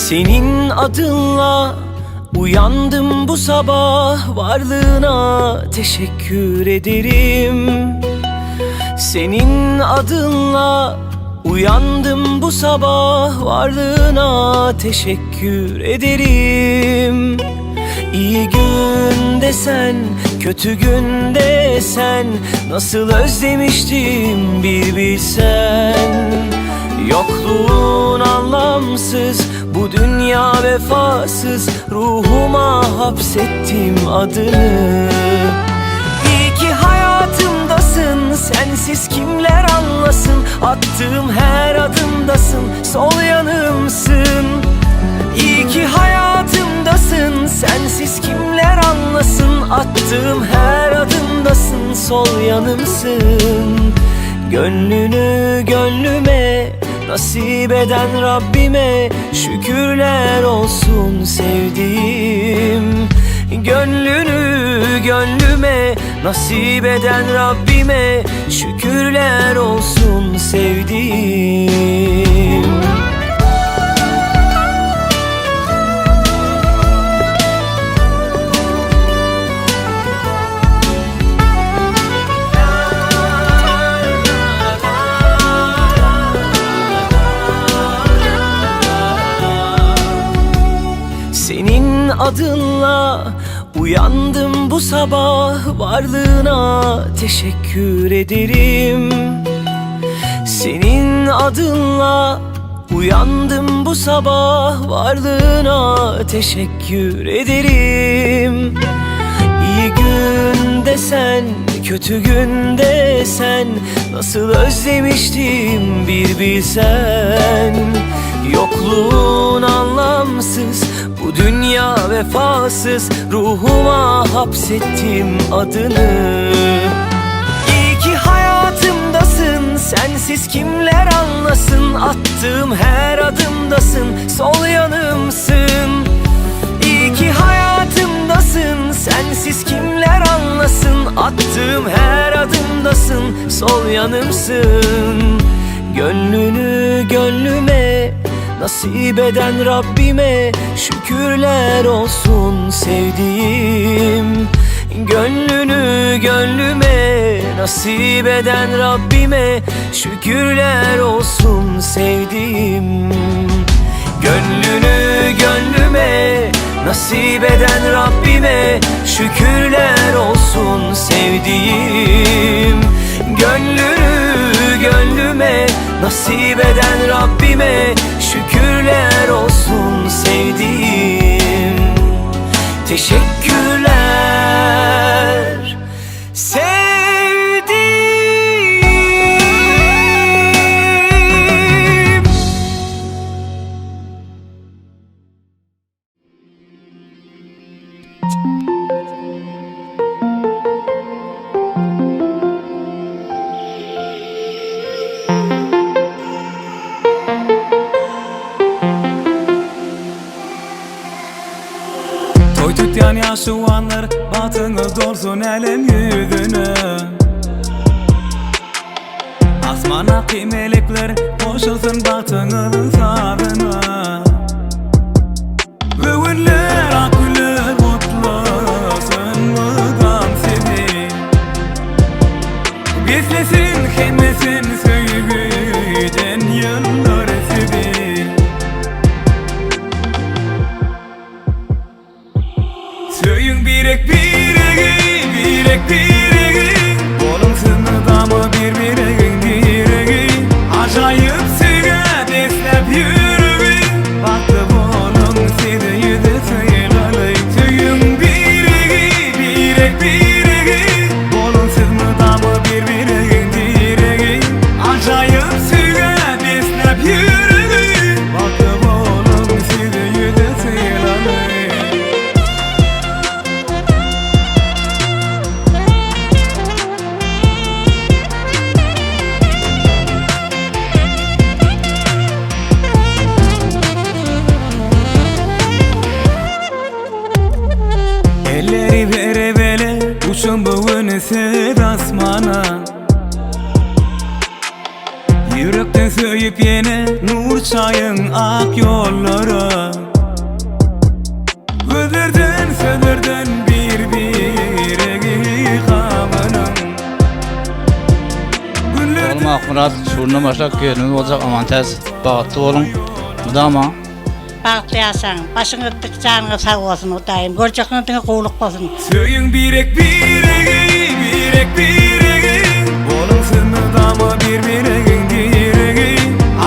Senin adınla uyandım bu sabah Varlığına teşekkür ederim Senin adınla uyandım bu sabah Varlığına teşekkür ederim İyi günde sen, kötü günde sen Nasıl özlemiştim bir bilsen Yokluğun anlamsız, bu dünya vefasız Ruhuma hapsettim adını İyi ki hayatımdasın, sensiz kimler anlasın Attığım her adımdasın, sol yanımsın İyi ki hayatımdasın, sensiz kimler anlasın Attığım her adımdasın, sol yanımsın Gönlünü gönlüme nasip eden Rabbime Şükürler olsun sevdiğim Gönlünü gönlüme nasip eden Rabbime Şükürler olsun sevdiğim Senin adınla uyandım bu sabah Varlığına teşekkür ederim Senin adınla uyandım bu sabah Varlığına teşekkür ederim İyi günde sen, kötü günde sen Nasıl özlemiştim bir bilsen Yokluğun anlamsız, bu dünya vefasız Ruhuma hapsettim adını İyi ki hayatımdasın, sensiz kimler anlasın Attığım her adımdasın, sol yanımsın İyi ki hayatımdasın, sensiz kimler anlasın Attığım her adımdasın, sol yanımsın Gönlünü gönlüme nasip eden Rabbime Şükürler olsun sevdiğim Gönlünü gönlüme nasip eden Rabbime Şükürler olsun sevdiğim Gönlünü gönlüme nasip eden Rabbime Şükürler olsun sevdiğim Gönlünü gönlüme nasip eden Rabbime Şükürler olsun sevdiğim Teşekkürler sevdiğim Toý tutýan ýaşuwanlar Bagtyňyz dolsun älem ýüzüne Asmandaky melekler goşulsyn bagtyňyzyň sazyna Göwünler ak güller gutlasyn mydam sizi Beslesin hemmesin söýgüden ýyllar sizi Söýüň birek biregi, birek biregi Boluň siz mydama bir biregiň diregi Ajaýyp söýgä besläp ýüregi Bagtly boluň sizi ýüze sylaly Söýüň biregi, birek biregi Boluň siz mydama bir biregiň diregi Ajaýyp söýgä besläp ýüregi Bagtly boluň sizi ýüze sylaly Elleri bere bele uçun bu gün siz asmana Ýürekden söýüp ýene nur çaýyň ak ýollara. Dostum Akmyrat şu günden başlap gelnimiz boljak Amantäç bagtly boluň mydama. Bagtly ýaşaň, başyňyz dik, janyňyz sag bolsun Hudaýym, görjekligiňiz diňe gowulyk bolsun. Söýüň birek biregi, birek biregi Boluň siz mydama bir biregiň diregi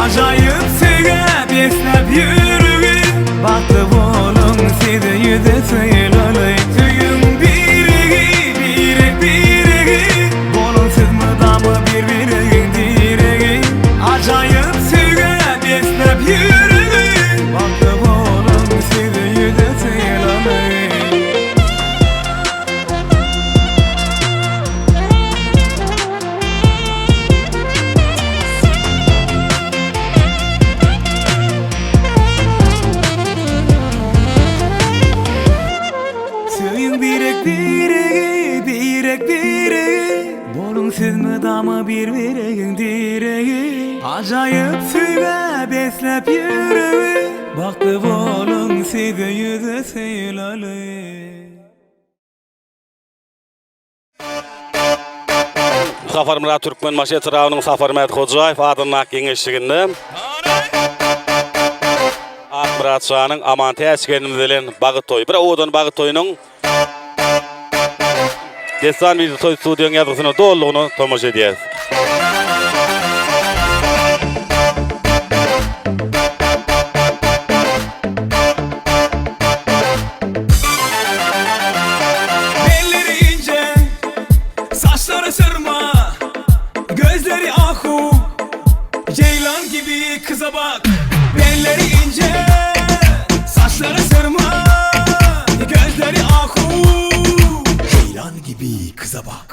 Ajaýyp söýgä besläp ýüregi Bagtly boluň sizi ýüze sylaly Söýüň biregi, birek biregi Boluň siz mydama bir biregiň diregi Ajaýyp söýgä besläp ýüregi Bagtly boluň sizi ýüze sylaly. Söýüň birek-biregi, birek-biregi, Boluň siz mydama bir-biregiň diregi. Ajaýyp söýgä besläp ýüregi, Bagtly boluň sizi ýüze sylaly. Saparmyrat Türkmenbaşy etrabynyň Saparmät Hojaýew adyndaky geňeşliginde Akmyrat şanyň Amantäç gelnimiz bilen bagyt toýy. Bir owadan bagyt toýunyň Dessan wideo toý studiýaň ýazgysyna dolulygyna tomaşa edýäris. Belleri ince, saçları sırma, gözleri ahu, ceylan gibi kıza bak. Belleri ince, saçları sırma, gözleri ahu, ceylan gibi kıza bak.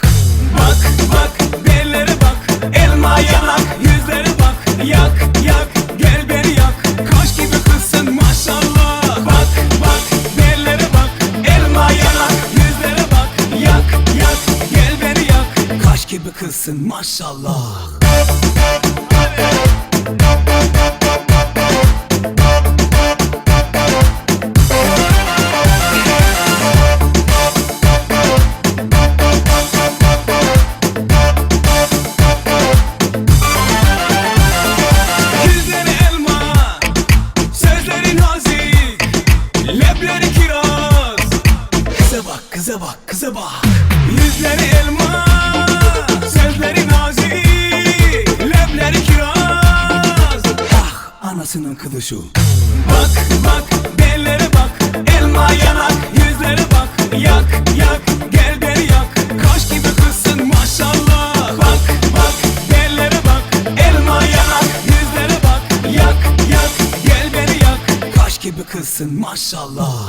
Bak bak bellere bak, elma yanak, yüzlere bak, yak yak gel beni yak. Kaş gibi kızsın maşallah. Bak bak bellere bak, elma yanak, yüzlere bak, yak yak gel beni yak. Kaş gibi kızsın maşallah. Yüzleri elma, sözleri nazik, lebleri kiraz. Kıza bak, kıza bak, kıza bak. Yüzleri elma, sözleri nazik, lebleri kiraz. Ah, anasının kızı şu. Bak bak, bellere bak, elma yanak, yüzlere bak, yak yak, gel beni yak. Kaş gibi kızsın maşallah. Bak bak, bellere bak, elma yanak, yüzlere bak, yak yak, gel beni yak. Kaş gibi kızsın maşallah.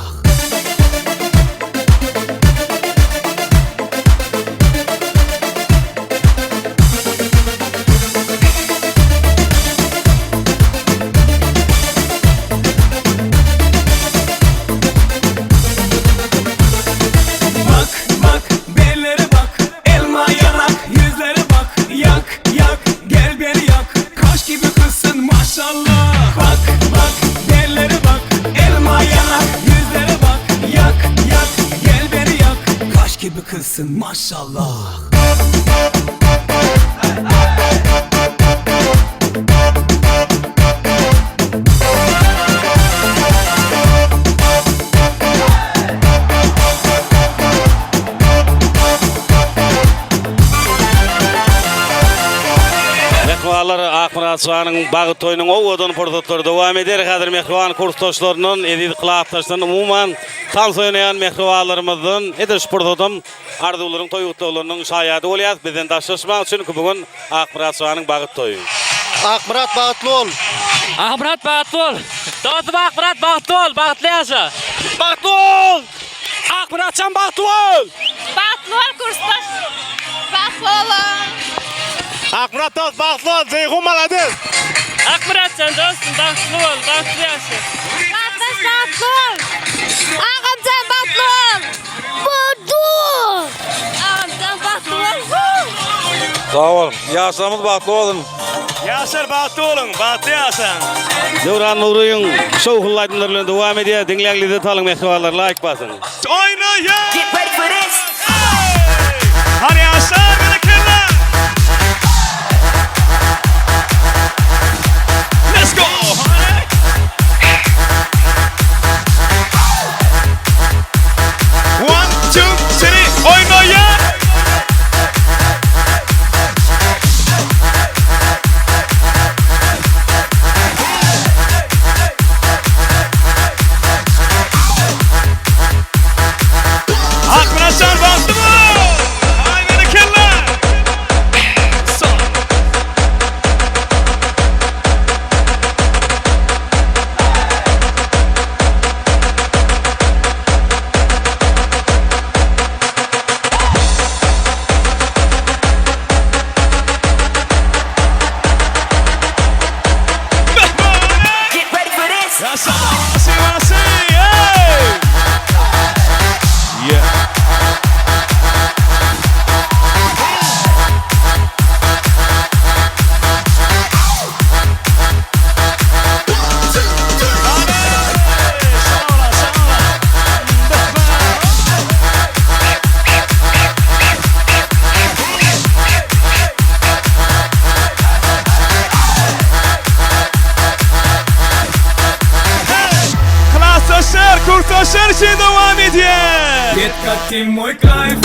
Bak bak bellere bak elma yanak yüzlere bak yak yak gel beni yak kaş gibi kızsın maşallah Bak bak bellere bak elma yanak yüzlere bak yak yak gel beni yak kaş gibi kızsın maşallah Mähribanlar, Akmyrat şanyň bagyt toýunyň owadan pursatlary dowam eder. Häzir mähriban kursdaşlaryndan, eziz klasdaşlaryndan, umuman, tans oýnaýan mähribanlarymyzdan edil şu pursadam arzuwlaryň toý gutlaglarynyň şaýady bolýarys. Bizden daşlaşmaň, çünki bu gün Akmyrat şanyň bagyt toýy. Akmyrat bagtly bol! Akmyrat bagtly bol! Dostum Akmyrat bagtly bol! Bagtly ýaşa! Bagtly bol! Akmyratjan bagtly bol! Bagtly bol kursdaş. Bagtly boluň. Akmyrat dost bagtly bol! Jeýhun malades! Akmyratjan dostum bagtly bol! Bagtly ýaşa! Bagtdaş bagtly bol. Agamjan bagtly bol. Bagtly. Agamjan bagtly bol. Sag bol. Ýaşlarymyz bagtly bolsun. Ýaşlar bagtly boluň, bagtly ýaşaň! Döwran Nuryň şowhunly aýdymlary bilen dowam edýär. Diňläň lezzet alyň mähribanlar laýk basyň. Oýnaýas! Hany ýaşlar berekella! Kursdaşlar üçin dowam edýär. Detka ty moý kaýf,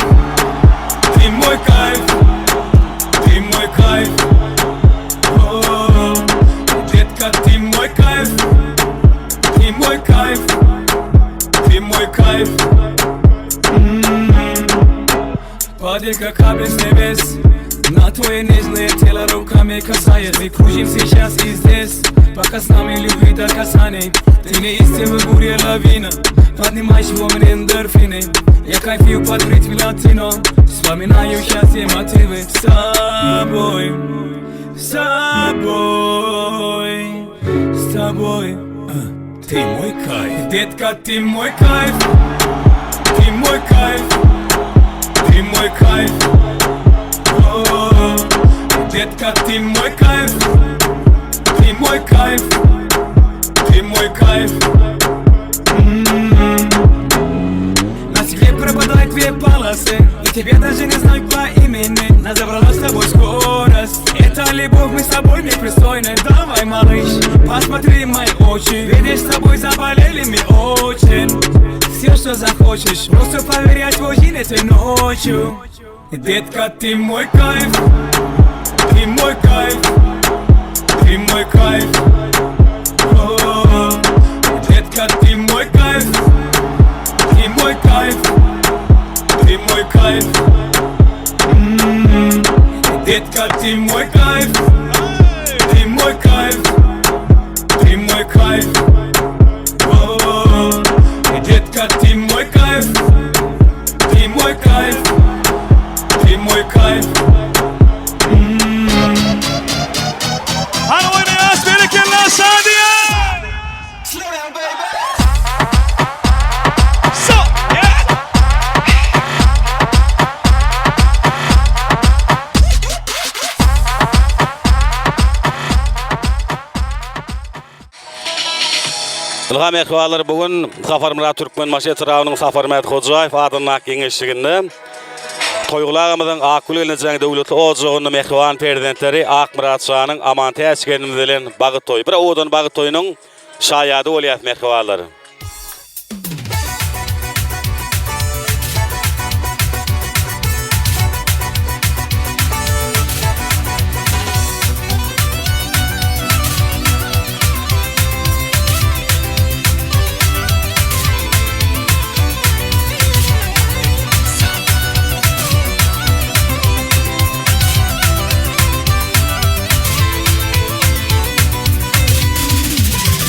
ty moý kaýf, ty moý kaýf. Oh, detka ty moý kaýf, ty moý kaýf, ty moý kaýf. Падай, как капли с небес На твое нежное тело руками касаясь Мы кружим сейчас и здесь Пока с нами любви до касаний Ты неистовый буря лавина Поднимаешь во мне эндорфины Я кайфую под ритм латино Вспоминаю счастье мотивы С тобой, с тобой, с тобой А, Ты мой кайф Детка, ты мой кайф Ты мой кайф ты мой кайф, о, детка, ты мой кайф, ты мой кайф, ты мой кайф. М-м-м. На тебе пропадают две полосы И тебя даже не знаю по имени Нас забрала с тобой скорость Это любовь, мы с тобой непристойны Давай, малыш, посмотри в мои очи Видишь, с тобой заболели мы очень Все, что захочешь Просто поверь, я твой джин этой ночью Детка, ты мой кайф Ты мой кайф Ты мой кайф О, Детка, ты мой кайф Ты мой кайф Ты мой кайф М-м-м. Детка, ты мой кайф Ты мой кайф Ты мой кайф О, Детка, ты мой кайф Ты мой кайф Ты мой кайф Hany oýnaýas berekella Şadiýa! So, yeah. Ylham Ehwallar bu gün Saparmyrat Türkmenbaşy etrabynyň Saparmät Hojaýew adyndaky geňeşliginde Toýguly agamyzyň Akgül gelnejäň döwletli ojagynda mähriban perzentleri Akmyrat şanyň Amantäç gelnimiz bilen bagyt toýy. Bir owadan bagyt toýunyň şaýady bolýas mähribanlar.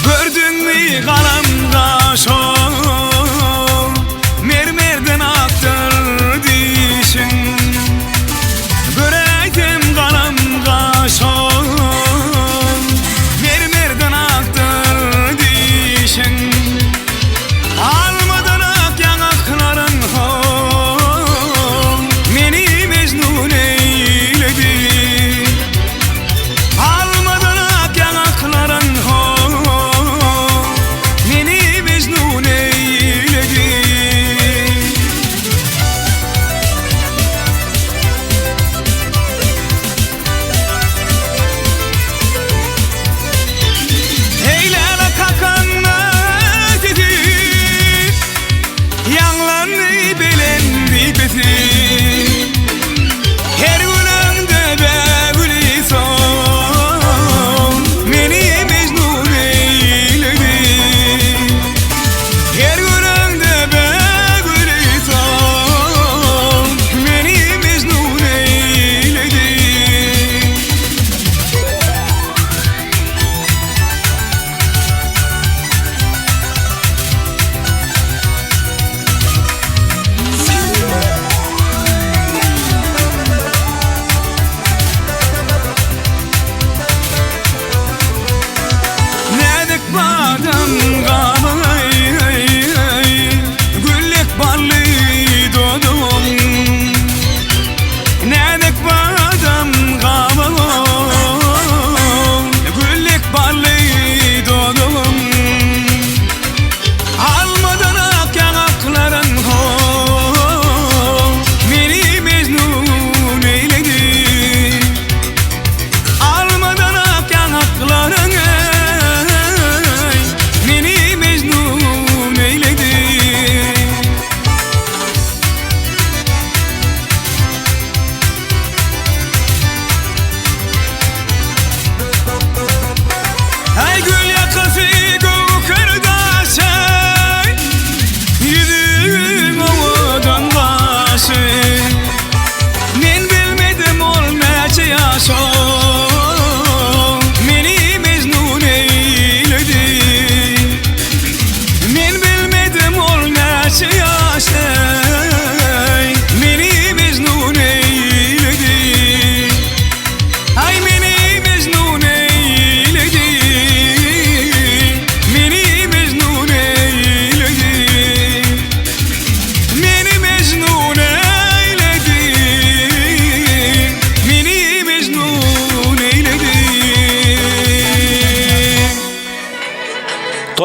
Gördüňmi galam gaşym Mermerden akdyr dişiň Göräýsem galam gaşym Mermerden akdyr dişiň Almadan ak ýaňaklaryň ho Meni mejnun eýledi Almadan ak ýaňaklaryň ho.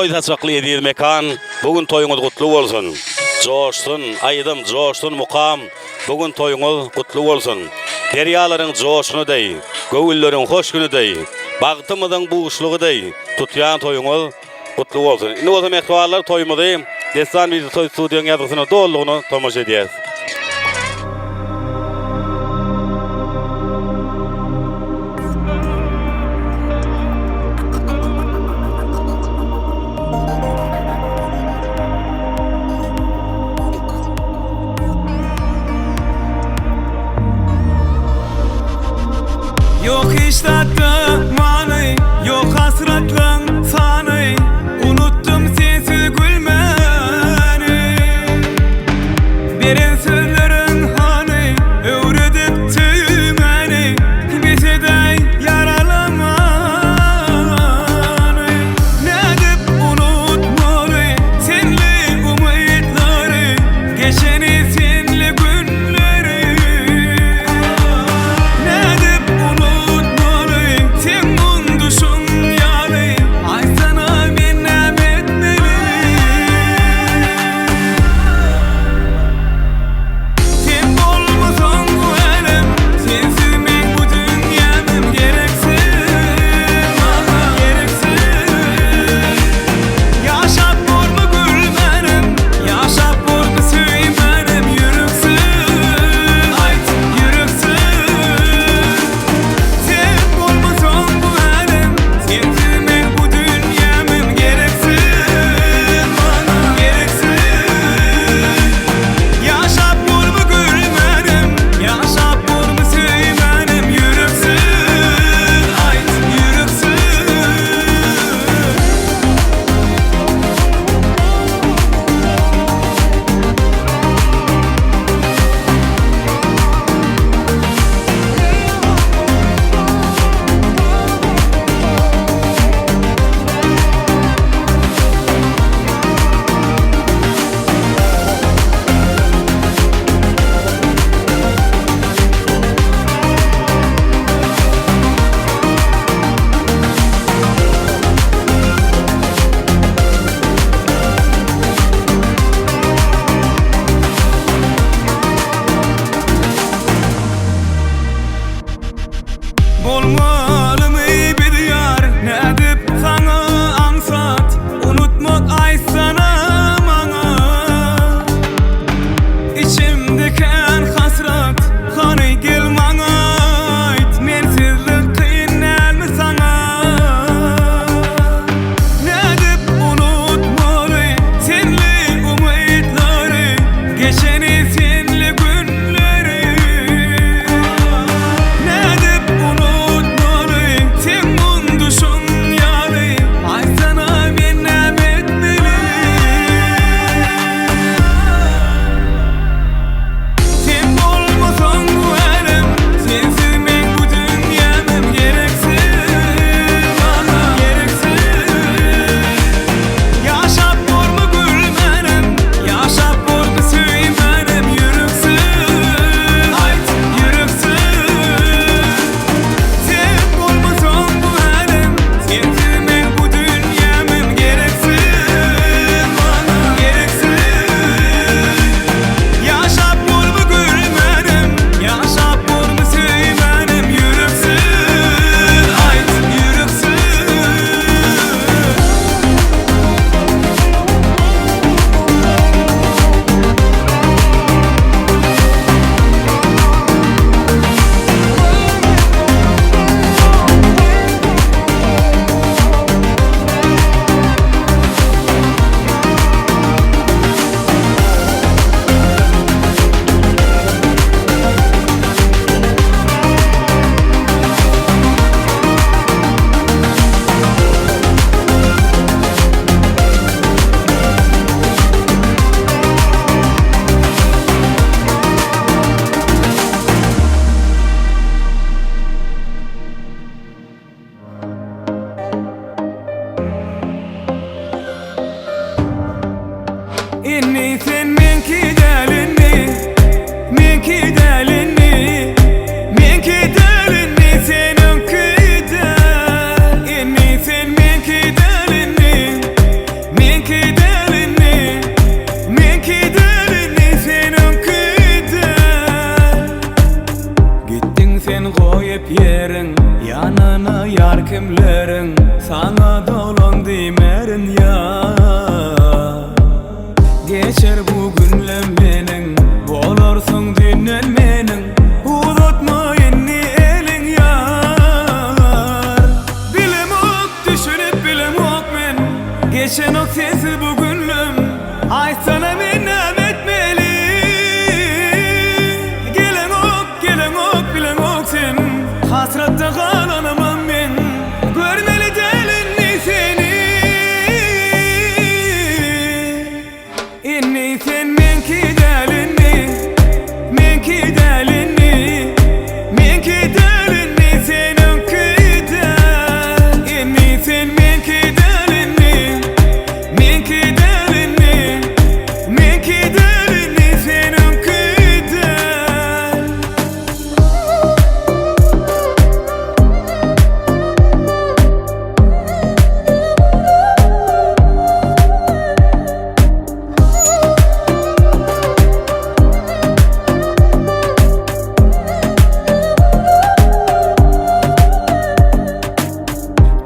Toý saçakly eziz mekan, bu gün toýuňyz gutly bolsun! Joşsun, aýdym, joşsun, mukam, bu gün toýuňyz gutly bolsun! Derýalaryň joşguny deý, göwünleriň hoş güni deý, bagtymyzyň buşlugy deý, tutýan toýuňyz gutly bolsun! Indi bolsa mähribanlar toýumyzy Dessan wideo toý studiýaň ýazgysyna dolulygyna tomaşa edýäs. Ýok hiç zatda many, ýok hasratlaň sany, Unutdym sensiz gülmäni. Beren sözleriň hany, öwredip söýmäni, Bes edäý ýaralamany. Nädip unutmaly senli umytlary, Geçeni senli günleri. Nädip unutmaly seň unduşyň ýaly, Aýtsana men näme etmeli? Sen bolmasaň bu älem, Sensiz meň bu dünýämem gereksiz maňa, gereksiz. Ýaşap bormy gülmänem, Ýaşap bormy söýmänem ýüreksiz, aýt, ýüreksiz. Sen bolmasaň bu älem, Sensiz meň bu dünýämem gereksiz maňa, gereksiz. Ýaşap bormy gülmänem, Ýaşap bormy söýmänem ýüreksiz, aýt, ýüreksiz. Bolmalymy biz ýar, nädip saňa aňsat Unutmak aýtsana maňa Içimde kän hasrat, hany gel maňa aýt Mensizlik kyn dälmi saňa Nädip unutmaly senli umytlary Geçeni senli günleri Nädip unutmaly. Ýanyna ýar kimleriň Saňa dolan diýmerin ýar Geçer bu günlem meniň Bolarsyň düýnden meniň Uzatma indi eliň ýar Bilemok düşünip bilemok men Geçenok sensiz bu günlem Aýtsana men näme etmeli Geleňok geleňok bileňok sen Hasratda galanymam men Görmeli däl indi seni Indi sen meňki däl indi Meňki däl indi Meňki däl indi seniňki däl Indi sen meňki däl indi Meňki däl indi Meňki däl indi seniňki däl.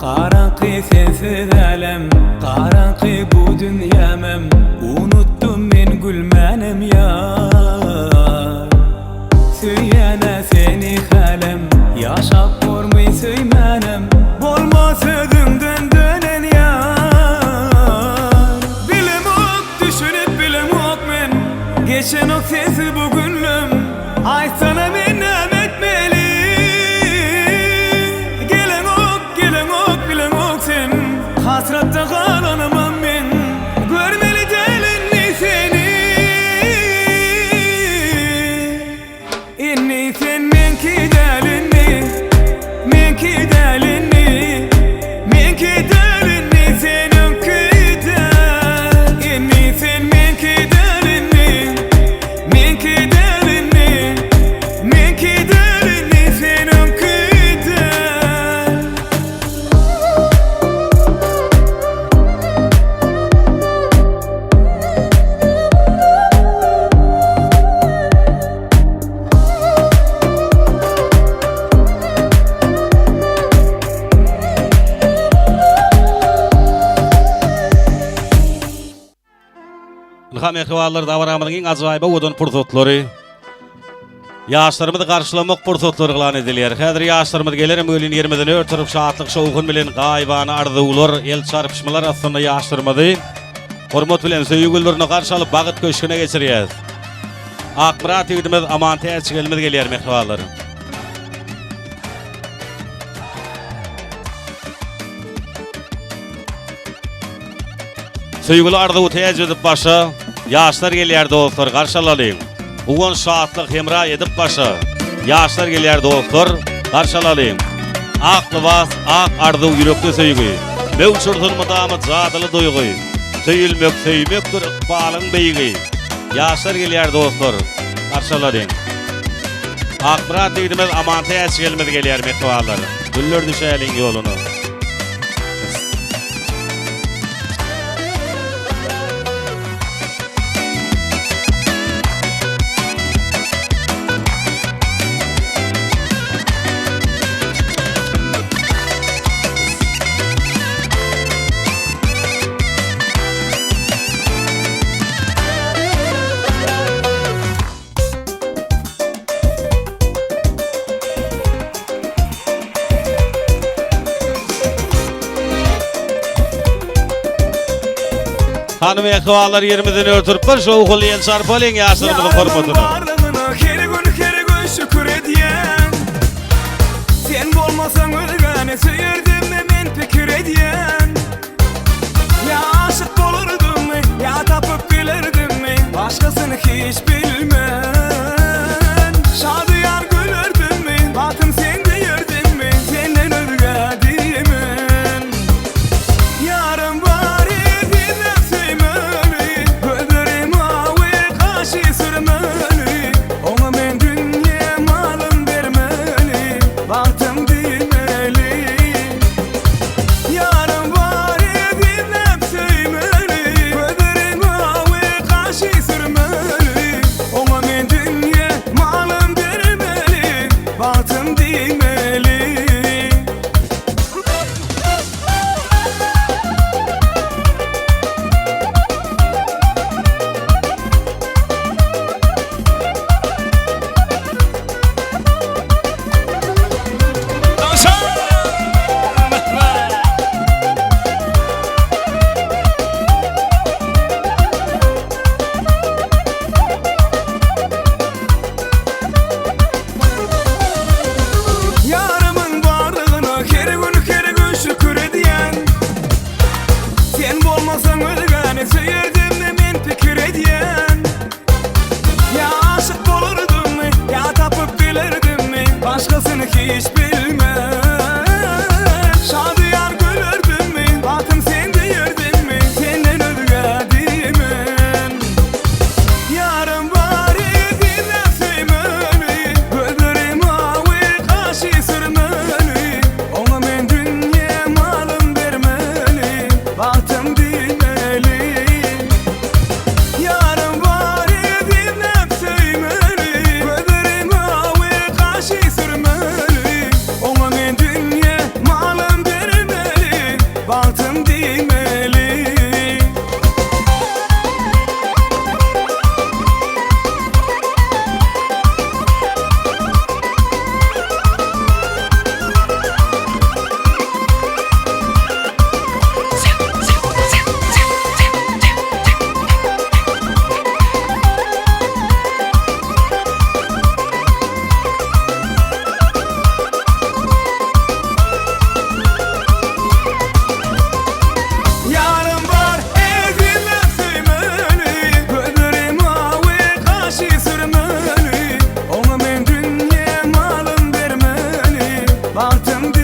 Garaňky sensiz älem, garaňky bu dünýämem, Unutdym men gülmänem ýar. Söýýän-ä seni hälem, ýaşap bormy söýmänem, Bolma sözüňden dönen ýar. Bilemok, düşünip bilemok men, Geçenok sensiz bu günlem, Aýtsana men näme etmeli? Geleňok, geleňok, bileňok sen, Hasratda galanymam men, Görmeli däl indi seni. Indi sen meňki däl indi, Meňki däl indi, Meňki däl indi seniňki däl. Indi sen meňki däl indi, Meňki däl indi, Meňki däl indi seniňki däl. Ynha mähribanlar dabaramyzyň iň ajaýyp owadan pursatlary. Ýaşlarymyzy garşylamak pursatlary yglan edilýär. Häzir ýaşlarymyz gelerem welin ýerimizden ör turup şatlyk şowhun bilen gaýybana arzuwlar, el çarpyşmalar astynda ýaşlarymyzy hormat bilen söýgi güllerine garşy alyp bagyt köşgüne geçirýäs. Akmyrat ýigidimiz Aman Täçgelimiz gelýär mähribanlar. Söýgüli arzuwy täç edip başa, Ýaşlar gelýär dostlar garşy alalyň. Guwanç şatlyk hemra edip başa, Ýaşlar gelýär dostlar garşy alalyň. Ak lybas, ak arzuw ýürekde söýgi, Möwç ursun mydama jadyly duýgy. Söýülmek söýmekdir ykbalyň beýigi, Ýaşlar gelýär dostlar garşy alalyň. Akmyrat ýigidimiz Aman Täçgelimiz gelýär mähribanlar. Güller düşäliň ýoluna. Hanym mähribanlar ýerimizden ör turup bir şowhunly el çarpalyň ýaşlarymyzyň hormatyna. Barlygyna her gün her gün şükür edýän Sen bolmasaň özgäni söýerdimmi men pikir edýän Ýa aşyk bolardymmy, ýa tapyp bilerdimmi Başgasyny hiç bilmen Şadyýan gülerdimmi, bagtym sen diýerdimmi Senden özgä diýmen Ýarym bar ezizlep söýmeli Gözleri mawy, gaşy sürmeli Oňa men dünýe malym bermeli Bagtym diýmeli.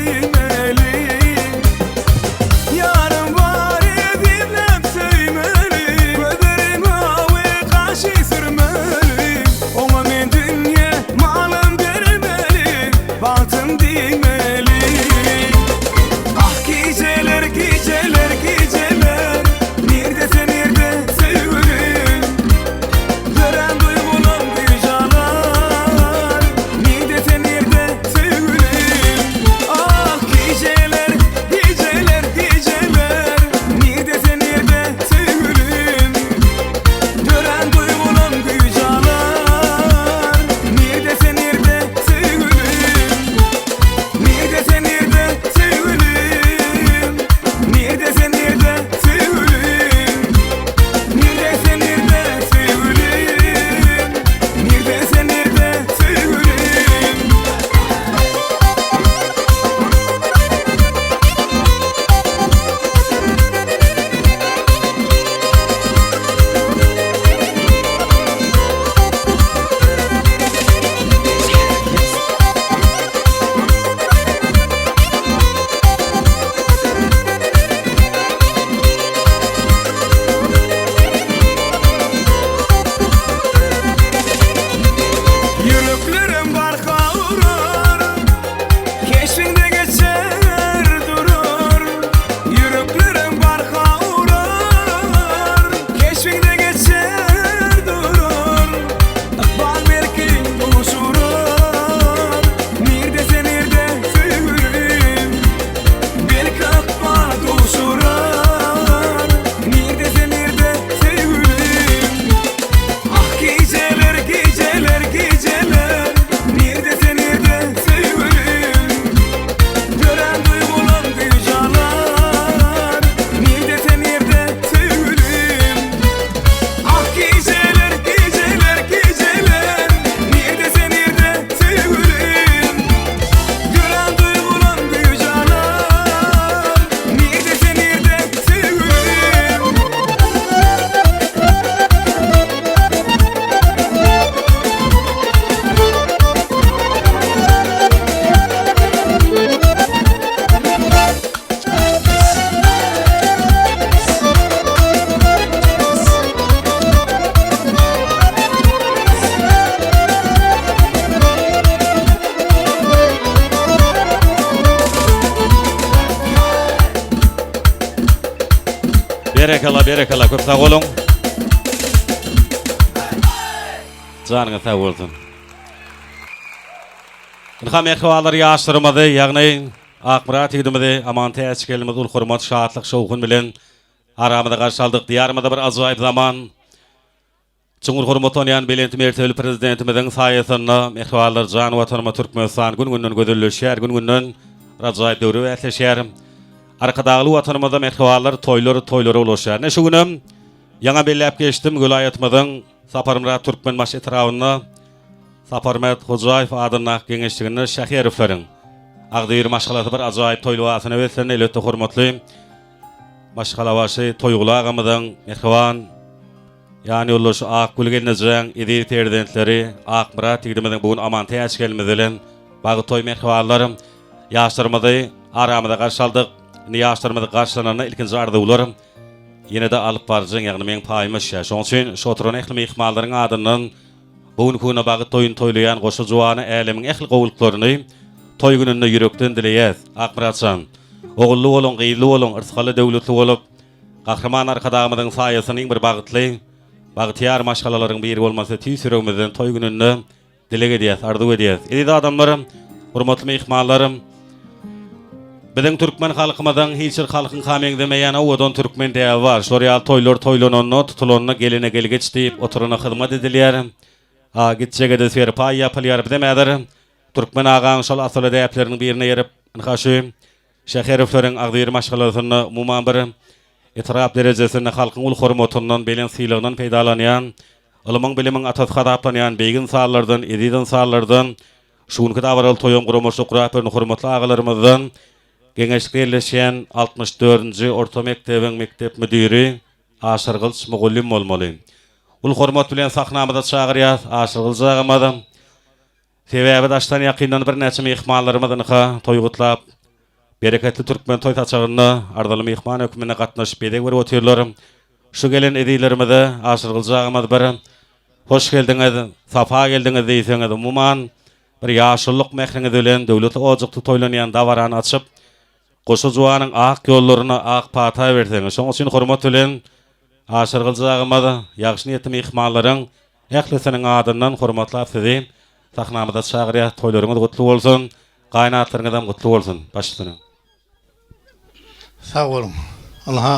diýmeli Ýarym bar ezizläp söýmeli Gözleri mawy gaşy sürmeli Oňa men dünýe malym bermeli Bagtym diýmeli Ah gijeler gijeler gijeler Nirde sen nirde söýgülim Dörän duýgulam güýç alar Nirde sen nirde söýgülim Ah gijeler gijeler gijeler Nirde sen nirde söýgülim Dörän duýgulam güýç alar Nirde sen nirde söýgülim Nirde sen nirde söýgülim Nirde sen nirde söýgülim Nirde sen nirde söýgülim Nirde sen nirde söýgülim Ýüreklerim barha urar Keşbiňde geçer durar Ýüreklerim barha urar Keşbiňde geçer durar Ykbal belki duşurar Nirde sen nirde söýgülim Belki ykbal duşurar Nirde sen nirde söýgülim Ah gijeler gijeler gijeler Nirde sen nirde söýgülim Dörän duýgulam güýç alar Nirde sen nirde söýgülim Ah gijeler gijeler gijeler Nirde sen nirde söýgülim Dörän duýgulam güýç alar Nirde sen nirde söýgülim Berekella, berekella, köp sag boluň. Janyňyz sag bolsun. Ynha mähribanlar ýaşlarymyzy, ýagny Akmyrat ýigidimizi, Amantäç gelnimizi uly hormat, şatlyk, şowhun bilen aramyza garşy aldyk. Diýarymyzda bir ajaýyp zaman. Çuňňur hormatlanýan belent mertebeli Prezidentimiziň saýasynda mähribanlar jan Watanymyz Türkmenistan gün-günden gözelleşýär, gün-günden bir ajaýyp döwre bäsleşýär. Arkadagly Watanymyzda mähribanlar toýlar toýlara ulaşýar. Ine şu günem ýaňa belläp geçdim, welaýatymyzyň Saparmyrat Türkmenbaşy etrabynda Saparmyrat Hojaýew adyndaky geňeşliginde Şäherowlaryň agzybir maşgalasy bir ajaýyp toý lybasyna beslendi. Elbetde hormatly maşgalabaşy Toýguly agamyzyň mähriban Ýanýoldaşy Akgül gelnejäň eziz perzentleri Akmyrat ýigidimiziň bu gün Amantäç gelnimiz bilen bagt toý mähribanlar ýaşlarymyzy aramyza garşy aldyk. Indi ýaşlarymyzy garşylananda ilkinji arzuwlar ýene-de alyp baryjyň ýagny meň paýyma düşýär. Şonuň üçin şu oturan ähli myhmanlaryň adyndan bu günki güne bagt toýuny toýlaýan goşa juwana älemiň ähli gowulyklaryny toý gününde ýürekden dileýäs. Akmyrat jan, ogully boluň, gyzly boluň, yrsgally döwletli bolup, Gahryman Arkadagymyzyň saýasynda iň bir bagtly, bagtyýar maşgalalaryň biri bolmasy tüýs ýüregimizden toý gününde dileg edýäs, arzuw edýäs. Eziz adamlar, hormatly myhmanlar, biziň türkmen halkymyzyň hiç bir halkyňka meňzemeýän owadan türkmen däbi bar. Şular ýaly toýlar toýlananda, tutulanda gelene gelgeç diýip, oturana hyzmat edilýär. A gitjege-de serpaý ýapylýar. Bizem häzir türkmen agaň şol asylly däpleriniň birine eýerip, ynha şu Şäherowlaryň agzybir maşgalasynda, umuman bir etrap derejesinde halkyň uly hormatyndan, belent sylagyndan peýdalanýan, ylmyň-bilimiň atasy hasaplanýan beýik ynsanlardan, eziz ynsanlardan, şu günki dabaraly toýuň guramaçylyk gurap beren hormatly agalarymyzdan geňeşlikde ýerleşýän altmyş dördünji orta mekdebiň mekdep müdiri Aşyrgylyç mugallym bolmaly. Uly hormat bilen sahnamyza çagyrýas Aşyrgylyç agamyz. Sebäbi daşdan ýakyndan birnäçe myhmanlarymyz ynha toý gutlap. Bereketli türkmen toý saçagynda arzyly myhman hökmünde gatnaşyp bezeg berip otyrlar. Şu gelen ezizlerimize Aşyrgylyç agamyz bir Hoş geldiňiz, sapa geldiňiz diýseňiz, umuman, bir ýaşululyk mähriňiz bilen döwletli ojakda toýlanýan dabarany açyp, goşa juwanyň ak ýollaryna ak pata berseňiz. Şonuň üçin hormat bilen Aşyrgylyç agamyz ýagşy niýetli myhmanlaryň ählisiniň adyndan hormatlap sizi sahnamyza çagyrýas. Toýlaryňyz gutly bolsun, gaýynatlaryňyzam gutly bolsun. Baş üstüne. Sag boluň. Ynha,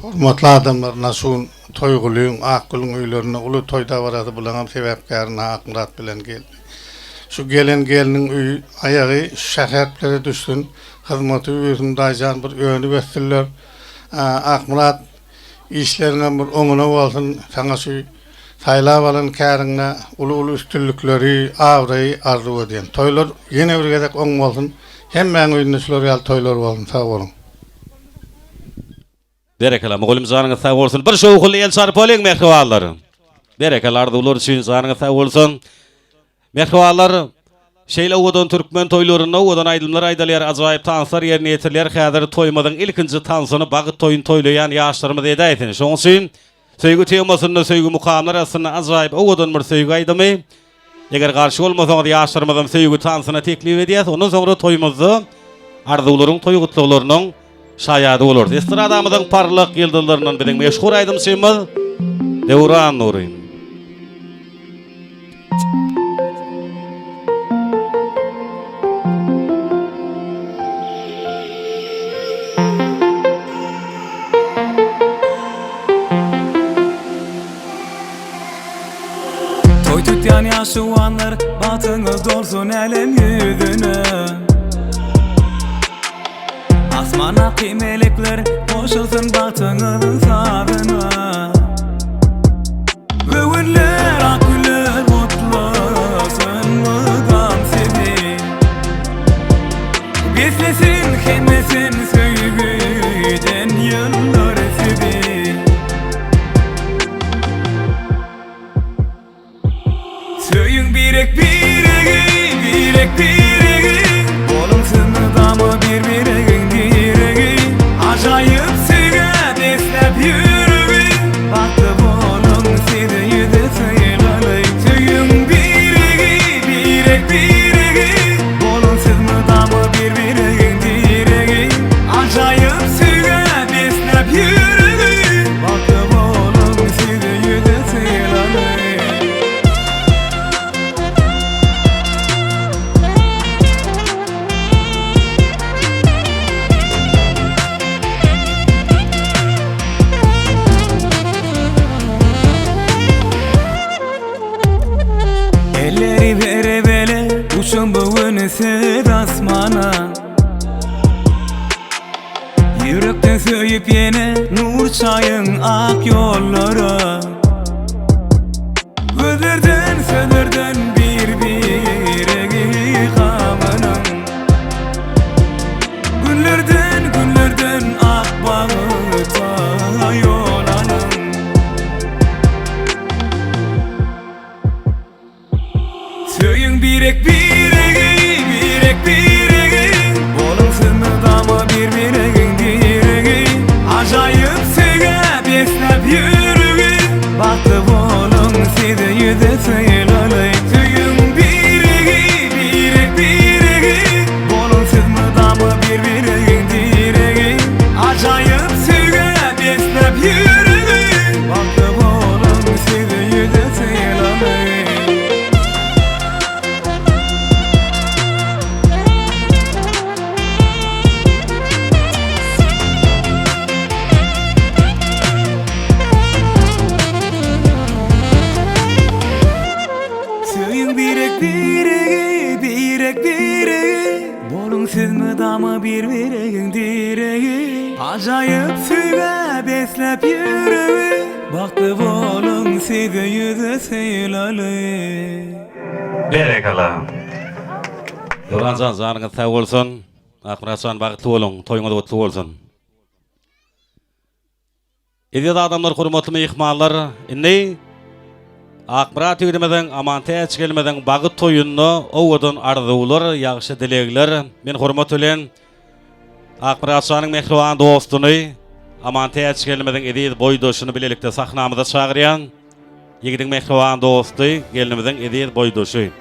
hormatly adamlar, ynha şu gün Toýgulyň, Akgülüň öýlerinde uly toý dabarasy bulaňam sebäpkäri ynha Akmyrat bilen gelni. Şu gelen gelniň öýi, aýagy şu şähertlere düşsün, hyzmaty üýrsün daýjan bir önüp össünler. Akmyrat, Işleriňem bir oňuna bolsun, saňa şu saýlap alan käriňde uly-uly üstünlikleri, abraýy arzuw edýän. Toýlar ýene bir gezek oň bolsun, hemmäň öýünde şular ýaly toýlar bolsun, sag boluň. Berekella mugallym janyňyz sag bolsun bir şowhunly el çarpalyň mähribanlar. Berekella arzuwlar üçin janyňyz sag bolsun. Mähribanlar, şeýle owadan türkmen toýlarynda owadan aýdymlar aýdylýar, ajaýyp tanslar ýerine ýetirilýär. Häzir toýumyzyň ilkinji tansyny bagt toýuny toýlaýan ýaşlarymyz edäýsin. Şonuň üçin söýgi temasynda, söýgi mukamlar astynda ajaýyp owadan bir söýgi aýdymy. Eger garşy bolmasaňyz ýaşlarymyzam söýgi tansyna teklip edýäs. Ondan soňra toýumyzda arzuwlaryň toý gutlaglarynyň şaýady bolarys. Estradamyzyň parlak ýyldyzlaryndan biziň meşhur aýdymçymyz Döwran Nury. Toý tutýan ýaşuwanlar bagtyňyz dolsun älem ýüzüne. Asmandaky melekler goşulsyn bagtyňyzyň sazyna. Göwünler ak güller gutlasyn mydam sizi. Beslesin hemmesin söýgüden ýyllar sizi. Söýüň birek-biregi, birek-biregi Boluň siz mydama bir-biregiň diregi Ajaýyp söýgä besläp ýüregi Bagtly boluň sizi ýüze sylaly Söýüň biregi, birek-biregi Boluň siz mydama bir-biregiň diregi Ajaýyp söýgä besläp ýüregi Bagtly boluň sizi ýüze sylaly Elleri bere bele uçan bu gün siz asmana Ýürekden söýüp ýene nur çaýyň ak ýollara Gözlerden sözlerden bir biregi gamynyň Günlerden günlerden ak bagta ýol alyň Söýüň birek-biregi, birek-biregi Boluň siz mydama bir-biregiň diregi Ajaýyp söýgä besläp ýüregi Bagtly boluň sizi ýüze sylaly Söýüň biregi, birek-biregi Boluň siz mydama bir-biregiň diregi Ajaýyp söýgä besläp ýüregi Bagtly boluň sizi ýüze sylaly Söýüň birek-biregi, birek-biregi Boluň siz mydama bir-biregiň diregi Ajaýyp söýgä besläp ýüregi Bagtly boluň sizi ýüze sylaly. Berekella. Döwranjan janyňyz sag bolsun. Akmyratjan bagtly boluň, toýuňyz gutly bolsun. Eziz adamlar, hormatly myhmanlar, indi Akmyrat ýigidimiziň, Amantäç gelnimiziň bagy toýunda owadan arzuwlar, ýagşy dilegler. Men hormat bilen. Akmyrat şanyň mähriban dostuny, Amantäç gelnimiziň eziz boýdaşyny bilelikde sahnamyza çagyrýan. Ýigidiň mähriban dosty, gelnimiziň eziz boýdaşy.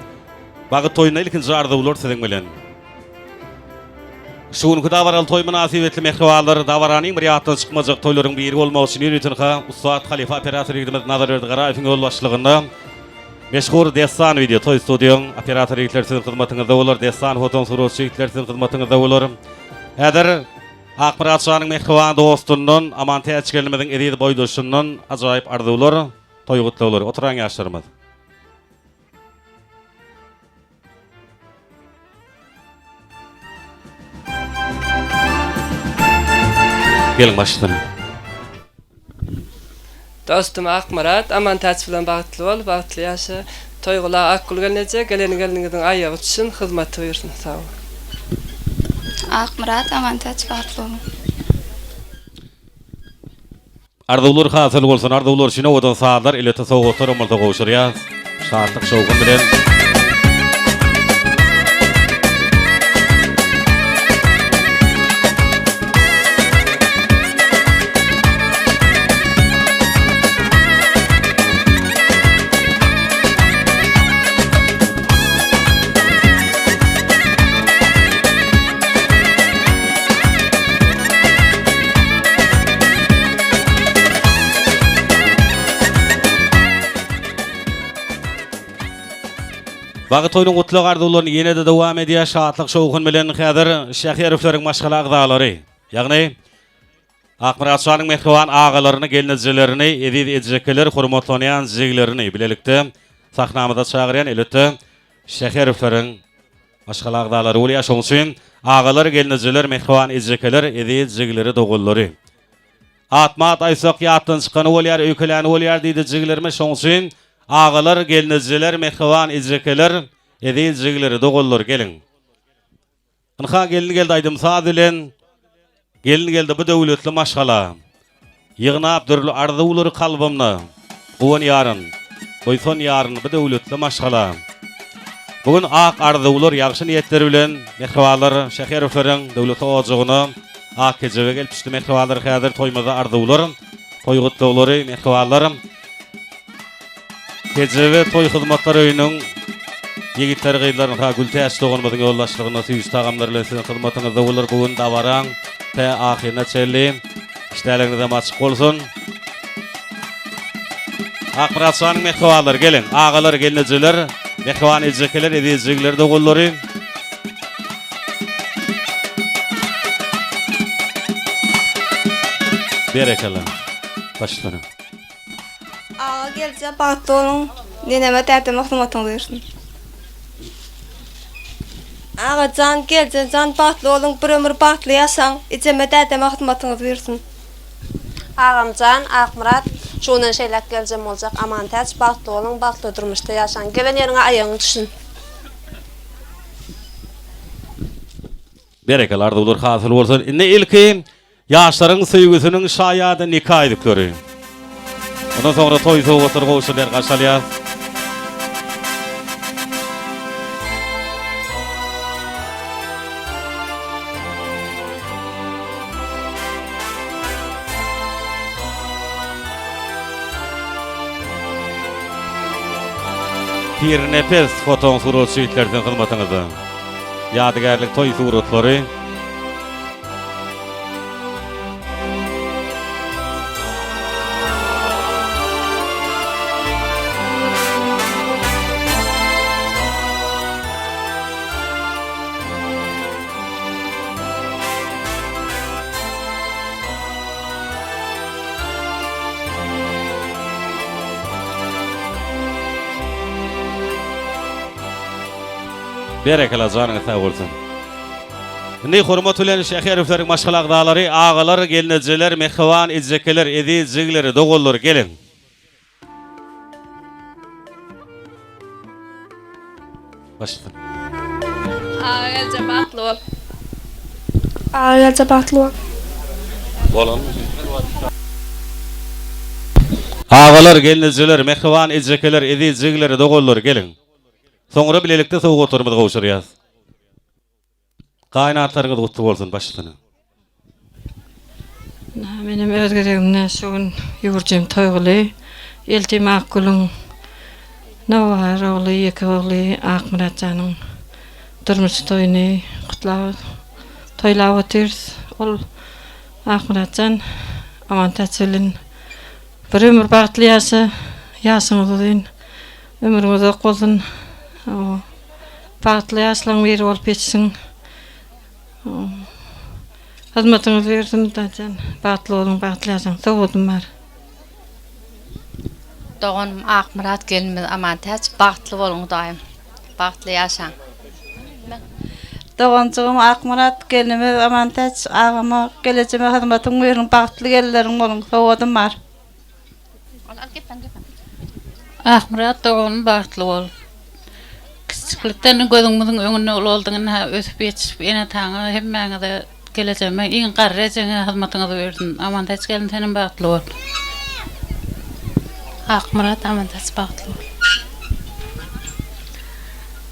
Bagyt toýunda ilkinji arzuwlar siziň bilen. Şu günki dabaraly toý mynasybetli mähribanlar, dabaranyň bir ýatdan çykmajak toýlaryň biri bolmagy üçin ýörite ussat halypa operator ýigidimiz Nazarberdi Garaýewiň ýolbaşçylygynda meşhur Dessan wideo toý studiýaň operator ýigitler siziň hyzmatyňyzda bolar, Dessan foto suratçy ýigitler siziň hyzmatyňyzda bolar. Häzir Akmyrat şanyň mähriban dostundan, Amantäç gelnimiziň eziz boýdaşyndan ajaýyp arzuwlar, toý gutlaglary. Oturaň ýaşlarymyz. Geliň başlalyň. Dostum Akmyrat, Amantäç bilen bagtly bol, bagtly ýaşa. Toýgula Akgül gelneje, gelen gelniňiziň aýagy düşsün, hyzmaty buýursyn. Sag bol. Akmyrat, Amantäç bagtly boluň. Arzuwlar hasyl bolsun arzuwlar üçin owadan sazlar elbetde sowgatlaram bolsa gowşurýas şatlyk şowhun bilen. Bagy toýunyň gutlag arzuwlaryny ýene-de dowam edýär şatlyk-şowhun bilen häzir Şäherowlaryň maşgala agzalary, ýagny Akmyrat şanyň mähriban agalaryny, gelnejelerini, eziz ejekeler, hormatlanýan jigilerini bilelikde sahnamyza çagyrýan elbetde Şäherowlaryň Maşgala agzalary bolýar, şonuň üçin agalar, gelnejeler, mähriban ejekeler, eziz jigileri, doganlary. Atma-at aýtsak ýatdan çykany bolýar, öýkeläni bolýar diýdi jigilerimiz, şonuň üçin agalar, gelnejeler, mähriban ejekeler, eziz jigileri, doganlary geliň. Ynha gelin geldi aýdym-saz bilen, Gelin geldi bu döwletli maşgala. Ýygnap dürli arzuwlary kalbymda, Guwanýaryn, buýsanýaryn bu döwletli maşgala. Bu gün ak arzuwlar, ýagşy niýetler bilen mähribanlar Şäherowlaryň döwletli ojagyna ak kejebe gelip düşdi. Mähribanlar häzir toýumyzda arzuwlar, toý gutlaglary mähribanlar. Kejebe toý hyzmatlar öýüniň ýigitleri gyzlaryny ha Gültäç doganymyzyň ýolbaşçylygynda süýji tagamlar bilen siziň hyzmatyňyzda bolar bu gün dabaraň tä ahyryna çenli işdäleriňizem açyk bolsun. Akmyrat şanyň mähribanlary geliň agalar gelnejeler mähriban ejekeler eziz jigiler doganlary. Berekella. Başlanyň. Aga gelje bagtly boluň neneme dädeme hyzmatyňyz buýursyn. Agajan geljejan bagtly boluň bir ömür bagtly ýaşaň ejeme dädeme hyzmatyňyz buýursyn. Agamjan Akmyrat şu günden şeýläk geljem boljak Amantäç bagtly boluň bagtly durmuşda ýaşaň gelen ýeriňe aýagyň düşsün. Berekella arzuwlar hasyl bolsun. Indi ilki Ýaşlaryň söýgüsiniň şaýady nika ýüzükleri. Ondan soňra toý sowgatlary gowşurylýar, garşy alýas. Pirnepes fotoň suratçy ýigitler siziň hyzmatyňyzda. Ýadygärlik toý suratlary. Berekella janyňyz sag bolsun. Indi hormat bilen Şäherowlaryň maşgala agzalary, agalar, gelnejeler, mähriban ejekeler, eziz jigileri, doganlar geliň. Başlasyn. Aga gelje bagtly bol. Aga gelje bagtly bol. Bolanmy? Agalar, gelnejeler, mähriban ejekeler, eziz jigileri, doganlar geliň. Soňra bilelikde sowgatlarymyzy gowşurýas. Gaýynatlaryňyz gutly bolsun başysyna. Menem öz gezegimde şu gün ýüwürjim Toýguly, eltim Akgülüň nowbahar ogly, ýeke ogly Akmyrat janyň durmuş toýuny gutlap, toýlap otyrys. Ol Akmyrat jan Amantäç bilen bir ömür bagtly ýaşa, ýaşyňyz uzyn, ömrüň uzak bolsun. Bagtly ýaşlaryň biri bolup ýetişiň. Hyzmatyňyz bersin Dajan. Bagtly boluň bagtly ýaşaň. Sowgadym bar. Doganym Akmyrat gelinimiz Amantäç bagtly boluň Hudaýym. Bagtly ýaşaň. Doganjygym Akmyrat gelnimiz Amantäç agama gelejeme hyzmatyň buýrun bagtly gelinleriň boluň sowgadym bar. Akmyrat doganym bagtly bol. Kiçjiklikden gözüňmiziň öňünde ulaldyň ynha ösüp ýetişip ene-ataňa hemmäňize gelejegime iň garry ejeňe hyzmatyňyz buýursun. Amantäç gelin senem bagtly bol. Akmyrat Amantäç bagtly bol.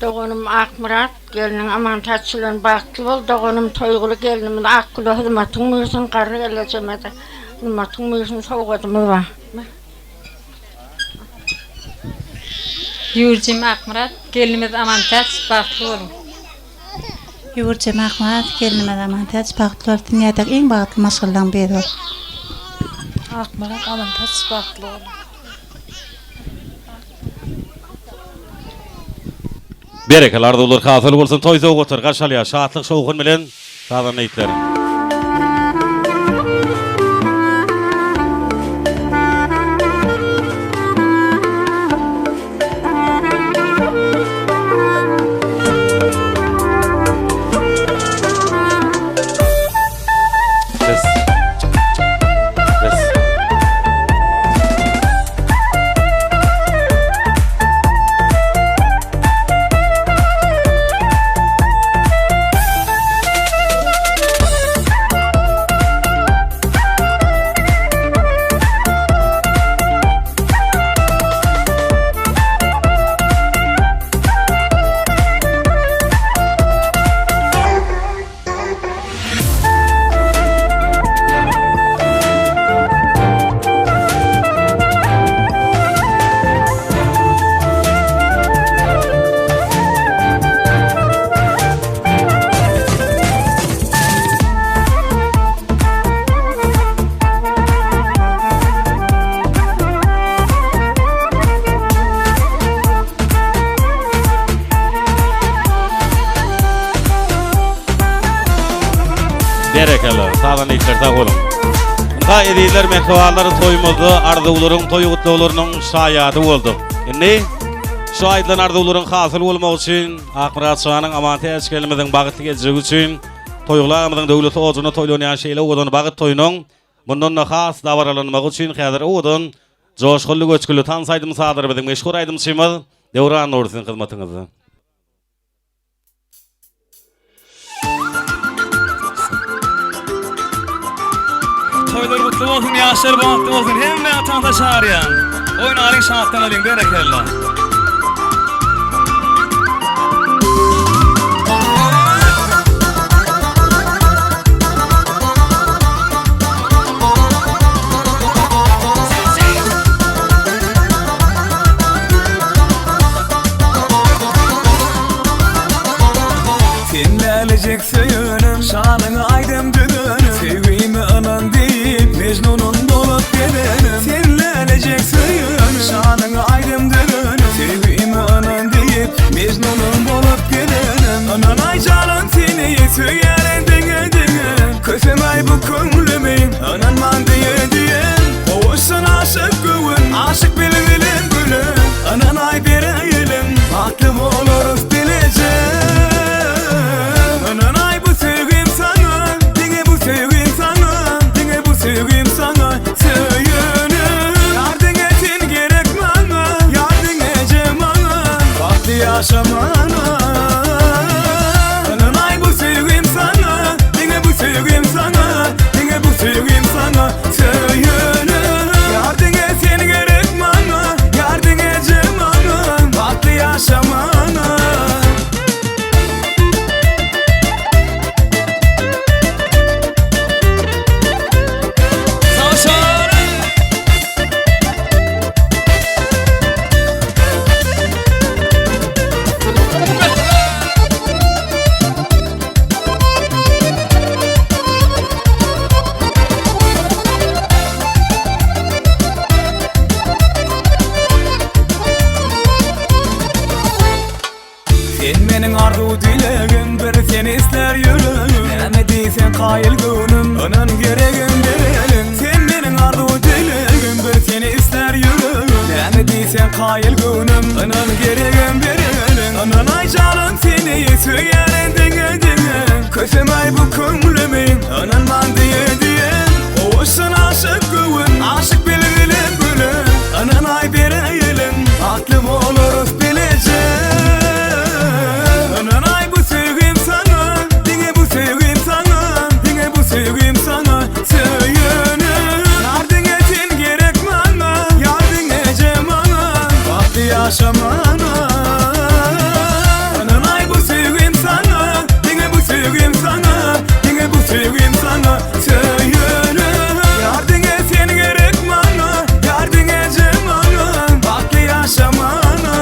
Doganym Akmyrat gelniň Amantäç bilen bagtly bol doganym Toýguly gelnimiz Akgüle hyzmatyň buýursun garry gelejemede hyzmatyň buýursun sowgadymyz bar. Ýüwürjim Akmyrat, gelnimiz Amantäç bagtly boluň. Ýüwürjim Akmyrat, gelnimiz Amantäç bagtly bol, dünýädäki iň bagtly maşgalalaň biri bol. Akmyrat Amantäç bagtly boluň. Berekella arzuwlar hasyl bolsun toý sowgatlar garşy alýar şatlyk şowhun bilen sazanda ýigitler. Bes. Bes. Berekella, sazanda ýigitler sag boluň. Ynha ezizler mähribanlar toýumyzda arzuwlaryň toý gutlaglarynyň şaýady bolduk. Indi şu aýdylan arzuwlaryň hasyl bolmagy üçin Akmyrat şanyň Amantäç gelnimiziň bagtly geljegi üçin Toýguly agamyzyň döwletli ojagynda toýlanýan şeýle owadan bagt toýunyň mundan-da has dabaralanmagy üçin häzir owadan joşgunly göçgünli tans aýdym-sazlary biziň meşhur aýdymçymyz Döwran Nury siziň hyzmatyňyzda. Toýlar gutly bolsun, ýaşlar bagtly bolsun, hemmäňi tansa çagyrýan. Oýnalyň, şatlanalyň, berekella. Sen lälejek söýenim, şanyňa aýdym düzenim, Söýgime ynan diýip, Mejnunyn bolup gezenim. Sen lälejek söýenim, şanyňa aýdym düzenim. diýseň kaýyl göwnüm Ynan geregim bereliň Sen meniň arzuw dilegim Bir seni islär ýüregim Näme diýseň kaýyl göwnüm Ynan geregim bereliň Ynanaý janym seni söýýärin diňe diňe Kösemäý bu köňlümi Ynanman diýe diýe Gowuşsyn aşyk göwün Aşyk bilbile güle Ynanaý bereýeliň Bagtly bolarys bileje Ynanaý bu söýgim saňa Diňe bu söýgim saňa Diňe bu söýgim saňa Söýenim Ýar diňe sen gerek maňa Ýar diňe eje maňa Bagtly ýaşamana Ynanaý bu söýgim saňa Diňe bu söýgim saňa Diňe bu söýgim saňa Söýenim Ýar diňe sen gerek maňa Ýar diňe eje maňa Bagtly ýaşamana.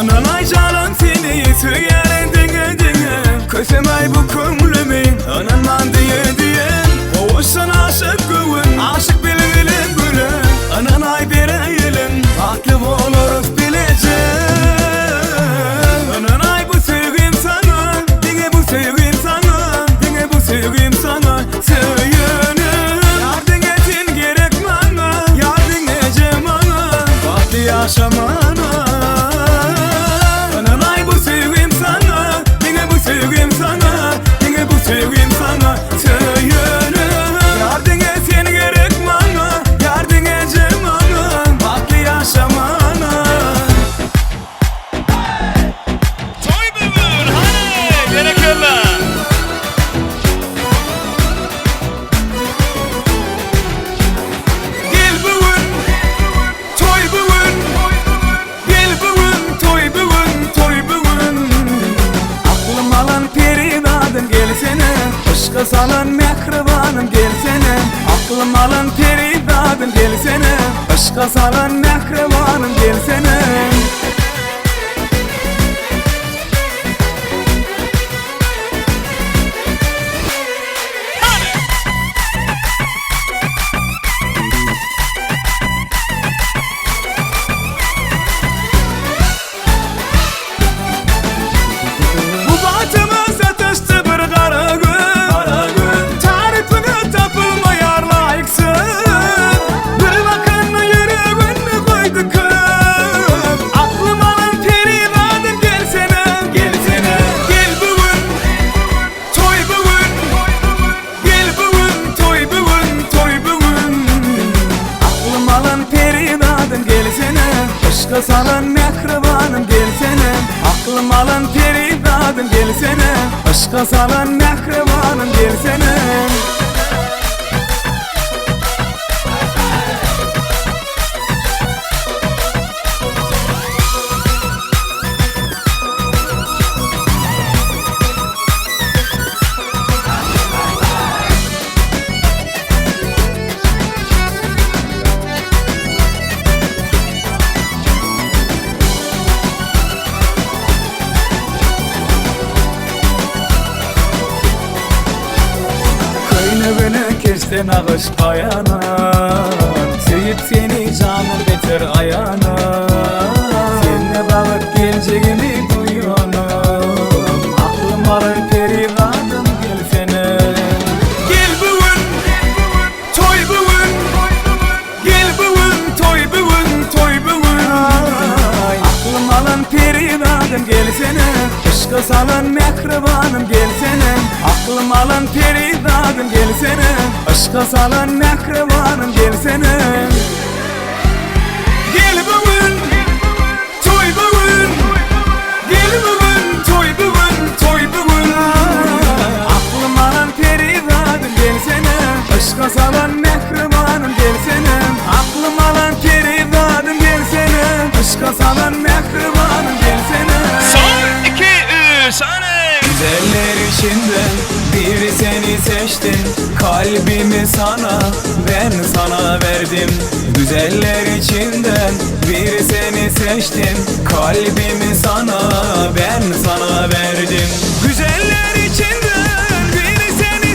Ynanaý janym seni söýýärin diňe diňe Kösemäý bu köňlümi ynanman diýe diýe Gowuşsyn aşyk göwün aşyk bilbile güle Ynanaý bereýeliň bagtly bolarys bileje Ynanaý bu söýgim saňa diňe bu söýgim saňa diňe bu söýgim saňa Söýenim Ýar diňe sen gerek maňa Ýar diňe eje maňa Bagtly ýaşamana Ynanaý bu söýgim saňa Diňe bu söýgim saňa Diňe bu söýgim saňa Söýenim Ýar diňe sen gerek maňa Ýar diňe eje maňa Bagtly ýaşamana. Toý bülbül, hany, berekella! Gel bu gün, toý bu gün, Gel bu gün, toý bu gün, toý bu gün. Aklym alan perizadym gelsene, Yşka salan mähribanym gelsene. Aklym alan perizadym gelsene, Yşka salan mähribanym gelsene. Bu bagtyma sataşdy bir gara gün, Tarypyna tapylmaýar laýyk söz. Bir bakanda ýüreginde goýdy köp. Aklym alan perizadym gelsene, gelsene. Gel bu gün, toý bu gün. Gel bu gün, toý bu gün, toý bu gün. Aklym alan perizadym gelsene, Yşka salan mähribanym gelsene. Aklym alan perizadym gelsene, Yşka salan mähribanym gelsene. Köýnegine keşde nagyş gaýana Söýüp seni janym beter aýana Sende bagyt geljegimi duýanam Aklym alan perizadym gelsene Gel bu gün, toý bu gün Gel bu gün, toý bu gün, toý bu gün Aý, Aklym alan perizadym gelsene Yşka salan mähribanym gelsene Aklym alan perizadym gelsene Yşka salan mähribanym gelsene Gel bu gün, toý bu gün Gel bu gün, toý bu gün, toý bu gün Aklym alan perizadym gelsene Yşka salan mähribanym gelsene Aklym alan perizadym gelsene Yşka salan mähribanym gelsene Son, iki, üç, hany! Güzeller içinde bir seni seçtim Kalbimi sana ben sana verdim Güzeller içinden bir seni seçtim Kalbimi sana ben sana verdim Güzeller içinden bir seni.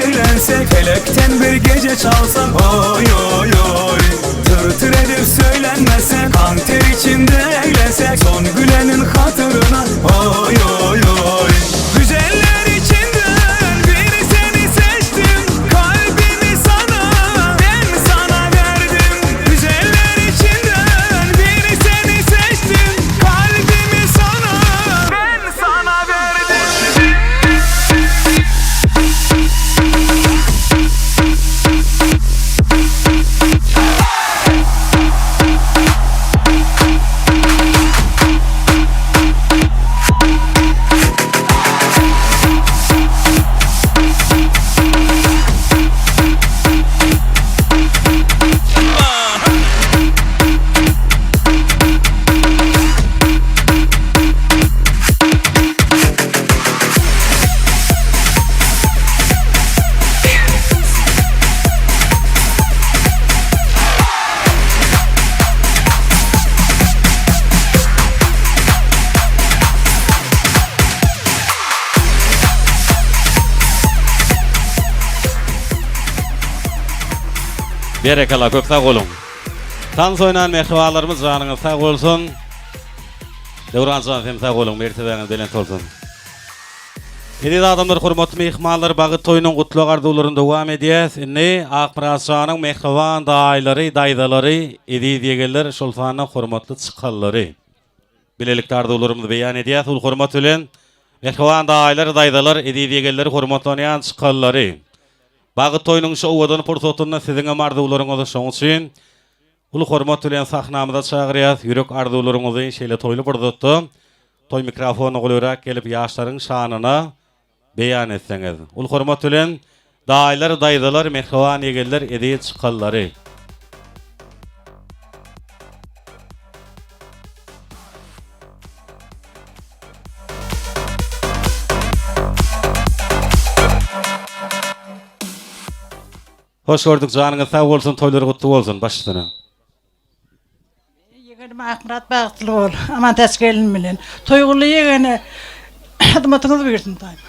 eğlensek Felekten bir gece çalsak Oy oy oy Tır tır edip söylenmesek Kan ter içinde eğlensek Son gülenin hatırına Oy oy oy Güzeller içinden bir seni seçtim Kalbimi sana ben sana verdim Güzeller içinden bir seni seçtim Kalbimi sana ben sana verdim Berekella köp sag boluň. Tans oýnan mähribanlarymyz janyňyz sag bolsun. Döwran jan sem sag boluň mertebäňiz belent bolsun. Eziz adamlar hormatly myhmanlar bagyt toýunyň gutlag arzuwlaryny dowam edýäs. Indi Akmyrat janyň mähriban daýylary, daýzalary, eziz ýegenler, şol sanda hormatly çykallary. Bilelikde arzuwlarymyzy beýan edýäs uly hormat bilen. Mähriban daýylar, daýzalar, eziz ýegenler, hormatlanýan çykallary. Bagyt toýunyň şu owadan pursatynda siziňem arzuwlaryňyzy şoň üçin uly hormat bilen sahnamyza çagyrýas. Ýürek arzuwlaryňyzy şeýle toýly pursatda toý mikrofonyna golaýrak gelip ýaşlaryň şanyna beýan etseňiz. Uly hormat bilen daýylar, daýzalar, mähriban ýegenler, eziz çykallary. Hoş gördük janyňyz sag bolsun toýlar gutly bolsun baş üstüne. Ýegenim Akmyrat bagtly bol. Amantäç gelin bilen. Toýguly ýegene hyzmatyňyz buýursun daýym.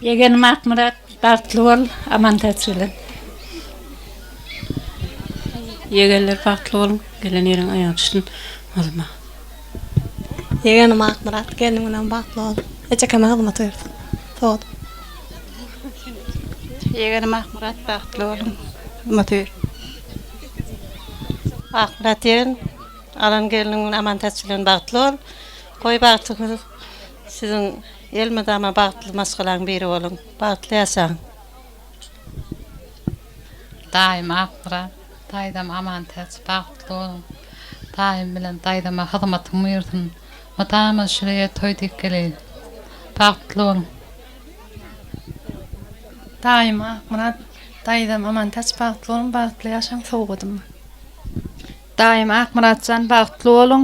Ýegenim Akmyrat bagtly bol Amantäç bilen. Ýegenler bagtly boluň gelen ýeriň aýagy düşsün Azma. Ýegenim Akmyrat gelniň bilen bagtly bol. Ejekeme hyzmat buýursun. Sowat. Ýegenim Akmyrat bagtly boluň. Hyzmat buýursun. Akmyrat ýegen alan gelniň bilen Amantäç bilen bagtly bol. Goý bagtyňyz siziň Elmydama bagtly maşgalaň biri boluň. Bagtly ýaşaň. Daýym Akmyrat, daýzam Amantäç bagtly boluň. Daýym bilen daýzama hyzmatyň buýursyn. Mydama şüleýe toý diýip geleýin. Bagtly boluň. Daýym Akmyrat, daýzam Amantäç bagtly boluň, bagtly ýaşaň sowgadym. Daýym Akmyratjan bagtly boluň.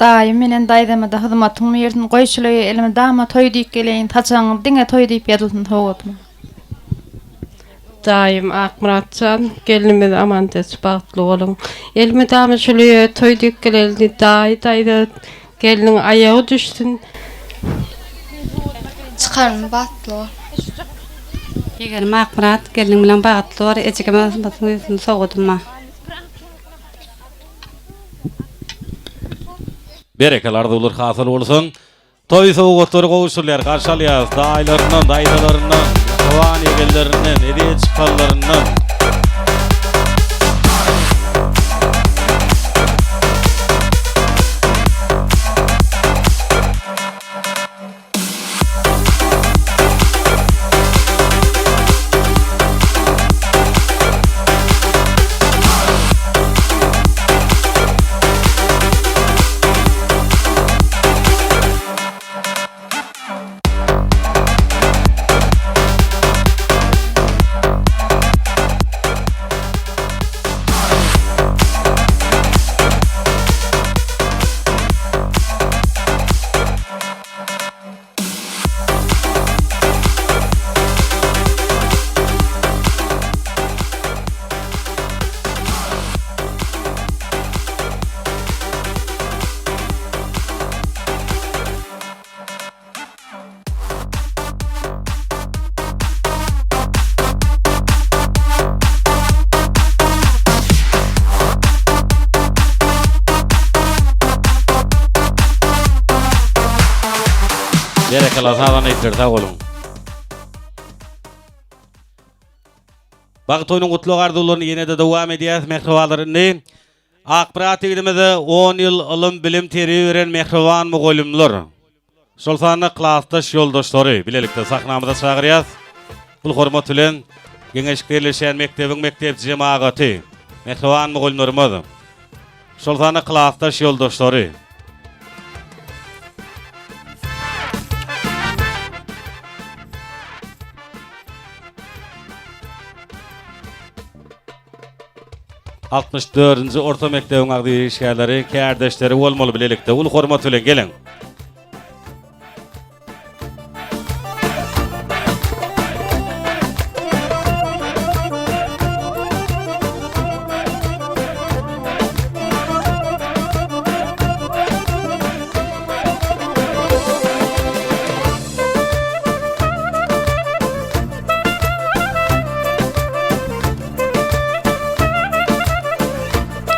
Daýym menen daýzamada hyzmatyň birsin goý şuleýe elmydama toý diýip geleýin saçagyňyz diňe toý diýip ýazylsyn sowgadyma. Daýym Akmyratjan gelnimiz Amantäç bagtly boluň elmydama şuleýe toý diýip geleli daýy daýza gelniň aýagy düşsün. Çykarmy bagtly bol. Ýegenim Akmyrat gelniň bilen bagtly bol ejegeme hyzmatyň birsin sowgadyma. Berekella arzuwlar hasyl bolsun. Toý sowgatlary gowşurylýar. Garşy alýarys daýylaryndan, daýzalaryndan, sowan ýegenlerinden, eziz çykanlaryndan. Berekella sazanda ýigitler sag boluň. Bagt toýunyň gutlag arzuwlaryny ýene-de dowam edýäs mähribanlar indi Akmyrat ýigidimize on ýyl ylym bilim terbiýe beren mähriban mugallymlar şol sanda klasdaş ýoldaşlary bilelikde sahnamyza çagyrýas. Uly hormat bilen geňeşikde ýerleşýän mekdebiň mekdep jemagaty mähriban mugallymlarymyz Şol sanda klasdaş ýoldaşlary. Altmyş dördünji orta mekdebiň agzybir işgärleri, kärdeşleri bolmaly bilelikde uly hormat bilen geliň.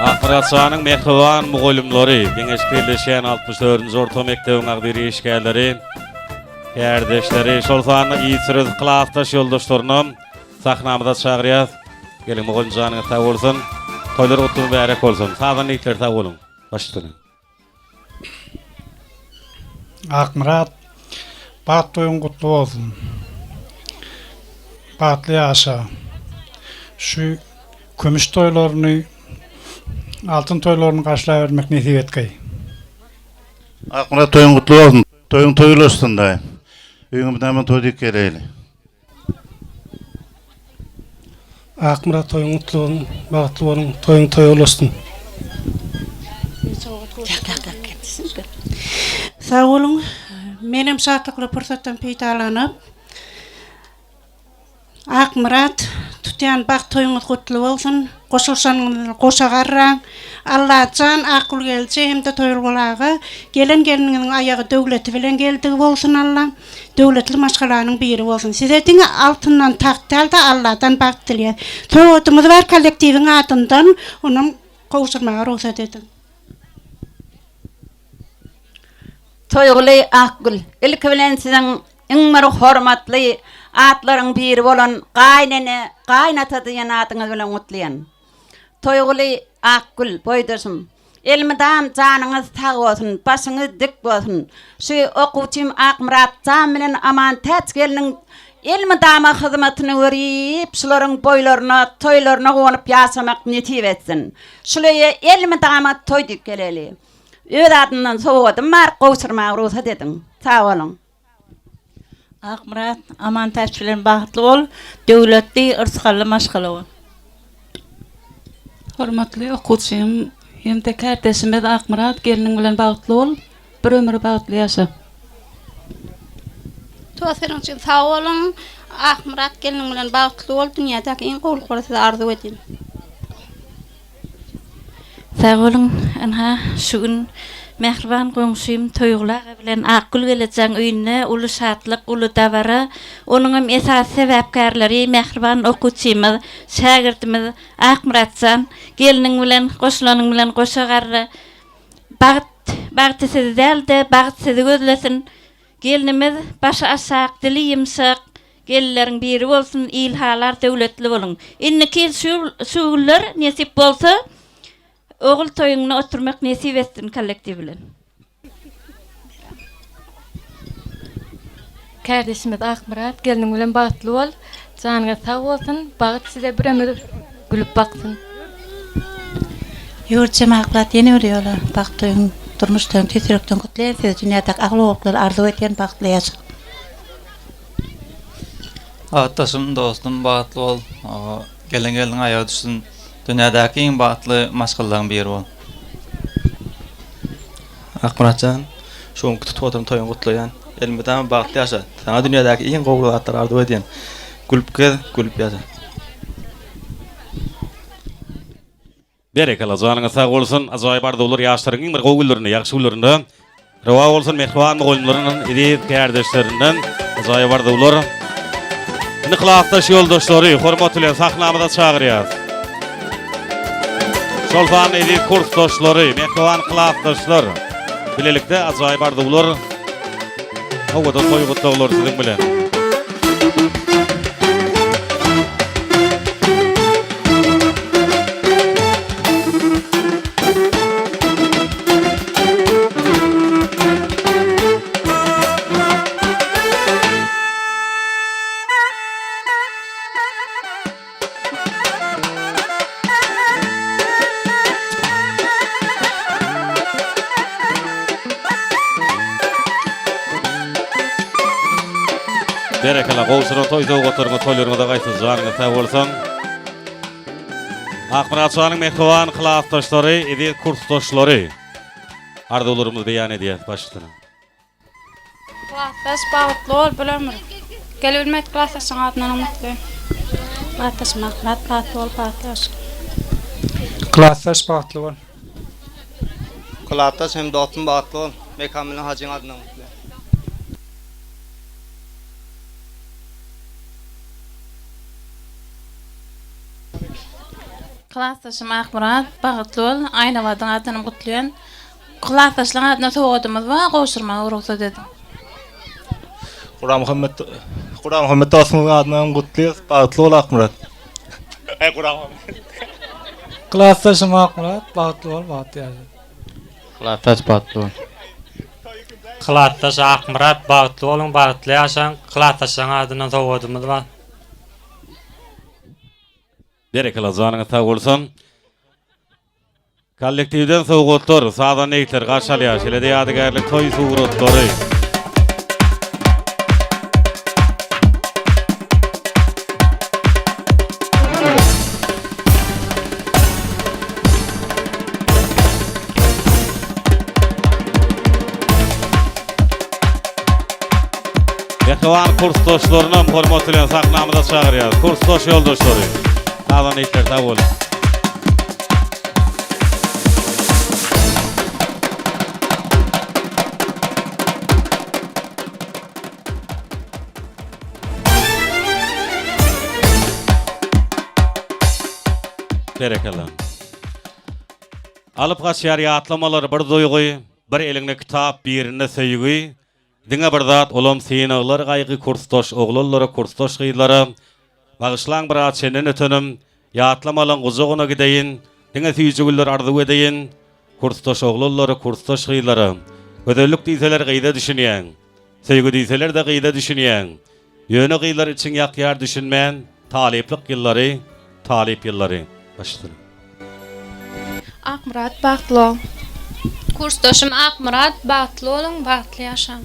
Akmyratjanyň mähriban mugallymlary, geňeşip birleşýän 64-nji orta mekdebiň agzybir işgärleri, kärdeşleri, şol sanda ýitiris klasdaş ýoldaşlaryny sahnamyza çagyrýas. Geliň mugallym janyňyz sag bolsun. Toýlar gutly mübärek bolsun. Sazanda ýigitler sag boluň. Baş üstüne. Akmyrat, bagt toýuň gutly bolsun. Bagtly ýaşa. Şu kümüş toýlaryny, altyn toýlaryny garşylabermek nesip etgeý. Akmyrat toýuň gutly bolsun. Toýuň toý ulaşsyn daýy. Öýüňe mydama toý diýip geleýli. Akmyrat toýuň gutly bolsun, bagtly boluň, toýuň toýa ulaşsyn. Sag boluň. Menem şatlykly pursatdan peýdalanyp, Akmyrat, tutýan bagt toýuňyz gutly bolsun! Goşulyşanyňyz goşa garraň! Allajan Akgulgelje hem-de Toýulgul aga gelen gelniňiziň aýagy döwleti bilen geldigi bolsun Alla döwletli maşgalanyň biri bolsun. Size diňe altyndan tagt däl-de Alladan bagt dileýäs. Sowgadymyz bar kollektiwiň adyndan onam gowşurmaga rugsat ediň. Toýguly Akgül, ilki bilen siziň iň bir hormatly atlaryň biri bolan gaýynene, gaýynata diýen adyňyz bilen gutlaýan. Toýguly Akgül, boýdaşym, elmydam janyňyz sag bolsun, başyňyz dik bolsun. Şu okuwçym Akmyrat jan bilen Amantäç gelniň elmydama hyzmatyny görüp, şularyň boýlaryna, toýlaryna guwanyp ýaşamak nesip etsin. Şul öýe elmydama toý diýip geleli. Öz adymdan sowgadym bar, gowşurmaga rugsat ediň. Sag boluň. Akmyrat, Amantäç bilen bagtly bol, döwletli, yrsgally maşgala bol. Hormatly okuwçym hem-de kärdeşimiz Akmyrat gelniň bilen bagtly bol, bir ömür bagtly ýaşa. Tost seniň üçin sag boluň. Akmyrat gelniň bilen bagtly bol, dünýädäki iň gowulyklary size arzuw edýän. Sag boluň, ynha, şu gün mähriban goňşym Toýguly aga bilen Akgül gelejäň öýünde uly şatlyk, uly dabara. Onuňam esasy sebäpkärleri mähriban okuwçymyz, şägirdimiz Akmyratjan gelniň bilen goşulanyň bilen goşa garra. Bagt, bagty sizi däl-de, bagt sizi gözlesin. Gelnimiz başy aşak, dili ýumşak gelinleriň biri bolsun, il halar, döwletli boluň. Indiki ýyl şu şu günler nesip bolsa ogul toýuňda oturmak nesip etsin kollektiw bilen. Kärdeşimiz Akmyrat gelniň bilen bagtly bol janyňyz sag bolsun bagt size bir ömür gülüp baksyn. Ýurt jemagatlat ýene bir ýola bagt toýuň durmuş toýuň tüýs ýürekden gutlaýan sizi dünýädäki agyl gowulyklary arzuw edýän bagtly ýaşaň. Atdaşym dostum bagtly bol gelen gelniň aýagy düşsün dünýädäki iň bagtly maşgalalaryň biri bol. Akmyratjan şu günki tutup oturan toýuňy gutlaýan. Elmydama bagtly ýaşa. Saňa dünýädäki iň gowy zatlary arzuw edýän. Gülüp gez, gülüp ýaşa. Berekella janyňyz sag bolsun ajaýyp arzuwlar ýaşlaryň iň bir gowy günlerinde ýagşy günlerinde rowa bolsun mähriban mugallymlaryndan eziz kärdeşlerinden ajaýyp arzuwlar Indi klasdaş ýoldaşlary hormat bilen sahnamyza çagyrýas. Şol sanda eziz kursdaşlary, mähriban klasdaşlar bilelikde ajaýyp arzuwlar. Owadan toý gutlaglary siziň bilen. Berekella gowşuran toý sowgatlaryňyz toýlaryňyza gaýtsyn janyňyz sag bolsun. Akmyrat janyň mähriban klasdaşlary, eziz kursdaşlary arzuwlarymyzy beýan edýäs baş üstüne. Klasdaş bagtly bol bir ömür. Gelebilmedik klasdaşyň adyndan umytly. Klasdaşym Akmyrat bagtly bol bagtly ýaşa. Klasdaş bagtly bol. Klasdaş hem dostum bagtly bol. Mekan bilen Hajyň adyndan gutlaýan. Klasdaşym Akmyrat bagtly bol Aýnabadyň adyndan gutlaýan. Klasdaşlaryň adyna sowgadymyz bar, gowşurmaga rugsat ediň. Gurbanmuhammet Gurbanmuhammet dostumyzyň adyndan gutlaýas. Bagtly bol Akmyrat. Eý Gurbanmuhammet. Klasdaşym Akmyrat bagtly bol bagtly ýaşa. Klasdaş bagtly bol. Klasdaş Akmyrat bagtly boluň bagtly ýaşaň klasdaşlaryň adyndan sowgadymyz bar. Berekella janyňyz sag bolsun. Kollektiwden sowgatlar, sazanda ýigitler garşy alýar. Şeýle-de ýadygärlik toý suratlary. Mähriban kursdaşlarynam hormat bilen sahnamyza çagyrýarys. Kursdaş ýoldaşlary, sazanda ýigitler sag boluň. Berekella. Alyp gaçýar ýatlamalar bir duýgy, bir eliňde kitap, birinde söýgi. Diňe bir zat olam synaglar gaýgy kursdaş oglanlara kursdaş gyzlara Bagyşlaň biraz çenden ötenim Ýatlamalaň gujagyna gideýin Diňe süýji güller arzuw edeýin Kursdaş oglanlara kursdaş gyzlara Gözellik diýseler gyza düşünýäň Söýgi diýseler-de gyza düşünýäň Ýöne gyzlar içiň ýakýar düşünmän Talyplyk ýyllary talyp ýyllary Başlasyn. Akmyrat bagtly ol. Kursdaşym Akmyrat bagtly boluň bagtly ýaşaň.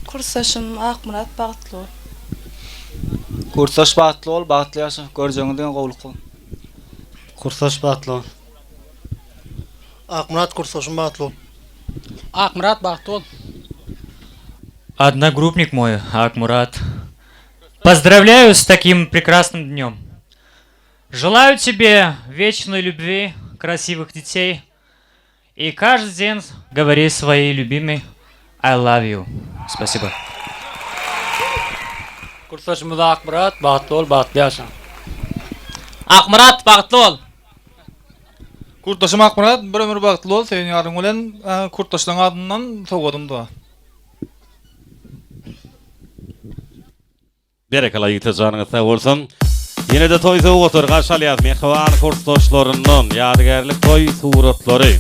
Kursdaşym Akmyrat bagtly bol. Kursdaş bagtly bol bagtly ýaşa görjegiňiz diňe gowluk bol. Kursdaş bagtly bol. Akmyrat kursdaşym bagtly bol. Akmyrat bagtly bol. Одногруппник мой Акмурат. Поздравляю с таким прекрасным днем. Желаю тебе вечной любви, красивых детей. И каждый день говори своей любимой I love you. Спасибо. Kursdaşymyz Akmyrat bagtly bol bagtly ýaşa. Akmyrat bagtly bol. Kurtdaşym Akmyrat bir ömür bagtly bol söýen ýaryň bilen kurtdaşlaň adyndan sowgadym da. Berekella ýigitler janyňyz sag bolsun. Ýene-de toý sowgatlary garşy alýas mähriban kursdaşlaryndan ýadygärlik toý suratlary.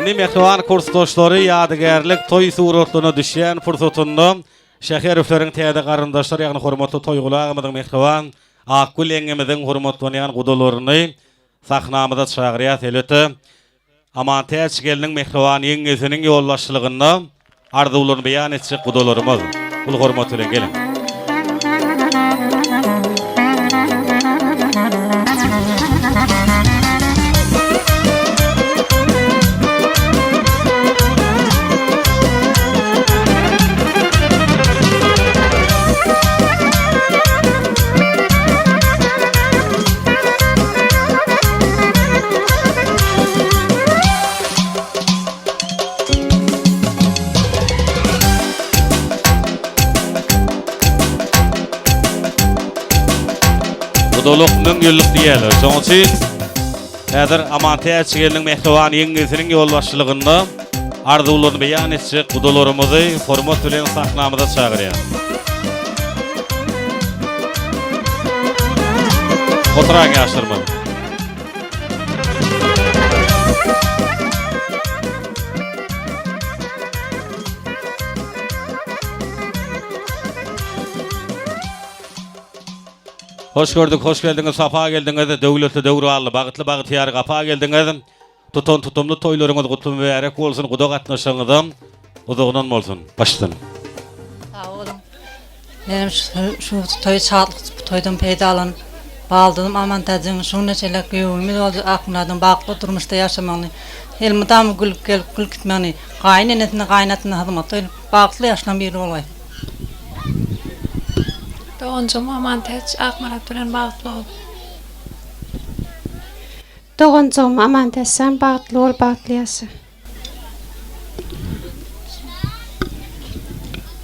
Indi mähriban kursdaşlary ýadygärlik toý suratlaryna düşýän pursatynda Şäherowlaryň täze garyndaşlary, ýagny hormatly Toýguly agamyzyň mähriban Akgül ýeňňemiziň hormatlanýan gudalaryny sahnamyza çagyrýas. Elbetde, Amantäç gelniň mähriban ýeňňesiniň ýolbaşçylygynda arzuwlaryny beýan etjek gudalarymyz uly hormat bilen geliň. Gudalyk 1000 ýyllyk diýýärler. Şonuň üçin häzir Amantäç gelniň mähriban ýeňňesiniň ýolbaşçylygynda arzuwlaryny beýan etjek gudalarymyzy hormat bilen sahnamyza çagyrýar. Oturaň ýaşlarymyz. Hoş gördük, hoş geldiňiz, sapa geldiňiz, döwletli döwranly, bagtly bagtyýar gapa geldiňiz. Tutan tutumly toýlaryňyz gutly mübärek bolsun, guda gatnaşygyňyzam uzagyndan bolsun. Başdan. Sag boluň. Menem şu toý şatlyk toýdan peýdalanyp, baldyzym Amantäjiň şu güne çenli giýewimiz boldy Akmyradyň bagtly durmuşda ýaşamagyny, elmydama gülüp gelip, gülüp gitmegini, gaýyn enesine, gaýyn atasyna hyzmatda edip, bagtly ýaşlaryň biri bolgaý. Doganjygym Amantäç Akmyrat bilen bagtly bol. Doganjygym Amantäçjan bagtly bol bagtly ýaşa.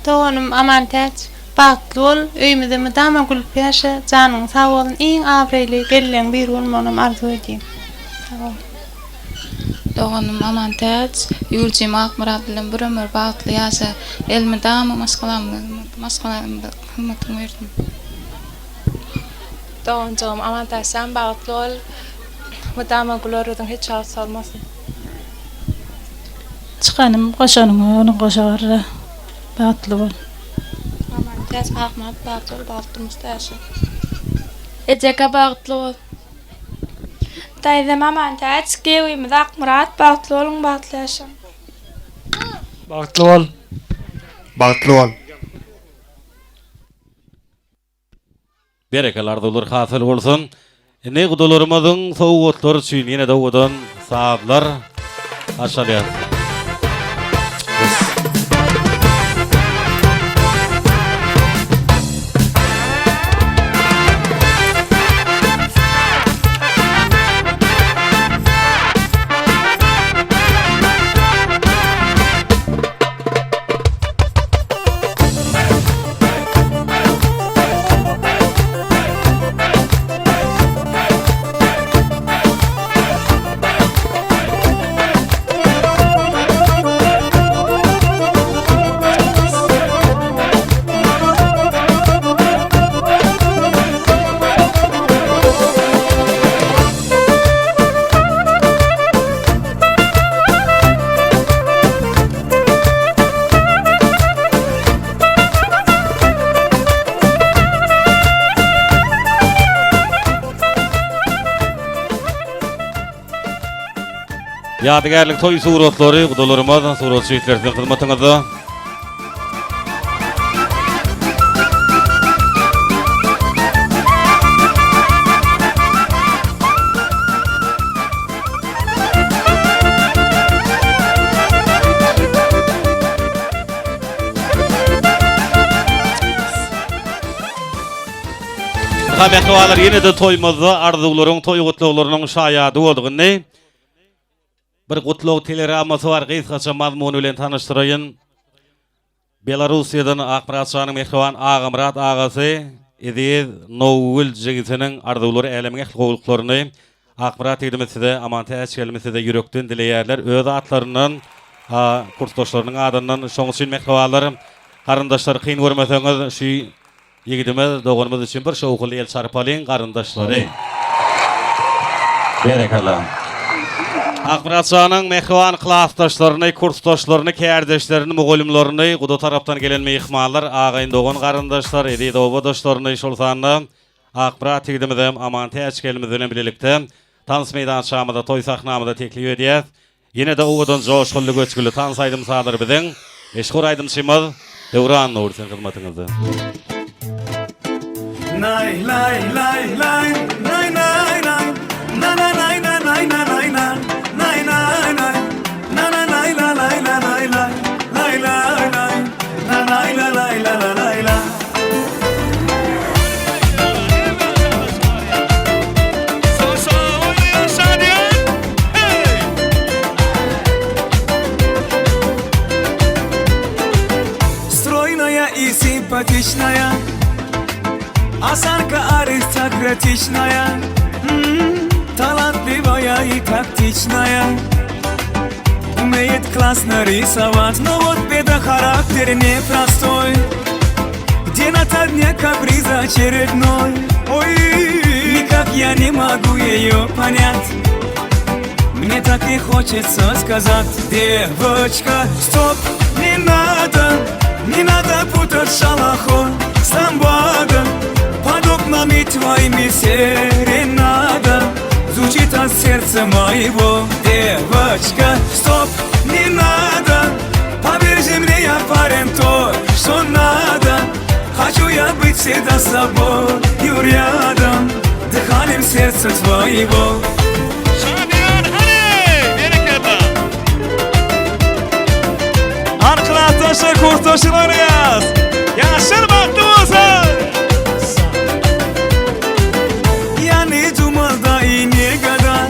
Doganym Amantäç bagtly bol öýmüzde mydama gülüp ýaşa janyň sag bolsun iň abraýly gelinleň biri bolmagynam arzuw edýän sag bol. Doganym Amantäç, Ýüljim Akmyrat bilen bir ömür bagtly ýaşa. Elmydama maşgalamyza hyzmatyň bersin. Doganjygym Amantäçjan bagtly bol. Mydama güler ýüzüň hiç wagt solmasyn. Çykanym goşanyňa ony goşa barra. Bagtly bol. Amantäç Akmyrat bagtly bol bagtly durmuşda ýaşa. Ejeke bagtly bol. Daýzam Amantäç, giýewimiz Akmyrat bagtly boluň bagtly ýaşaň. Bagtly bol. Bagtly bol. Berekella arzuwlar hasyl bolsun. Indi gudalarymyzyň sowgatlary üçin ýene-de owadan sazlar garşy alýas. Ýadygärlik toý suratlary gudalarymyz suratçy ýigitler siziň hyzmatyňyzda. Ynha mähribanlar ýene-de toýumyzda arzuwlaryň toý gutlaglarynyň şaýady bolduk. Indi bir gutlag telegrammasy bar gysgaça mazmuny bilen tanyşdyraýyn. Belarussiýadan Akmyrat şanyň mähriban Agamyrat agasy Eziz Nowgül jigisiniň arzuwlary älemiň ähli gowulyklaryny Akmyrat ýigidimiz size Amantäç gelnimiz size ýürekden dileýärler öz atlaryndan kursdaşlarynyň adyndan şoň üçin mähribanlar garyndaşlar kyn görmeseňiz şu Ýigidimiz, doganymyz üçin bir şowhunly el çarpalyň, garyndaşlary. Berekella. Akmyrat janyň mähriban klasdaşlaryny, kursdaşlaryny, kärdeşlerini, mugallymlaryny, guda tarapdan gelen myhmanlar, agaýyn-dogan garyndaşlar, eziz obadaşlaryny, şol sanda Akmyrat ýigidimizem Amantäç gelnimiz bilen bilelikde tans meýdançamyza, toý sahnamyza teklip edýäs. Ýene-de owadan joşgunly göçgüli tans aýdym-sazlary biziň meşhur aýdymçymyz Döwran Nury siziň hyzmatyňyzda. Naý laý laý laý naý naý naý na na naý na naý na naý na naý naý naý na na naý la lay la lay lay lay lay lay na naý la lay la la lay la. Stroýnaýa i simpatiçnaýa Осанка аристократичная. романтичная, м, талантливая и тактичная. Умеет классно рисовать, но вот беда характер непростой. Где на дне каприз очередной. Ой, никак я не могу ее понять. Мне так и хочется сказать, девочка, стоп, не надо, не надо путать шалахо с ламбада. Под окнами твоими серенада звучит от сердца моего. Девочка, стоп, не надо, поверь же мне, я парень тот, что надо. Хочу я быть всегда с тобой рядом, дыханием сердца твоего. Hany klasdaşlar, kursdaşlar oýnaýas. Ýaşlar bagtly bolsun. Я не думал, да и не гадал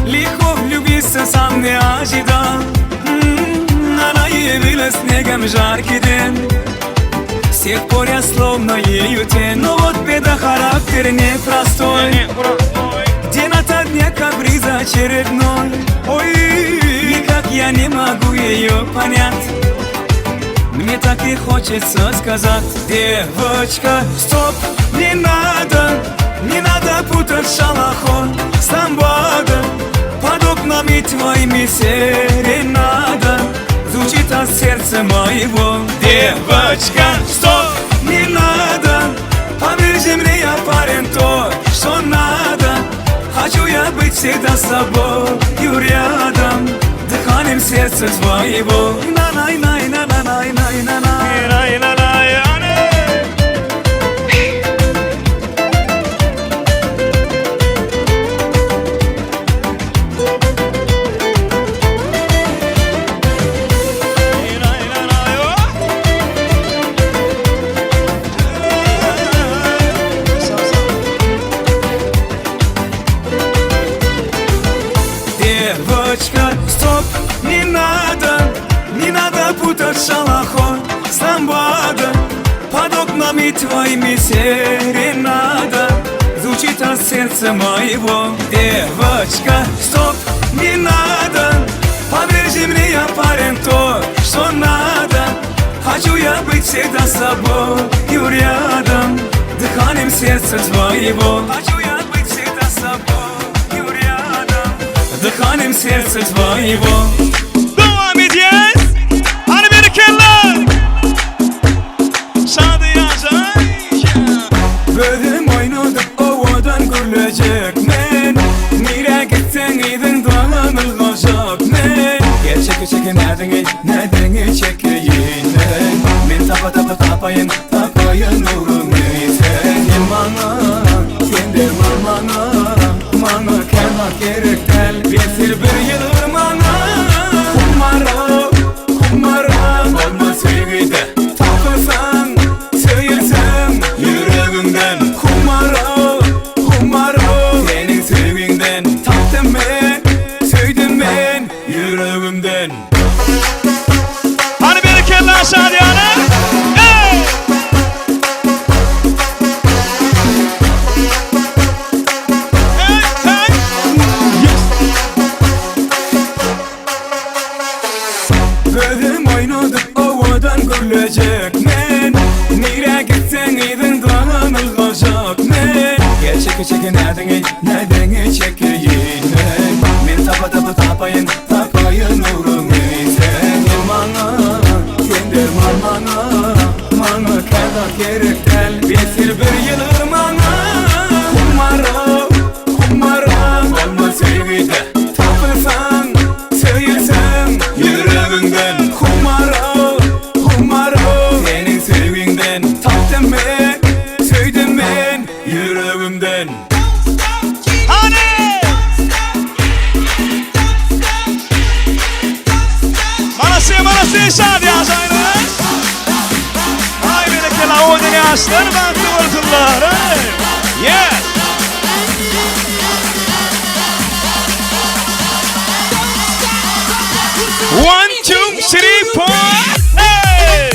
Легко влюбиться сам не ожидал М, Она явилась снегом жаркий день С тех пор я словно ею тень Но вот беда, характер непростой Где на дне каприз очередной Ой, никак я не могу ее понять Мне так и хочется сказать Девочка, стоп, не надо Не надо путать шалахо с ламбада Под окнами твоими серенада Звучит от сердца моего Девочка, стоп, не надо Поверь же мне, я парень тот, что надо Хочу я быть всегда с тобой рядом Дыханием сердца твоего На-най-най-на-най-най-на-най. Девочка, стоп, не надо, не надо путать шалахо с ламбада. Под окнами твоими серенада звучит от сердца моего. Девочка, стоп, не надо, поверь же мне, я парень тот, что надо. Хочу я быть всегда с тобой рядом, дыханием сердца твоего. Хочу я быть всегда с тобой рядом, дыханием сердца твоего. Dowam edýäs. Hany berekella. Şadyýan jaý. Gözüm oýnadyp owadan gürlejek men Nirä gitseň yzyňdan ylgajak men Gel çeke çeke näziňi, näziňi çekeýin men Men tapa tapa tapaýyn, tapaýyn ugruňy Sen gel maňa, sen derman maňa Maňa kän zat gerek däl, besdir bir ýylgyr maňa Humara, humara, bolma söýgüde Tapylsaň, söýülseň ýüregiňden Humara, humara, seniň söýgiňden Tapdym men, söýdüm men ýüregimden. Hany berekella Şadyýana. Eý! Eý, eý! Yes! Gözüm oýnadyp owadan gürlejek men Nirä gitseň yzyňdan ylgajak men Gel çeke çeke näziňi, näziňi çekeýin men Men tapa tapa tapaýyn, tapaýyn ugruňy Sen gel maňa, sen derman maňa Maňa kän zat gerek däl, besdir bir ýylgyr maňa Humara, humara, bolma söýgüde Tapylsaň, söýülseň ýüregiňden Humara, humara, seniň söýgiňden Tapdym men, söýdüm men ýüregimden. Hany! Manasy, manasy Şadyýan jaýyna. Aý berekella owadan ýaşlar bagtly bolsunlar. Eý! Yes! One, two, three, four. Hey!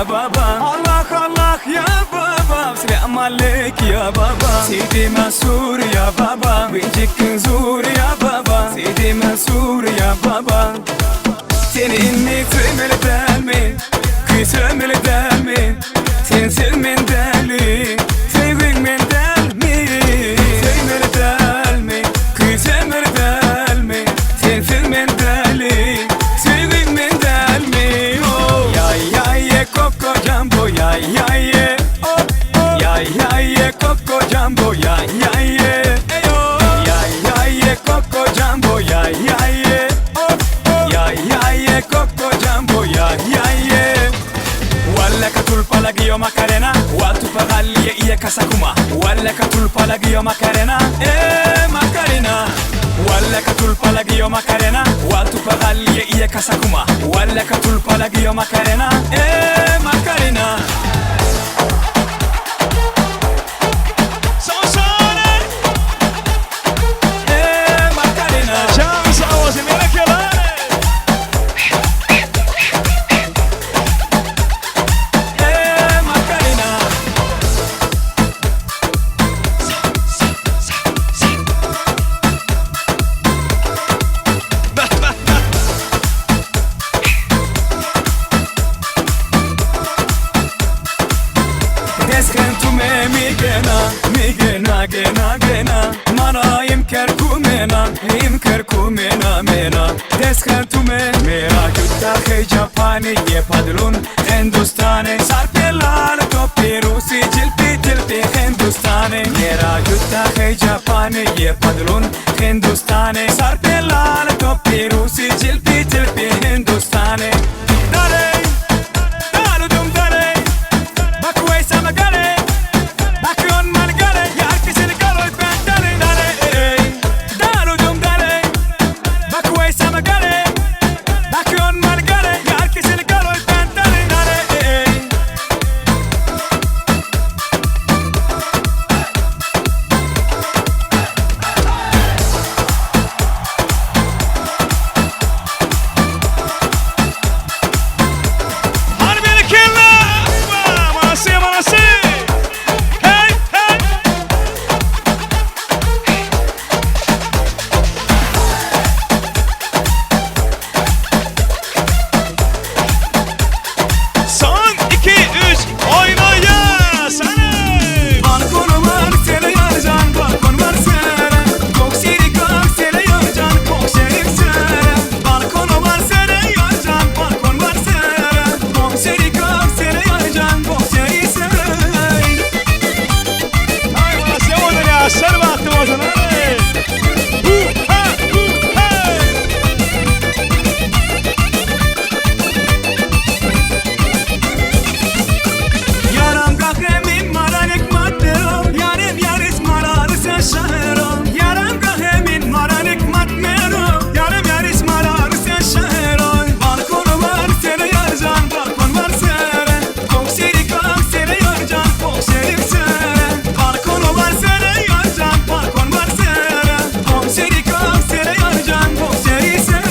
baba Allah Allah ya baba Selam aleyk ya baba Sidi Mansur ya baba Bijik zur ya baba Sidi Mansur ya baba Seni inni söýmeli dälmi Küýsemeli dälmi Sensiz men däli Söýgiň men dälmi Söýmeli dälmi Küýsemeli dälmi Sensiz men däli Söýgiň men dälmi Oh Ya ya ye koko jambo ya ya ye Oh oh Ya ya ye koko jambo ya ya ye Eyo Ya ya ye koko jambo ya ya ye Oh oh Ya ya ye koko jambo ya ya ye Walla tulpa macarena Watu pagalie iye kasakuma Walla tulpa lagio macarena Eh macarena Walla tulpa lagio macarena Watu pagalie iye kasakuma Walla tulpa lagio macarena Eh macarena Eh macarena Şans owazy berekella. Eh macarena Deskentume migena, migena, gena, gena Mana imker kumena, imker kumena, mena Deskentume mera jutta khe Japani ye padlun Hindustane Sarpelal topi Rusi jilpi jilpi Hindustane Mera jutta khe Japani ye padlun Hindustane Sarpelal topi Rusi jilpi jilpi Hindustane Dale, daludum dale Bakwesa magale Bakyon malgale Yarkisini galoy ben dale dale ey Daludum dale Bakwesa magale Bakyon malgale Yarkisini galoy ben dale dale ey Hadi berekella. Manası manası. Hey hey. Son 2 3 oyna ya. Sana. Balkon var sene yarcan balkon var sene Kokseri kak sene yarcan kokseri sene Balkon var sene yarcan balkon var sene Kokseri kak sene yarcan kokseri sene Hay manası olsun ya. Sarı baktım olsun. Hadi. Hu ha hu hey. Yaram kahemin maranek matmero Yarem yaris mararı sen şahero Yaram kahemin maranek matmero Yarem yaris mararı sen şahero Balkonu var sene yarcan balkon var sene Kokseri kak sene yarcan kokseri sene Balkonu var sene yarcan balkon var sene Kokseri kak sene yarcan kokseri sene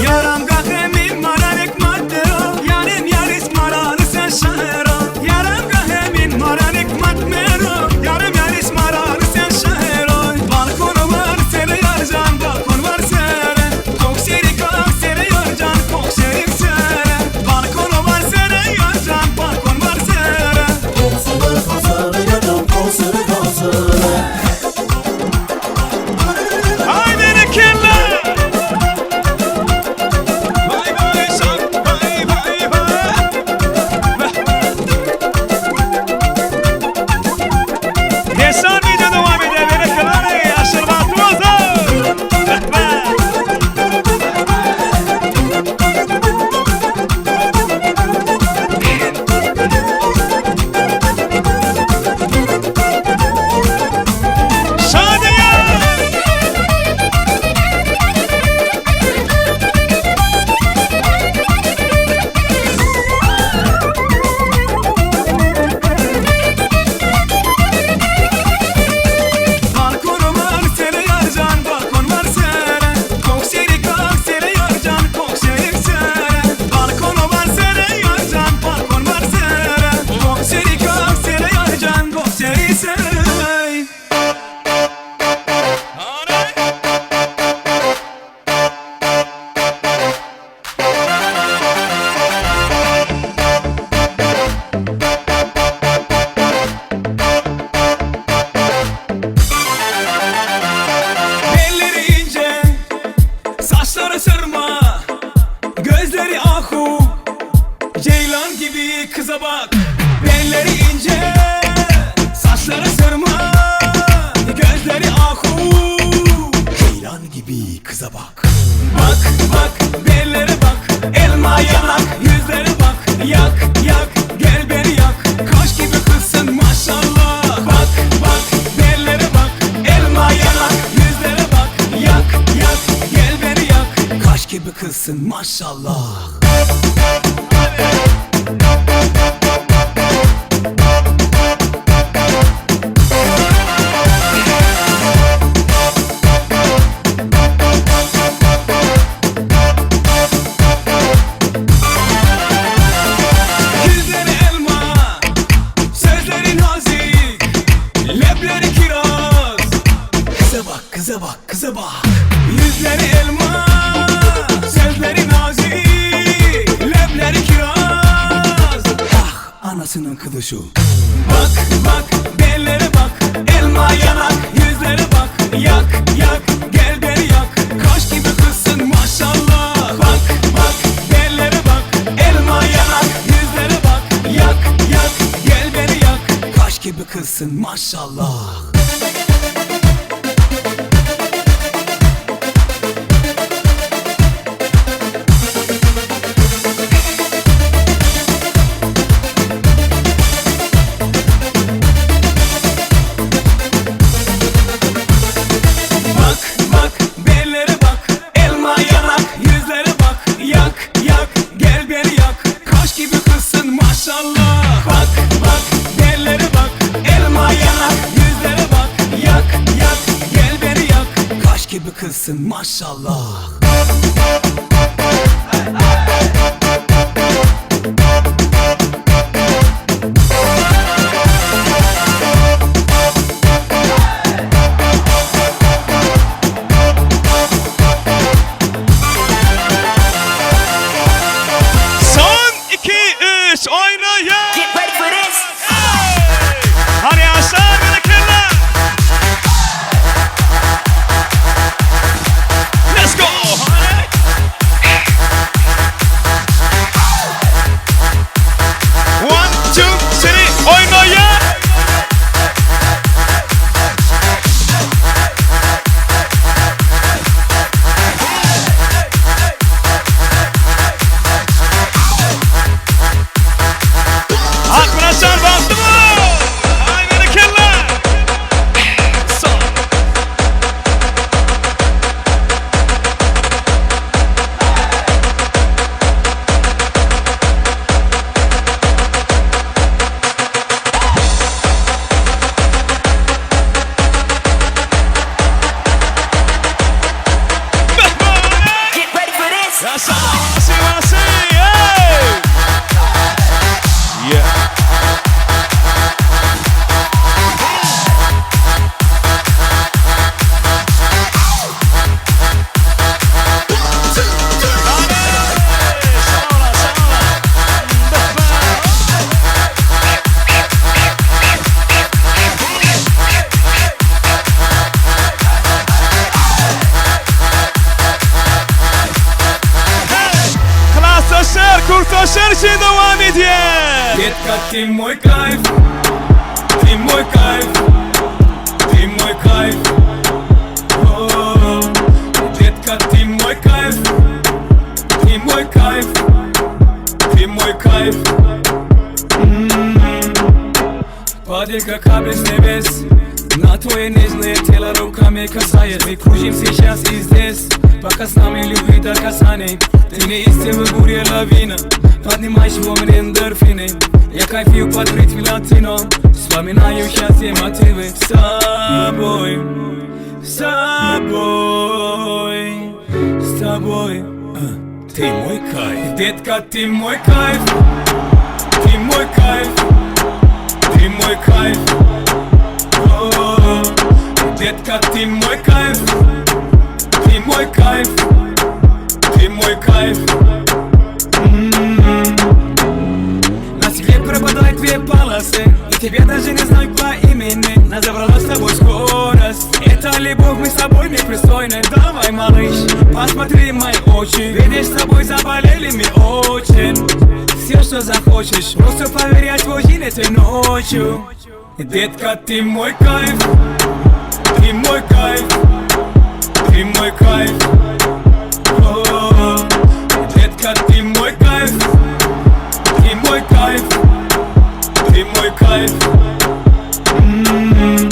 Yaram kahemin maranek matmero Yarem yaris mararı sen şahero Yaram kahemin maranek matmero Yarem yaris mararı sen şahero Balkonu var sene yarcan balkon var sene Kokseri kak sene yarcan kokseri sene Balkonu var sene yarcan balkon var sene Hay berekella. Vay vay şak vay vay vay. Destan video devam eder. Berekella. Aşırı baktım olsun. kıza bak. Belleri ince, saçları sırma, gözleri ahu. Ceylan gibi kıza bak. Bak bak bellere bak, elma yanak, yüzlere bak. Yak yak gel beni yak, kaş gibi kızsın maşallah. Bak bak bellere bak, elma yanak, yüzlere bak. Yak yak gel beni yak, kaş gibi kızsın maşallah. Yüzleri elma, sözleri nazik, lebleri kiraz. Kıza bak, kıza bak, kıza bak. Yüzleri elma, sözleri nazik, lebleri kiraz. Ah, anasının kılışı. Bak bak, bellere bak, elma yanak, yüzlere bak. Yak yak, gel beni yak, kaş gibi kızsın maşallah. Bak bak, bellere bak, elma yanak, yüzlere bak. Yak yak, gel beni yak, kaş gibi kızsın maşallah. Bak bak bellere bak elma yanak yüzlere bak yak yak gel beni yak kaş gibi kızsın maşallah Bak bak bellere bak elma yanak yüzlere bak yak yak gel beni yak kaş gibi kızsın maşallah Son 2 3 oýnaýar. Get ready for this. Hany ýaşlar berekella. Let's go. Hany. One, two, three, oýnaýar. Akmyratjan bagtly bol! Aý berekella! Son. Get ready for this. Ýaşa, wasy, hey! Yeah. Klasdaşlar, kursdaşlar üçin dowam edýär. Детка, ты мой кайф, ты мой кайф, ты мой кайф. О, Детка, ты мой кайф, ты мой кайф, ты мой кайф. М-м-м. Падай, как капли с небес На твое нежное тело руками касаясь Мы кружим сейчас и здесь Пока с нами любви до касаний Ты не истинная буря лавина Поднимаешь во мне эндорфины Я кайфую под ритм латино Вспоминаю счастье мотивы С тобой, с тобой, с тобой А, Ты мой кайф Детка, ты мой кайф Ты мой кайф ты мой кайф, о, детка, ты мой кайф, ты мой кайф, ты мой кайф. М-м-м. На стекле пропадают две полосы И тебя даже не знаю по имени Нас забрала с тобой скорость Это любовь, мы с тобой непристойны Давай, малыш, посмотри в мои очи Видишь, с тобой заболели мы очень. Все, что захочешь, просто поверь, я твой джин этой ночью. Детка, ты мой кайф, ты мой кайф, ты мой кайф. О, детка, ты мой кайф, ты мой кайф, ты мой кайф. М-м-м.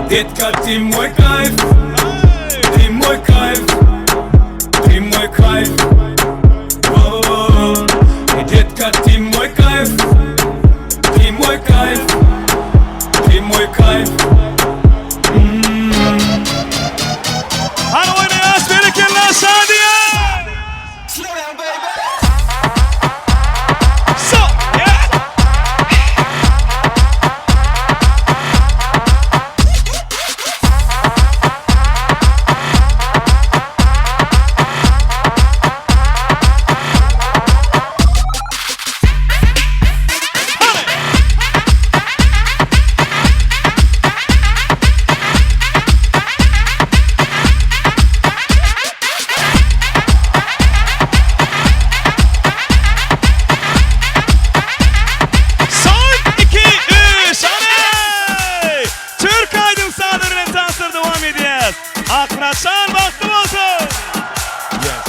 Детка, ты мой кайф, ты мой кайф, ты мой кайф. О, детка, ты мой кайф, ты мой кайф, ты мой кайф. М-м-м. Hany oýnaýas berekella Şadiýa! Slow down, baby. So, yeah! Son 2 3 hany! Türk aýdym sazlary bilen tanslar dowam edýär. Akmyratjan bagtly bolsun! Yeah.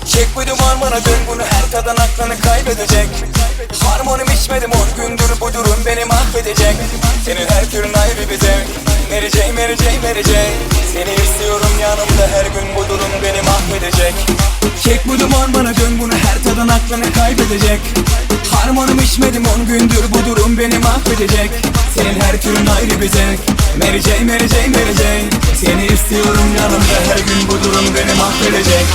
Çek bir duman bana dön bunu her tadan aklını kaybedecek Harmanım içmedim on gündür bu durum beni mahvedecek Senin her türün ayrı bir zevk Mary Jane, Mary Jane, Mary Jane Seni istiyorum yanımda her gün bu durum beni mahvedecek Çek bu duman bana dön bunu her tadan aklını kaybedecek Harmanım içmedim on gündür bu durum beni mahvedecek Senin her türün ayrı bir zevk Mary Jane, Mary Jane, Mary Jane Seni istiyorum yanımda her gün bu durum beni mahvedecek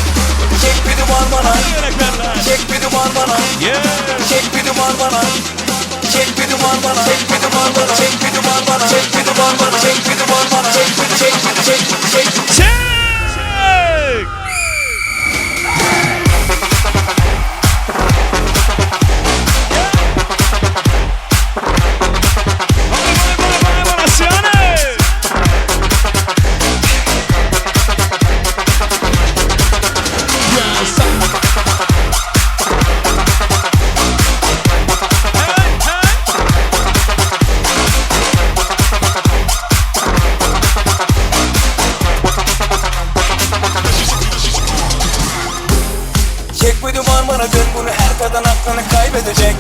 Çek bir duman bana Çek bir duman bana Çek bir duman bana Çek bir duman bana Çek bir duman bana Çek bir duman bana Çek bir duman bana Çek bir duman bana Çek bir çek çek çek Çek! Bana bana bana bana Şahane! Hey, hey! Çek bir duman bana dön bunu her tadan aklını kaybedecek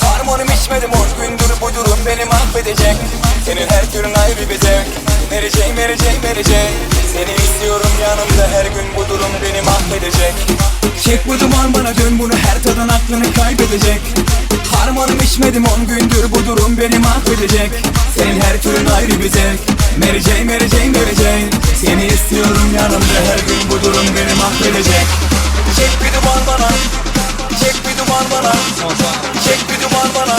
Harmanım içmedim on gündür bu durum beni mahvedecek Senin her türün ayrı bir zevk Mary Jane, Mary Jane, Mary Jane Seni istiyorum yanımda her gün bu durum beni mahvedecek Çek bu duman bana dön bunu her tadan aklını kaybedecek Harmanım içmedim on gündür bu durum beni mahvedecek Senin her türün ayrı bir zevk Mary Jane, Mary Jane, Mary Jane Seni istiyorum yanımda her gün bu durum beni mahvedecek Çek bir duman bana Çek bir duman bana Çek bir duman bana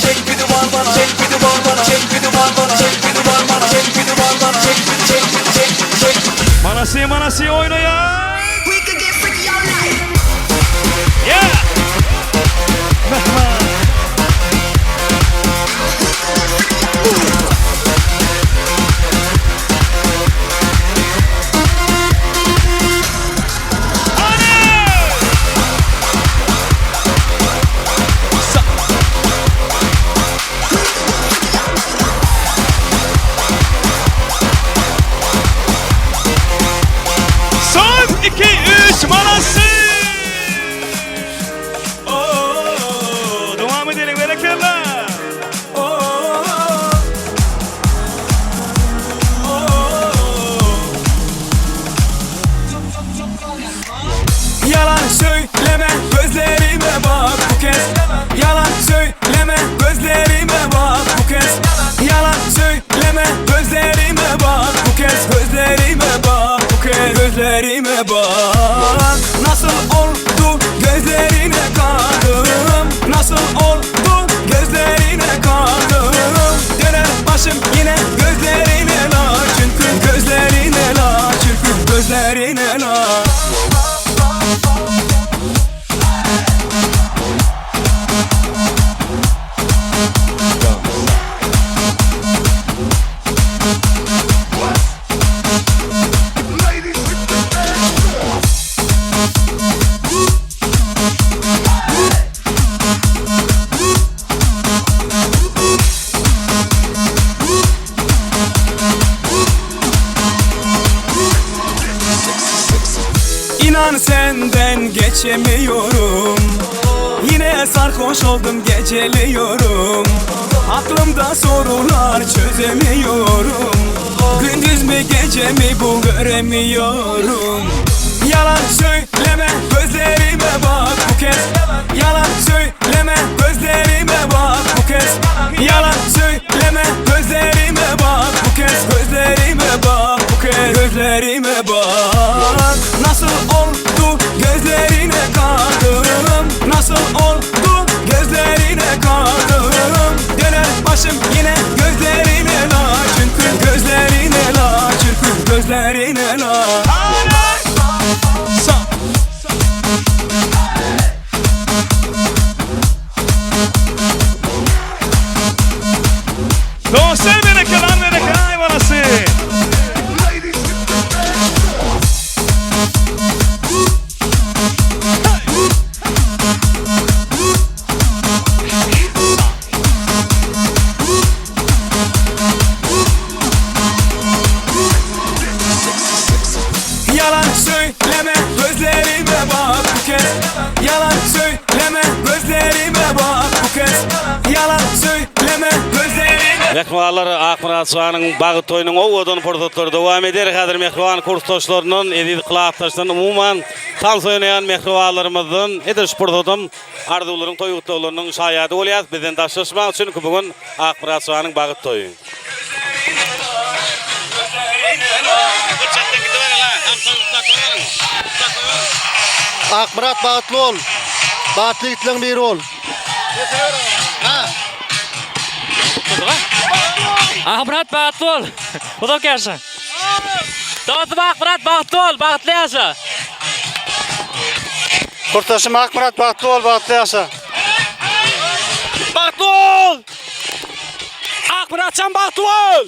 Çek bir duman bana Çek bir duman bana Çek bir duman bana Çek bir duman bana Çek bir duman bana Çek bir çek çek çek Manasy manasy oýnaýan! We could get freaky all night. Yeah! Mehman! Hany! Sa- Son! geçemiyorum. Yine sarhoş oldum geceliyorum. Aklımda sorular çözemiyorum. Gündüz mü gece mi bu göremiyorum. Yalan söyleme gözlerime bak bu kez. Yalan söyleme gözlerime bak bu kez. Yalan söyleme gözlerime bak bu kez. Gözlerime bak bu kez. Gözlerime bak. Nasıl oldu gözlerine kaldım. Nasıl oldu gözlerine kaldım. Döner başım yine gözlerine la. Çünkü gözlerine la. Çünkü gözlerine la. Sağ. Dostlar bereke lan bereke hayvanası. Yalan söyleme gözlerime bak bu kez. Yalan söyleme gözlerime bak bu kez. Yalan söyleme gözlerime. Mähribanlar Akmyrat janyň bagt toýunyň owadan pursatlary dowam eder. Häzir mähriban kursdaşlaryndan, eziz klasdaşlaryndan, umuman tans oýnaýan mähribanlarymyzdan edil şu pursadam arzuwlaryň toý gutlaglarynyň şaýady bolýas. Bizden daşlaşmaň, çünki bu gün Akmyrat janyň bagt toýy. Akmyrat bagtly bol. Bagtly ýigitleň biri bol. Akmyrat bagtly bol. Uzak ýaşa. Dostum Akmyrat bagtly bol, bagtly ýaşa. Kursdaşym Akmyrat bagtly bol, bagtly ýaşa. Bagtly bol! Akmyratjan bagtly bol!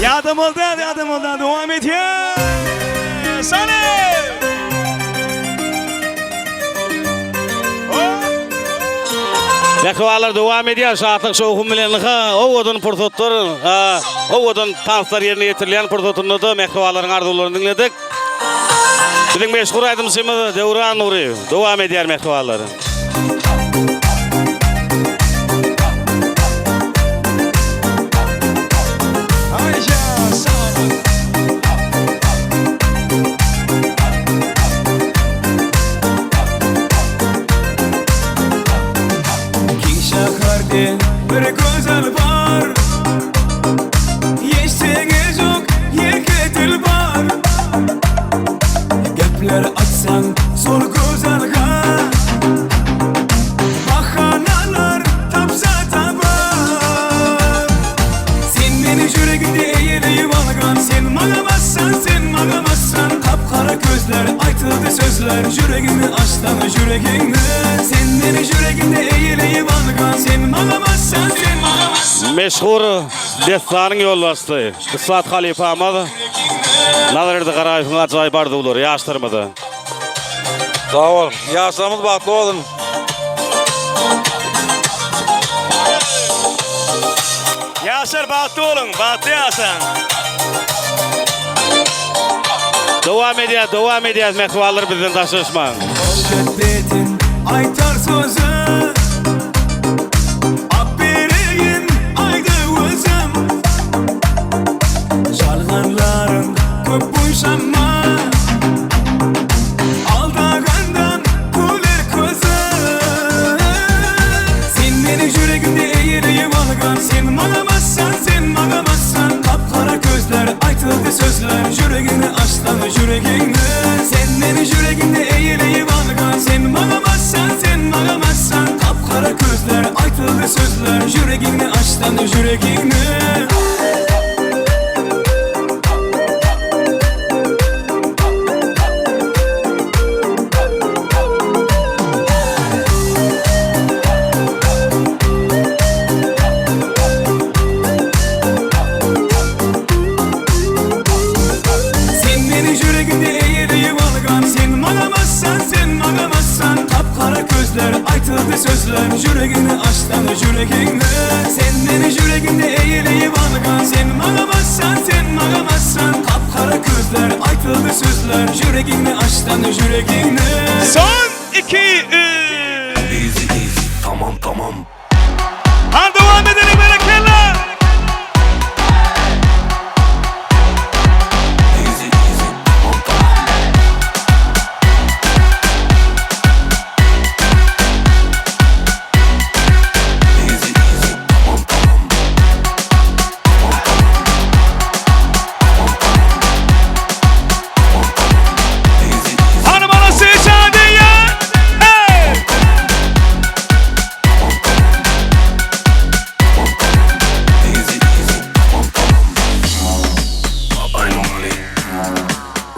Ýadamaly däl, ýadamaly däl, dowam edýäs. Hany! Mähribanlar dowam edýär şatlyk şowhun bilen ha owadan pursatlar owadan tanslar ýerine ýetirilýän pursatynda-da mähribanlaryň arzuwlaryny diňledik. Biziň meşhur aýdymçymyz Döwran Nuryýew dowam edýär mähribanlar. Giň şäherde bir gözel bar Hiç teňi ýok ýeke dilbar Gepler atsaň şol gözelge Bahanalar tapsa tapar Sen meni ýüreginde eýeleýip algan Sen maňa bassan sen maňa bassan Gap-gara gözler aýtyldy sözler Ýüregimi açsaň ýüregiňi Sen meni ýüreginde eýeleýip algan Sen maňa bassan sen maňa bassan. Meşhur dessanyň ýolbaşçysy, ussat halypamyz Nazarberdi Garaýewiň ajaýyp arzuwlary ýaşlarymyza. Sag bol. Ýaşlarymyz bagtly bolsun. Ýaşlar bagtly boluň, bagtly ýaşaň. Dowam edýär, dowam edýär mähribanlar bizden daşlaşmaň. Söhbetin aýtar sözi Ap bereýin aýda özüm Ýalganlaryň köp buýsanma Aldagandan güler közüm Sen meni ýüregimde eýeleýip algan Sen maňa bassan, sen maňa bassan Gap-gara gözler, aýtyldy sözler Ýüregini açsaň ýüregiňi Sen meni ýüregimde eýeleýip algan Sen maňa bassan, sen maňa bassan Gap-gara gözler, aýtyldy sözler Ýüregiňi açsaň ýüregiňi. Sen meni ýüregimde eýeleýip algan Sen maňa bassan, sen maňa bassan Gap-gara gözler, aýtyldy sözler Ýüregini açsaň ýüregiňi Sen meni ýüregimde eýeleýip algan Sen maňa bassan, sen maňa bassan Gap-gara gözler, aýtyldy sözler Ýüregiňi açsaň ýüregiňi. Son iki üç. Easy easy tamam tamam. Hany dowam edeliň berekella. Easy easy tamam tamam. Easy easy tamam tamam. Tamam tamam. Tamam tamam. Tamam tamam. Easy easy. Hany bana şadeýe. Hey! Tamam tamam. Tamam tamam. Easy easy tamam tamam. Pop ein Molly.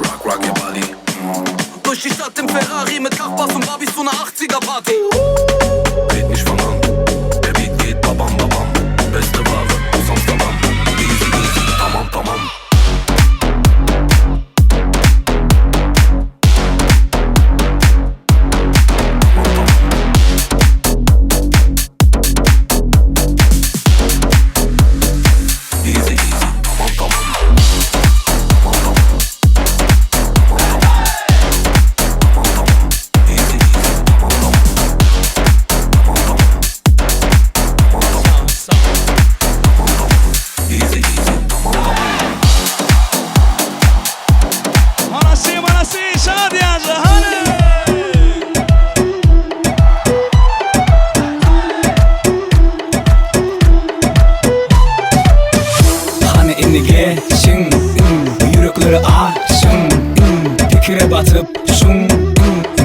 Rock rock your body. Durch die Stadt im Ferrari mit Nachbars und Barbies zu ner 80er Party. Red mich von an. Der Beat geht babam babam. Beste Ware aus Amsterdam. Easy easy tamam tamam. Tamam tamam. Easy easy tamam tamam. Tamam tamam. Tamam tamam. Tamam tamam. Easy easy tamam tamam. Tamam tamam. Tamam tamam. Tamam tamam. Easy easy tamam tamam. Manasy manasy şadyýanja hany. Hany indi geçiň Ýürekleri açyň Pikire batyp şuň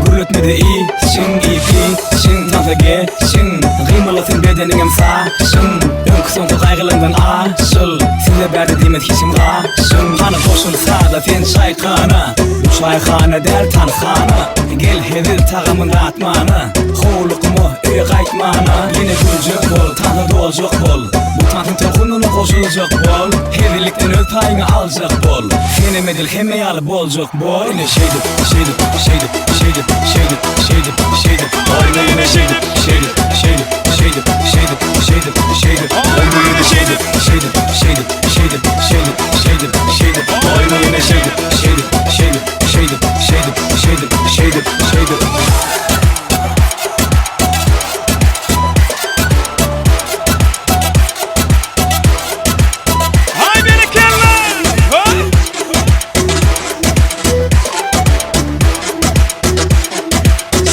Gürletmedi içiň Iýip içiň tansa geçiň Gymylasyn bedeniňem saçyň Öňki soňky gaýgylaňdan aşyl Size bärde diýmez hiç kim gaşyn Hany goşul saza sen çaýkana Bu çaýhana däl tanshana Gel hezil tagamyn datmana Howlukma öýe. öýe gaýtmana. Ýene güljek bol, tansa doljak bol. Bu tansyň tolkunyna goşuljak bol. Hezillikden öz paýyňy aljak bol. Senem edil hemme ýaly boljak bol. Ine şeýdip, şeýdip, şeýdip, şeýdip, şeýdip, şeýdip, şeýdip. Oýna ýene şeýdip, şeýdip, şeýdip, şeýdip, şeýdip, şeýdip, şeýdip. Oýna ýene şeýdip, şeýdip, şeýdip, şeýdip, şeýdip, şeýdip, şeýdip. Oýna ýene şeýdip, şeýdip, şeýdip, şeýdip, şeýdip, şeýdip, şeýdip, şeýdip. Haý berekella! Hoý!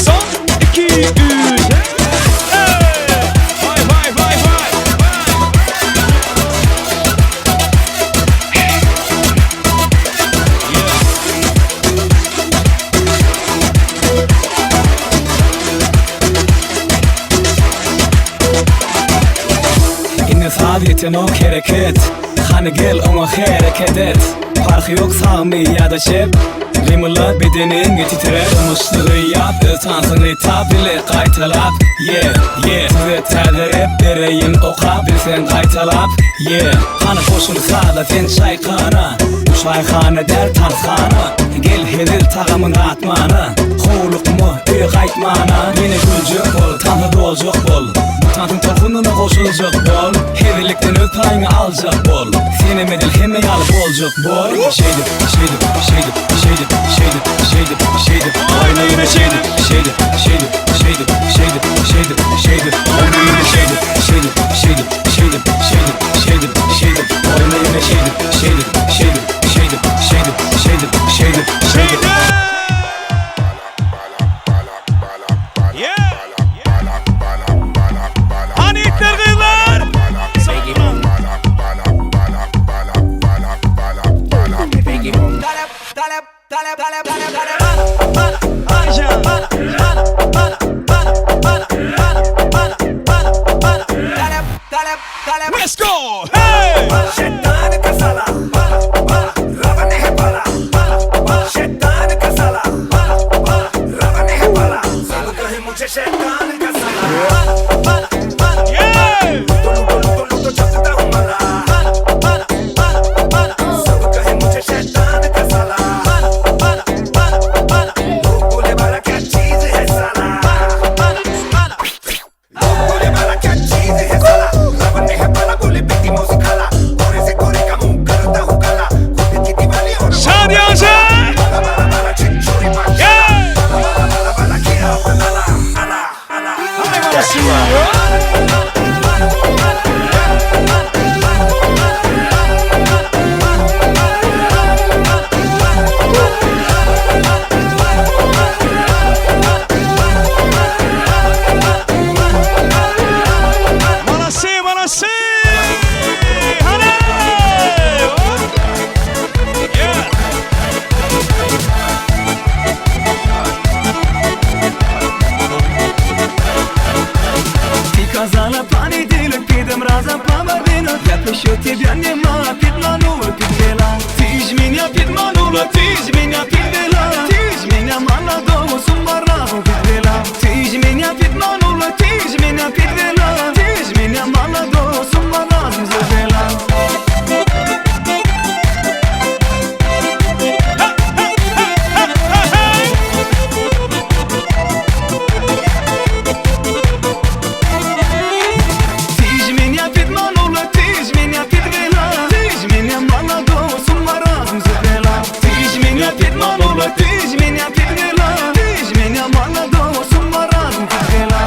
Son, iki, üç, hey! Vay vay vay vay! Indi saz ýetenok hereket Hany gel oňa hereket et Parhy ýok sagmy ýa-da çep Gymyla bedeniňi titret Dymyşlygy ýap öz tansyňy tap Bile gaýtalap yeah yeah Size täze rep bereýin okap Bilseň gaýtalap yeah Hany goşul saza sen çaýkana Bu çaýhana däl tanshana Gel hezil tagamyň datmana Howlukma öýe gaýtmana Ýene güljek bol tansa doljak bol Bu tansyň tolkunyna goşuljak bol Hezillikden öz paýyňy aljak bol Senem edil hemme ýaly boljak bol Şeýdip, şeýdip, şeýdip, şeýdip, şeýdip, şeýdip, şeýdip Oýna ýene şeýdip, şeýdip, şeýdip, şeýdip, şeýdip, şeýdip, şeýdip Oýna ýene şeýdip, şeýdip, şeýdip, şeýdip, şeýdip, şeýdip, şeýdip Oýna ýene şeýdip, şeýdip, şeýdip, şeýdip, şeýdip, şeýdip, şeýdip, şeýdip. Hany itler gyzlar? Let's go! Hey! Şeytan kasala, Ravan hai bala, Şeytan kasala, Ravan hai bala, Sab kahe mujhe şeytan kasala. Luto luto luto luto chapta hu mala, Sab kahe mujhe şeytan kasala. Log bole bala kya cheez hai sala. Log bole bala kya cheez hai sala. Ravan hai bala bole beti mausi khala. Gore se gore ka muh karta hu kala. Khud ki diwali aur Şadiyancı! Bala bala bala chichori bala. Bala bala bala kiya bala ala ala. Malasy, malasy! Hany! Yeah! Ты казала понедельник, пидем разом помордина Я пишу тебя нема, подманула, подвела Ты ж меня подманула, ты ж меня подвела Ты ж меня молодого с ума разум подвела Ты ж меня подманула, ты ж меня подвела Ты ж меня молодого с ума разум завела Ты ж меня подманула, ты ж меня подвела Ты ж меня молодого с ума разум завела Ты ж меня подманула, ты ж меня подвела Ты ж меня молодого с ума разум подвела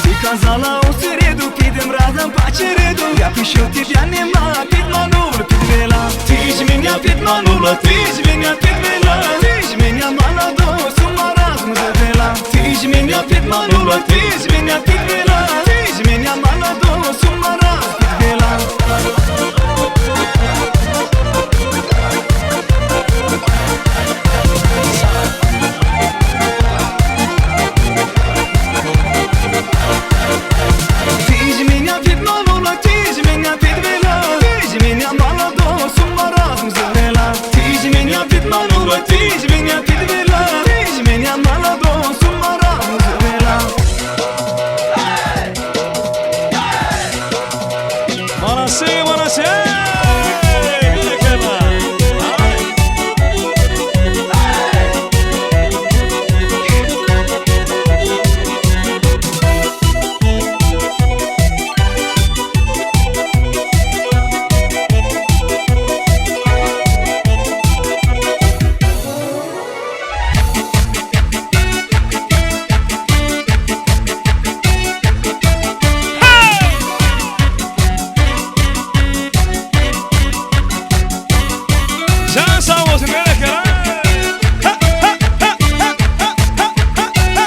Ты казала у среду, пидем разом по череду Я пишу тебя нема, подманула, подвела Ты ж меня подманула, ты ж меня подвела Ты ж меня молодого с ума разум завела Ты ж меня подманула, ты ж меня подвела Ты ж меня молодого с ума разум подвела Ты ж меня подманула, ты Maraşeý! Berekella! Jan sag bolsun berekella! Ha, ha, ha, ha, ha, ha, ha, ha.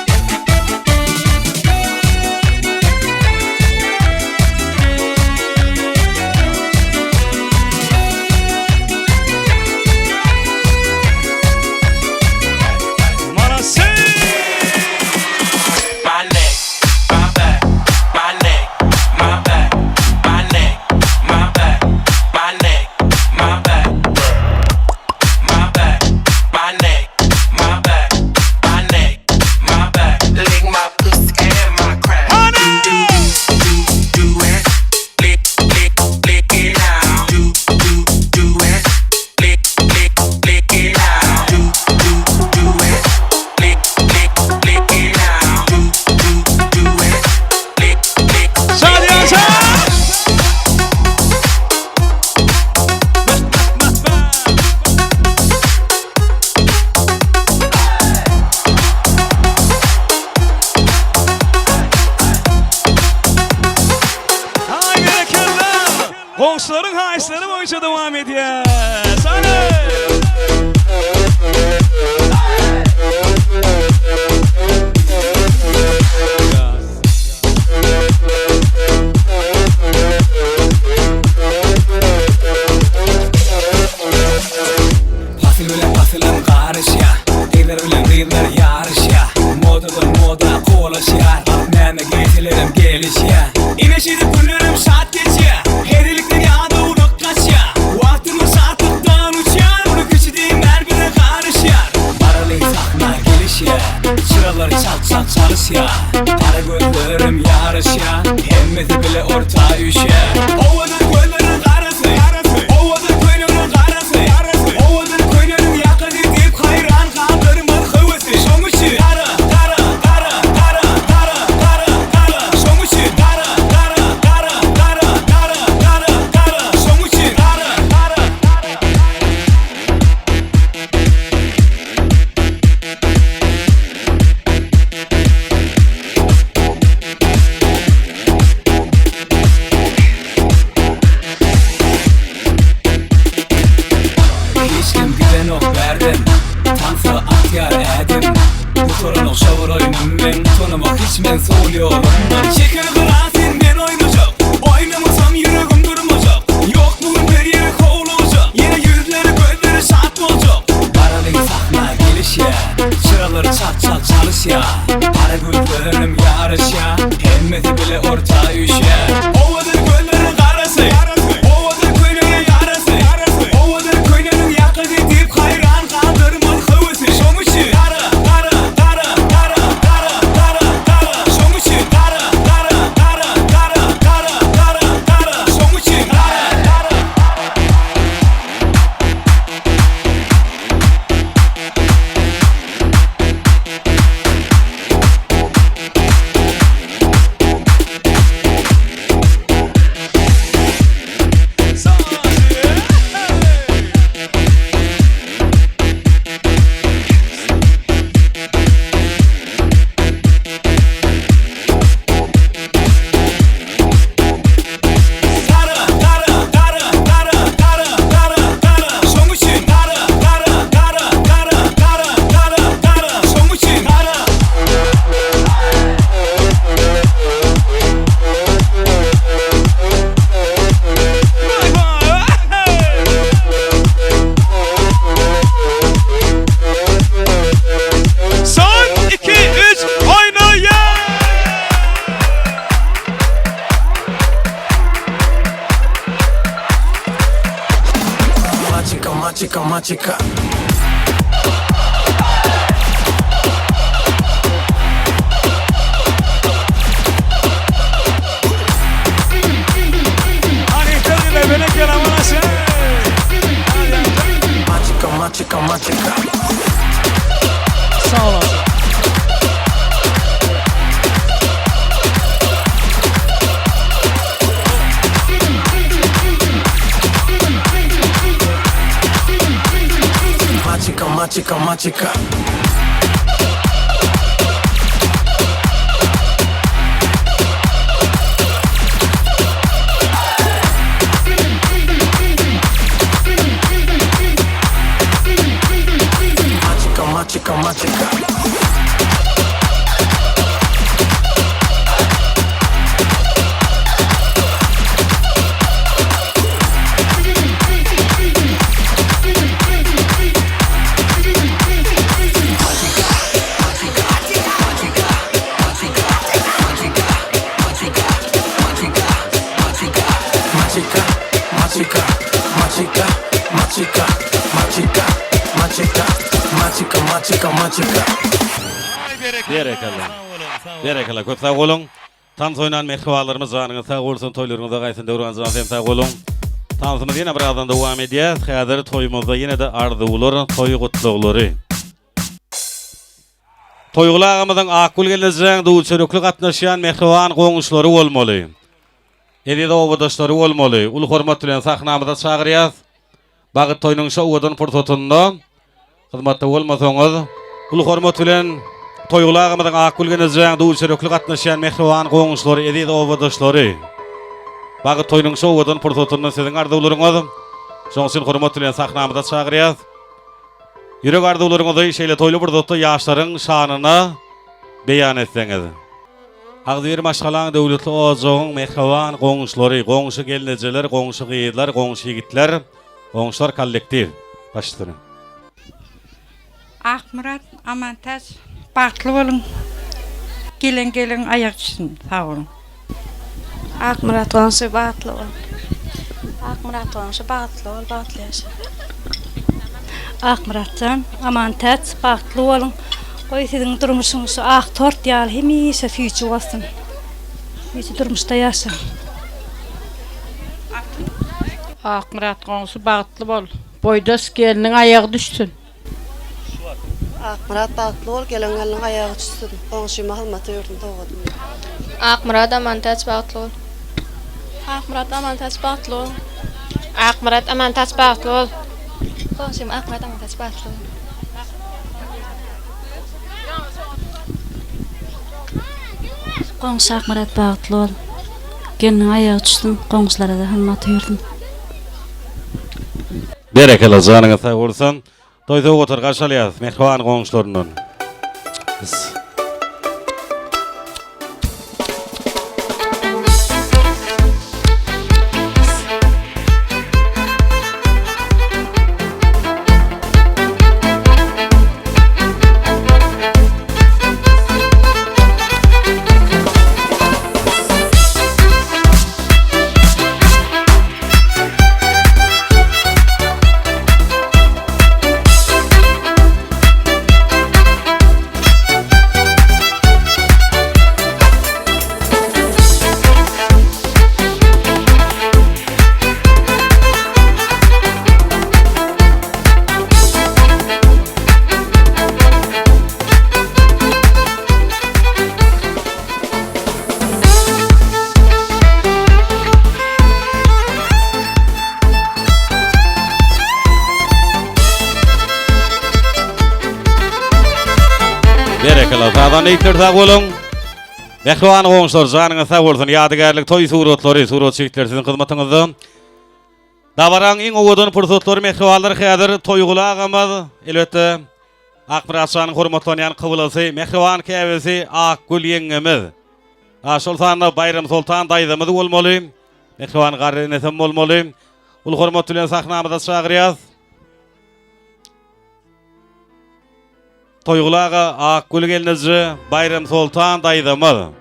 Maraşeý! My neck, my back, my neck, my back, my neck, my back, my neck, my back, my back, my neck, my back, my neck, my back. Lick my pussy and my crack. Do do do do it, lick lick lick it out. Do do do it, lick lick lick it out. Do do do it, lick lick lick it out. Do do do it, lick lick. Şadyýan şa! Haý berekella! Goňşularyň haýyşlary boýunça dowam edýäs. Hany! Pasyl bilen pasylam garyşýa Gyzlar bilen gyzlar ýaryşýa Modadan moda kowalaşýar Näme geýselerem gelişýä Ine şeýdip günlerim şat geçýä Hezillikden ýadawlyk gaçýa Wagtymyz şatlykdan uçýar Uly kiçi diýmän bize garyşýar Baraly sahna gelişýä Çyralar çalt-çalt çalyşýa Gara gözlerim ýaryşýa Hemmesi bile orta üýşýä Owadan gözleriň garasy Owadan köýnegiň garasy Owadan köýnegiň ýakasy Diýip haýran galdyrmaz höwesi Şoň üçin gara, gara, gara, gara, gara, gara, gara Şoň üçin gara, gara, gara, gara, gara, gara, gara Şoň üçin gara, gara, gara. Hiç kim gidenok bärden Tansa atýar ädim Gutaranok şo bir oýnum meň Utanamok hiç men sowul ýolumdan Çekil gyra sen men oýnajak Oýnamasam ýüregim durmajak Ýok bu gün bir ýere howlugjak Ýene ýüzleri gözleri şat boljak Baralyň sahna gelişýä Çyralar çalt çalt çalyşýa Gara gözlerim ýaryşýa Hemmesi bile orta üýşýä Owadan gözleriň garasy Owadan köýneginiň ýarasy Owadan köýneginiň ýakasy Diýip haýran galdyrmaz höwesi Şoň üçin gara gara gara gara gara gara gara Şoň üçin gara gara gara gara gara gara gara Şoň üçin gara gara. Gara, gara, gara, gara, gara, gara, gara Şoň üçin gara, gara, gara, gara, gara, gara, gara Şoň üçin gara. Son iki üç oýnaýas! Maçika maçika maçika. Hany, Maçika maçika. Sag olasyn. Maçika maçika maçika. Maçika maçika maçika. Maçika maçika maçika maçika maçika maçika maçika maçika maçika. Berekella. Berekella. Köp sag boluň. Tans oýnan mähribanlarymyz janyňyz sag bolsun toýlaryňyza gaýtsyn Döwran jan sen sag boluň. Tansymyz ýene birazdan dowam edýär. Häzir toýumyzda ýene-de arzuwlar, toý gutlaglary. Toýguly agamyzyň Akgül gelnejäň duz-çörekli gatnaşýan mähriban goňşulary bolmaly. Eziz obadaşlary bolmaly. Uly hormat bilen sahnamyza çagyrýas. Bagyt toýunyň şu owadan pursatynda hyzmatda bolmasaňyz, uly hormat bilen Toýguly agamyzyň Akgül gelnejäň duz-çörekli gatnaşýan mähriban goňşulary, eziz obadaşlary. Bagyt toýunyň şu owadan pursatynda siziň arzuwlaryňyz. Şonuň üçin hormat bilen sahnamyza çagyrýas. Ýürek arzuwlaryňyzy şeýle toýly pursatda ýaşlaryň şanyna beýan etseňiz. Agzybir maşgalaň, döwletli ojagyň mähriban goňşulary, goňşy gelnejeler, goňşy gyzlar, goňşy ýigitler, goňşular kollektiw. Baş üstüne. Akmyrat Amantäç bagtly boluň gelen gelin aýagy düşsün sag boluň. Akmyrat goňşy bagtly bol. Akmyrat goňşy bagtly bol bagtly ýaşa. Akmyratjan, Amantäç bagtly boluň. Goý siziň durmuşyňyz şu ak tort ýaly hemişe süýji bolsun. Süýji durmuşda ýaşaň. Akmyrat goňşy bagtly bol. Boýdaş gelniň aýagy düşsün. Akmyrat bagtly bol gelen gelniň aýagy çüssün goňşyma hyzmata ýürsün sowgadym ýok. Akmyrat Amantäç bagtly bol. Akmyrat Amantäç bagtly bol. Akmyrat Amantäç bagtly bol. Goňşym Akmyrat Amantäç bagtly bol. Goňşy Akmyrat bagtly bol. Gelniň aýagy çüssün goňşularada hyzmaty ýürsün. Berekella janyňyz sag bolsun. Toý sowgatlary garşy alýas mähriban goňşularyndan. Berekella sazan ýigitler sag boluň. Mähriban goňşular janyňyz sag bolsun. Ýadygärlik toý suratlary, suratçy ýigitler siziň hyzmatyňyzda. Dabaraň iň owadan pursatlary mähribanlar häzir Toýguly agamyz, elbetde Akmyrat şanyň hormatlanýan kybylasy, mähriban käbesi Akgül ýeňňemiz. A şol sanda Baýramsoltan daýzamyz bolmaly. Mähriban garry enesem bolmaly. Uly hormat bilen sahnamyza çagyrýas. Toýguly aga, Akgül gelneje, Baýramsoltan daýzamyz.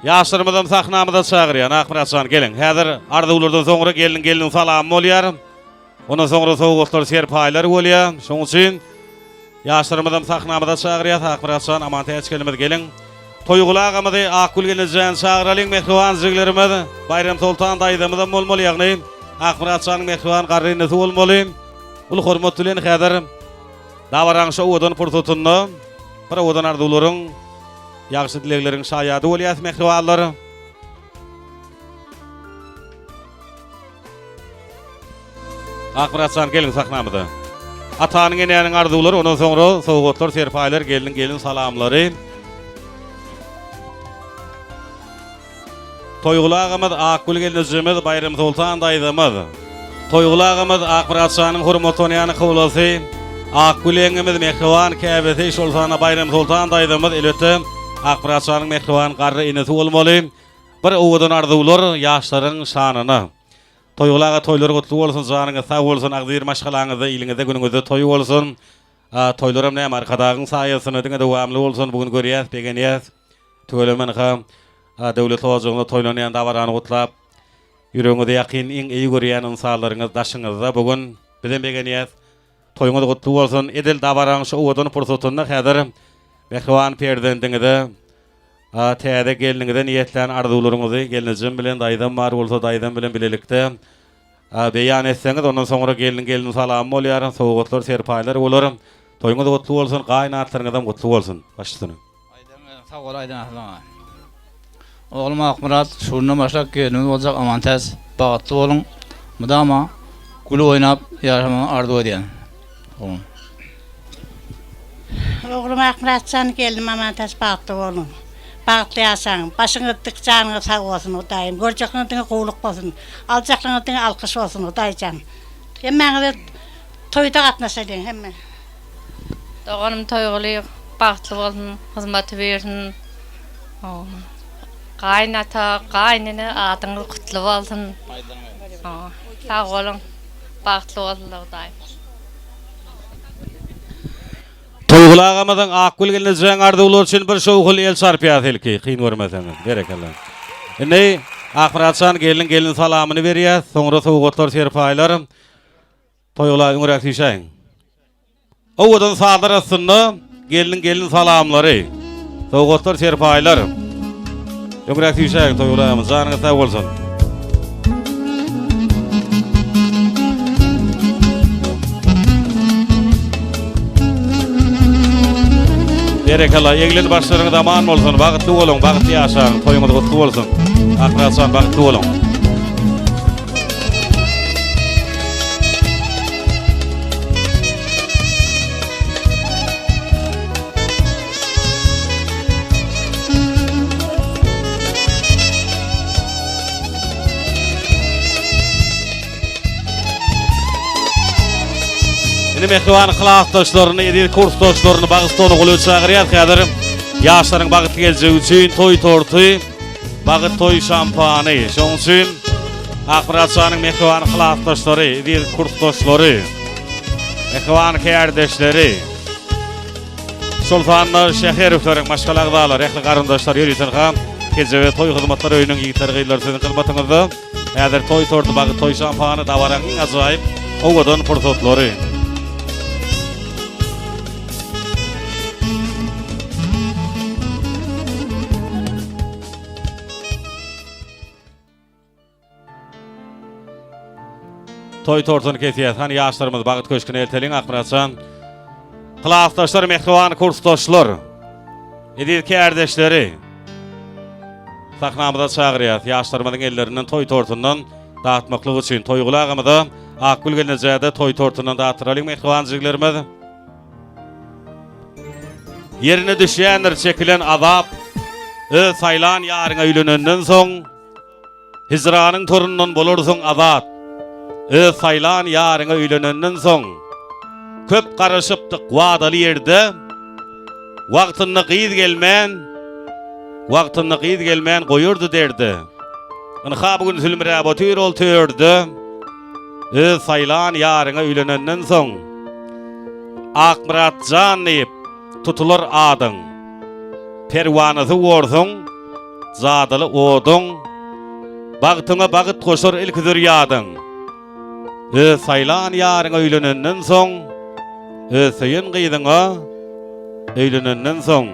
Ýaşlarymyzam sahnamyza çagyrýan. Akmyrat jan geliň. Häzir arzuwlardan soňra gelin gelniň salamy bolýar. Ondan soňra sowgatlar, serpaýlar bolýar. Şonuň üçin ýaşlarymyzam sahnamyza çagyrýas. Akmyrat jan, Amantäç gelnimiz geliň. Toýguly agamyzy, Akgül gelnejäni çagyralyň mähriban jiglerimiz. Baýramsoltan daýzamyzam bolmaly, ýagny Akmyrat janyň mähriban garry inisi bolmaly. Uly hormat bilen häzir dabaraň şu owadan pursatynda bir owadan arzuwlaryň, ýagşy dilegleriň şaýady bolýas mähribanlar. Akmyrat jan geliň sahnamyza. Atanyň enäniň arzuwlary ondan soňra sowgatlar serpaýlar gelniň gelin salamlary. Toýguly agamyz Akgül gelnejemiz Baýramsoltan daýzamyz. Toýguly agamyz Akmyrat janyň hormatlanýan kyblasy Akgül ýeňňemiz mähriban käbesi şol sanda Baýramsoltan daýzamyz elbetde Akmyrat janyň mähriban garry enesi bolmaly. Bir owadan arzuwlar ýaşlaryň şanyna. Toýguly aga toýlar gutly bolsun janyňyz sag bolsun agzybir maşgalaňyzda iliňizde günüňizde toý bolsun. A toýlaram näme Arkadagyň saýasynda diňe dowamly bolsun bu gün görýäs begenýäs. Tüweleme ynha döwletli ojagynda toýlanýan dabarany gutlap ýüregiňize ýakyn iň eý görýän ynsanlaryňyz daşyňyzda bu gün bizem begenýäs. Toýuňyz gutly bolsun edil dabaraň şu owadan pursatynda häzir mähriban perzendiňize A täze gelniňize niýetlän arzuwlaryňyzy gelnejem bilen daýzam bar bolsa daýzam bilen bilelikde a beýan etseňiz ondan soňra gelniň gelin salamy bolýar sowgatlar serpaýlar bolar toýuňyz gutly bolsun gaýynatlaryňyzam gutly bolsun baş üstüne. Sag bol aýdan asylyňa. Oglum Akmyrat şu günden başlap gelnimiz boljak Amantäç bagtly boluň mydama gülüp oýnap ýaşamagyňy arzuw edýän. Oglum. Oglum Akmyratjan gelnim Amantäç bagtly boluň. Bagtly ýaşaň. Başyňyz dik janyňyz sag bolsun Hudaýym. Görjekliňiz diňe gowluk bolsun. Aljaklyňyz diňe alkyş bolsun Hudaýjan. Hemmäňize toýda gatnaşalyň hemme. Doganym Toýguly bagtly bolsun hyzmaty buýursyn. Gaýyn ata gaýyn ene adyňyz gutly bolsun. Sag boluň bagtly bolsunlar Hudaýym. Toýguly agamyzyň Akgül gelnejeň arzuwlary üçin bir şowhunly el çarpýas ilki, kyn görmeseňiz. Berekella. Indi Akmyratjan gelniň gelin salamyny berýäs, soňra sowgatlar, serpaýlar. Toýguly aga öňräk süýşäýiň. Owadan sazlar astynda gelniň gelin salamlary, sowgatlar, serpaýlar. Öňräk süýşäýiň Toýguly agamyz, janyňyz sag bolsun. Berekella, eglen başlaryňyz aman bolsun, bagtly boluň, bagtly ýaşaň, toýuňyz gutly bolsun. Akmyratjan bagtly boluň. Indi mähriban klasdaşlaryny, eziz kursdaşlaryny Bagystona golaý çagyrýar. Häzir ýaşlaryň bagtly geljegi üçin toý torty, bagyt toý şampany. Şonuň üçin Akmyrat şanyň mähriban klasdaşlary, eziz kursdaşlary, mähriban kärdeşleri, Şol sanda Şäherowlaryň maşgala agzalary, ähli garyndaşlar ýörite ha Kejebe toý hyzmatlar öýüniň ýigitleri gyzlary siziň hyzmatyňyzda. Häzir toý torty, bagy toý şampany, dabaraň iň ajaýyp, owadan pursatlary. Toý tortuny kesýäs. Hany ýaşlarymyz Bagyt köşgüne elteliň Akmyratjan. Klasdaşlar, mähriban kursdaşlar. Eziz kärdeşleri. Sahnamyza çagyrýas. Ýaşlarymyzyň ellerinden toý tortundan datmaklyk üçin Toýguly agamyza Akgül gelnejäde toý tortundan datdyralyň mähriban jiglerimiz. Ýerine düşýändir çekilen azap. Öz saýlan ýaryňa öýlenenden soň Hijranyň torundan bolarsyň azat. Öz saýlan ýaryňa öýlenenden soň, Köp garaşypdyk wadaly ýerde, Wagtynda gyz gelmän, Wagtynda gyz gelmän goýardy derde. Ynha bu gün sülmüräp otyr ol törde, Öz saýlan ýaryňa öýlenenden soň, Akmyrat jan diýip, tutular adyň. Perwanasy borsuň, jadyly oduň, Bagtyňa bagyt goşar ilki zürýadyň. Öz saýlan ýaryňa öýlenenden soň, Öz söýen gyzyňa öýlenenden soň.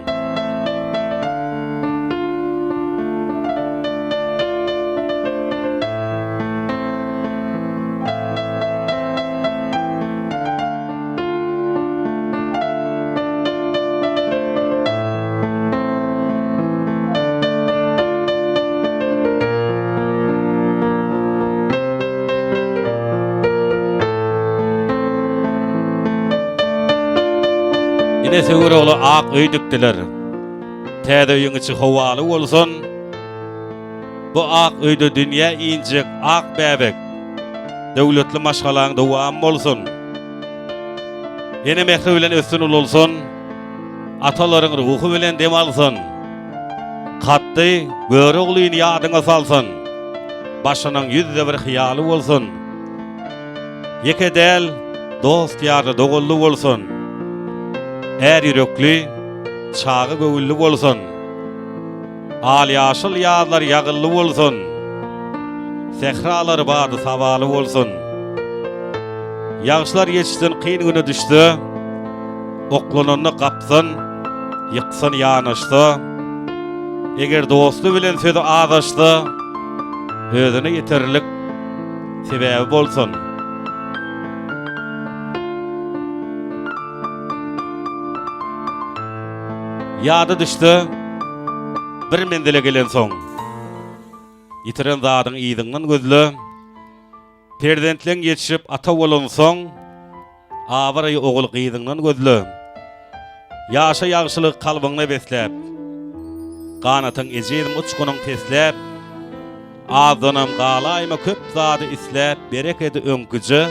Ene söwer ogla ak öý dikdiler. Täze öýüň içi howaly bolsun. Bu ak öýde dünýä injek ak bäbek döwletli maşgalaň dowamy bolsun. Ene mähri bilen össün ulalsyn. Atalaryň ruhy bilen dem alsyn. Katdy Göroglyny ýadyňa salsyn. Başynyň ýüzde bir hyýaly bolsun. Ýeke däl, dost-ýarly, doganly bolsun. Är ýürekli, çaga göwünli bolsun. Al-ýaşyl ýazlar ýagynly bolsun. Sähralar bady-sabaly bolsun. Ýagşylar ýetişsin kyn güne düşse, Oklananda gapsyn, ýyksyn ýanaşsa, Eger dosty bilen sözi azaşsa, Özüne ýeterlik sebäbi bolsun. Ýada düşse, bir menzile gelensoň, Ýitiren zadyň yzyňdan gözle. Perzentleň ýetişip ata bolansoň, Abraýy ogul-gyzyňdan gözle. Ýaşa ýagşylygy kalbyňda besläp, Ganatyň ejizim uçgunyň pesläp, Azdanam galaýma köp zady isläp Berekedi öňküje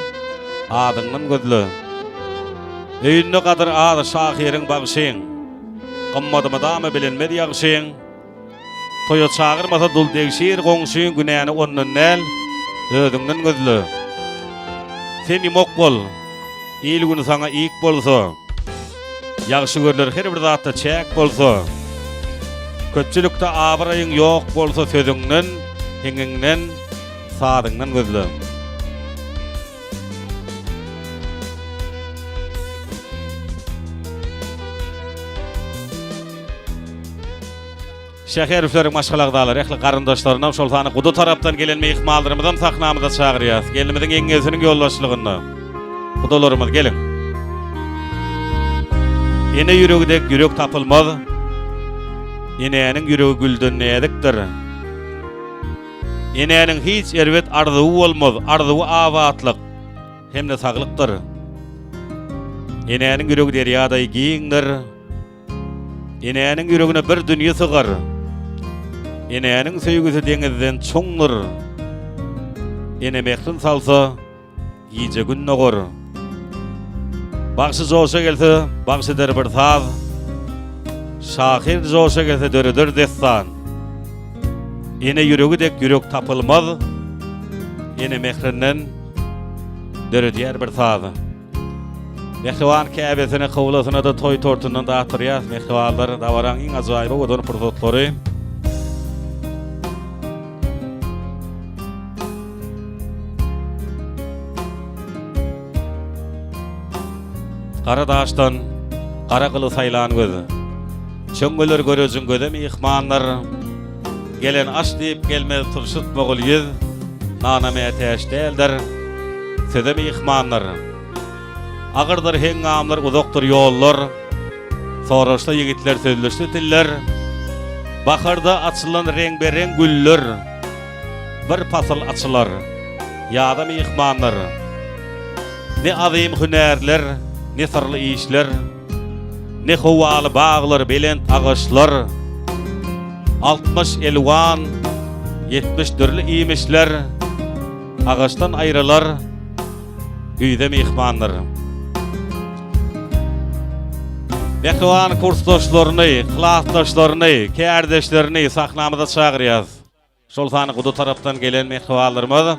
adyňdan gözle. Öýünde gadyr az şahyryň bagşyň, Gymmady mydama bilinmez ýagşyň. Toýa çagyrmasa dul degşir goňşyň günäni ondan däl, özüňden gözle. Sen ýumak bol, il-gün saňa iýik bolsa, Ýagşy görler her bir zatda çäk bolsa, Köpçülikde abraýyň ýok bolsa sözüňden, heňiňden, sazyňdan gözle. Şäherifleriň maşgala agzalary, ähli garyndaşlarynam, şol sanda guda tarapdan gelen myhmanlarymyzam sahnamyza çagyrýarys. Gelnimiziň ýeňňesiniň ýolbaşçylygynda. Gudalarymyz geliň. Ene ýüregi dek ýürek tapylmaz. Enäniň ýüregi gülden näzikdir. Enäniň hiç erbet arzuwy bolmaz, arzuwy abatlyk hem-de saglykdyr. Enäniň ýüregi derýadaý giňdir. Enäniň ýüregine bir dünýe sygar. Enäniň söýgüsi deňizden çuňdur. Ene mährin salsa, gije gün dogar. Bagşy joşa gelse, bagş eder bir saz. Şahyr joşa gelse döreder dessan. Ene ýüregi dek ýürek tapylmaz. Ene mährinden döredýär bir saz. Mähriban käbesine, kyblasyna-da toý tortundan datdyrýas. Mähribanlar, dabaraň iň ajaýyp owadan pursatlary. Gara daşdan gara gyly saýlan göz. Çöňňeler görejiň göze myhmanlar. Gelen aş diýip gelmez turşutmagyl ýüz. Nana mätäç däldir, söze myhmanlar. Agyrdyr heňňamlar, uzakdyr ýollar. Soraşsa ýigitler, sözleşse tiller. Baharda açylan reňbe-reň güller. Bir pasyl açylar, ýaza myhmanlar. Ne azym hünärler, ne syrly işler. Ne howaly baglar, belent agaçlar, 60 elwan, 70 dürli iýmişler agaçdan aýrylar, güýze myhmandyr. Mähriban kursdaşlaryny, klasdaşlaryny, kärdeşlerini sahnamyza çagyrýas. Şol sanda guda tarapdan gelen mähribanlarymyz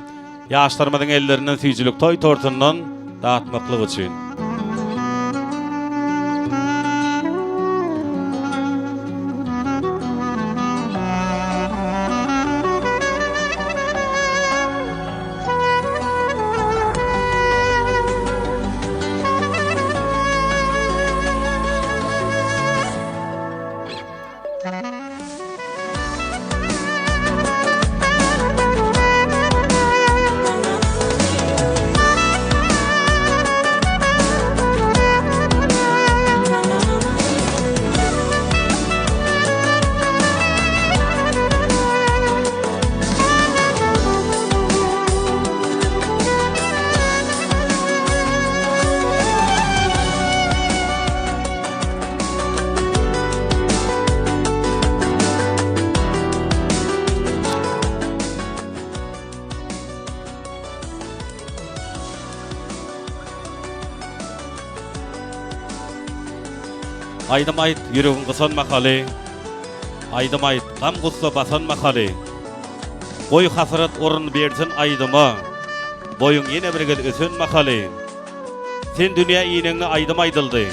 ýaşlarymyzyň ellerinden süýjülik toý tortundan datmaklyk üçin. Aýdym aýt, ýüregiň gysan mahaly, Aýdym aýt, gam-gussa basan mahaly. Goý hasrat orun bersin aýdyma, Boýuň ýene bir gez ösen mahaly. Sen dünýä ineňde aýdym aýdyldy.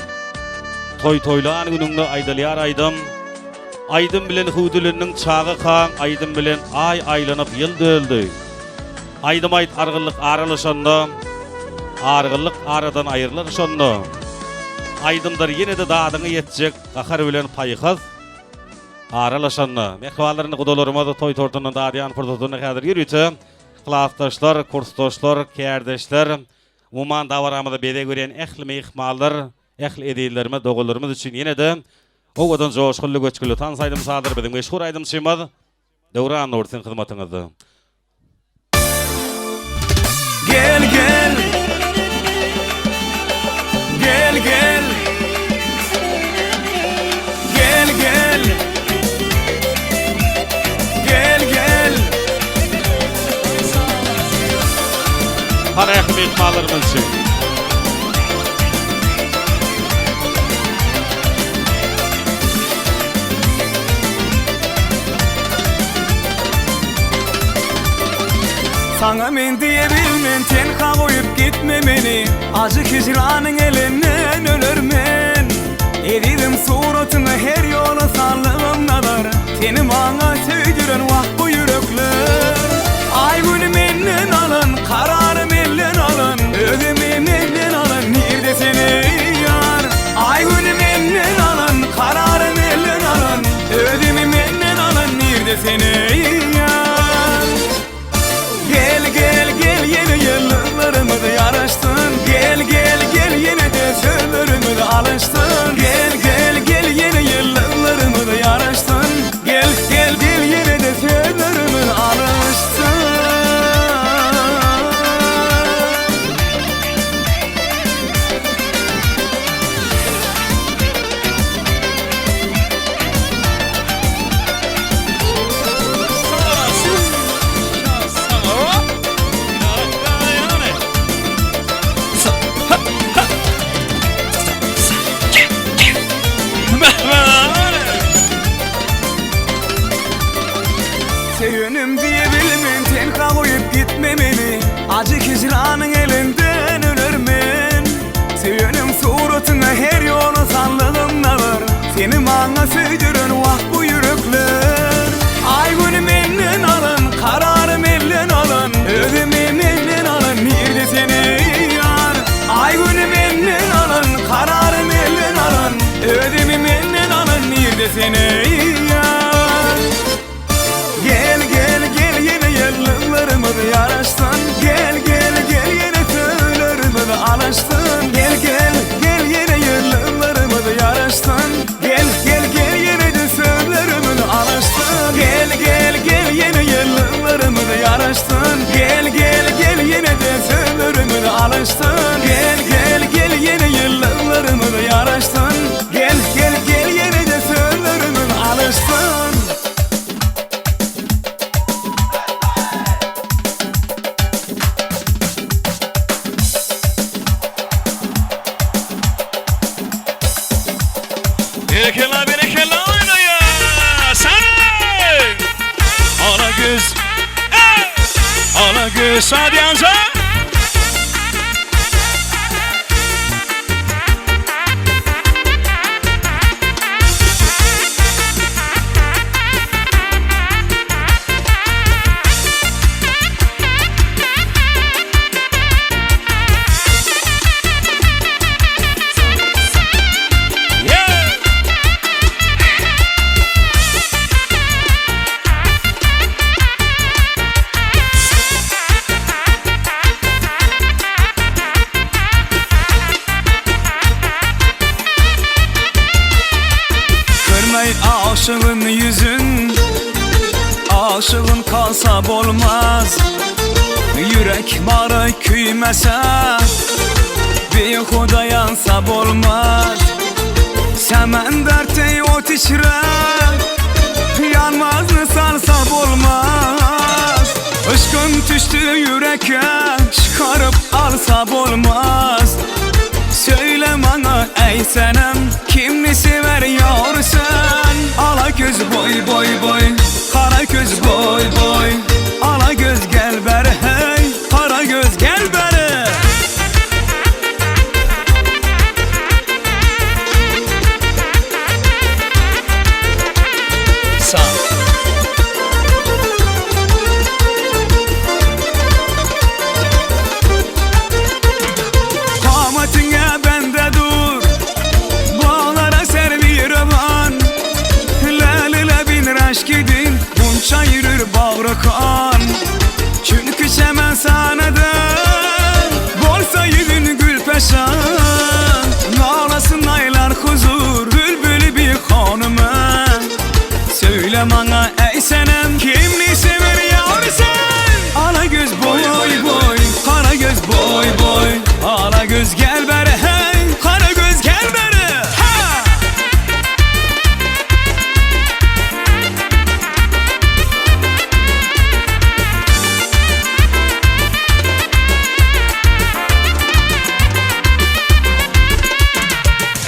Toý toýlan günüňde aýdylýar aýdym. Aýdym bilen hüwdülendiň çagakaň, Aýdym bilen aý aýlanyp ýyl döldi. Aýdym aýt argynlyk aralaşanda, Argynlyk aradan aýrylar şonda. Aýdymdyr ýene-de dadyňa ýetjek, Gahar bilen paýhas aralaşanda. Mähribanlar indi gudalarymyz toý tortundan dadýan pursatynda häzir ýörite klasdaşlar, kursdaşlar, kärdeşler, umuman dabaramyza bezeg berýän ähli myhmanlar, ähli ezizlerimiz, doganlarymyz üçin ýene-de owadan joşgunly göçgünli tans aýdym-sazlar biziň meşhur aýdymçymyz Döwran Nury siziň hyzmatyňyzda. Gel gel Gel gel Gel gel Gel gel Hany ähli myhmanlarymyz üçin. Saňa men diýe bilmen tenha goýup gitme meni Ajy hijranyň elinden öler men Ezizim suratyňa her ýola sallygym nazar Seni maňa söýdüren wah bu ýürekler Aý güni menden alan karary menden alan Özümi menden alan nirde sen eý ýar Aý güni menden alan karary menden alan Özümi menden alan nirde sen eý ýar Gel gel gel ýene ýyldyzlarymyz ýaraşsyn Gel gel gel ýene-de sözlerimiz alyşsyn Gel gel gel ýene ýyldyzlarymyz ýaraşsyn Gel gel gel ýene-de sözlerimiz alyşsyn. Söýenim diýe bilmen tenha goýup gitme meni Ajy hijranyň elinden öler men Söýenim suratyňa her ýola sallygym nazar Seni maňa söýdüren wah bu ýürekler Aý güni menden alan kararym elden alan Özümi menden alan nirde sen eý ýar Aý güni menden alan kararym elden alan Özümi menden alan nirde sen eý ýar Gel gel gel ýene ýyldyzlarymyz ýaraşsyn Gel gel gel ýene tüýlerimiz alyşsyn Gel gel gel ýene ýyldyzlarymyz ýaraşsyn Gel gel gel ýene-de sözlerimiz alyşsyn Gel gel gel ýene ýyldyzlarymyz ýaraşsyn Gel gel gel ýene-de sözlerimiz alyşsyn Gel gel gel ýene ýyldyzlarymyz ýaraşsyn Gel gel gel ýene-de sözlerimiz alyşsyn. Berekella berekella oýnaýas. Hany! Ala göz. Ala göz şadyýanja. Görmeý aşygyn ýüzün Aşygyn kalsa bolmaz Ýürek bary küýmese Beýhuda ýansa bolmaz Semender teý ot içre Ýanmazny salsa bolmaz Yşkym düşdi ýüreke Çykaryp alsa bolmaz Söýle. Söyle bana ey senem Kimni sever yar sen Ala göz boy boy boy Kara göz boy boy Ala göz gel beri hey Kara göz gel beri Sağ Kametine bende dur Bağlara servi revan Lelile bin reşkidin Bunça yürür bağrı kan Çünkü çemen sahnede Bolsa yüzün gül peşan Ağlasın aylar huzur Bülbülü bir hanıma Söyle bana ey senem Kimni sever yar sen Ala göz boy boy boy Kara göz boy boy Ala göz gel beri hey Kara göz gel beri ha!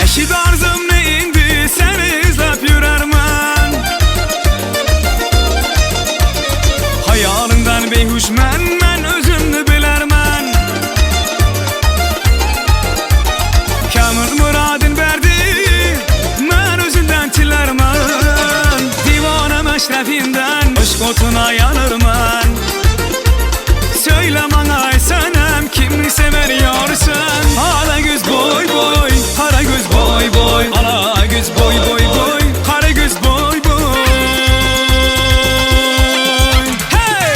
Eşit arzım ne indi seni izlep yürermen Hayalından beyhuş men men özümni bilermen Kamil muradın verdi men özünden tilermen Divane meşrefinden Aşk otuna yanırmen Söyle bana ey senem Kimni sever yar sen Ala göz boy boy Kara göz boy boy Ala göz boy boy boy Kara göz boy boy Hey!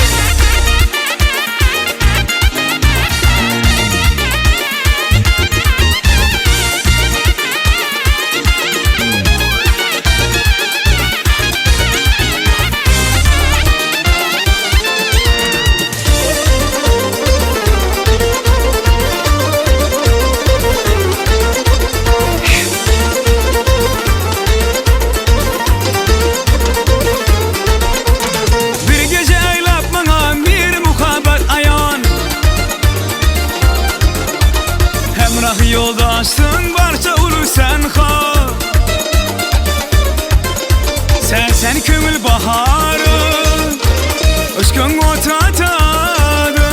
Bir gece eylep bana bir muhabbet ayan Hemrah yoldaşsın barça ulu sen ha Sen sen kömül baharı Aşkın otatadı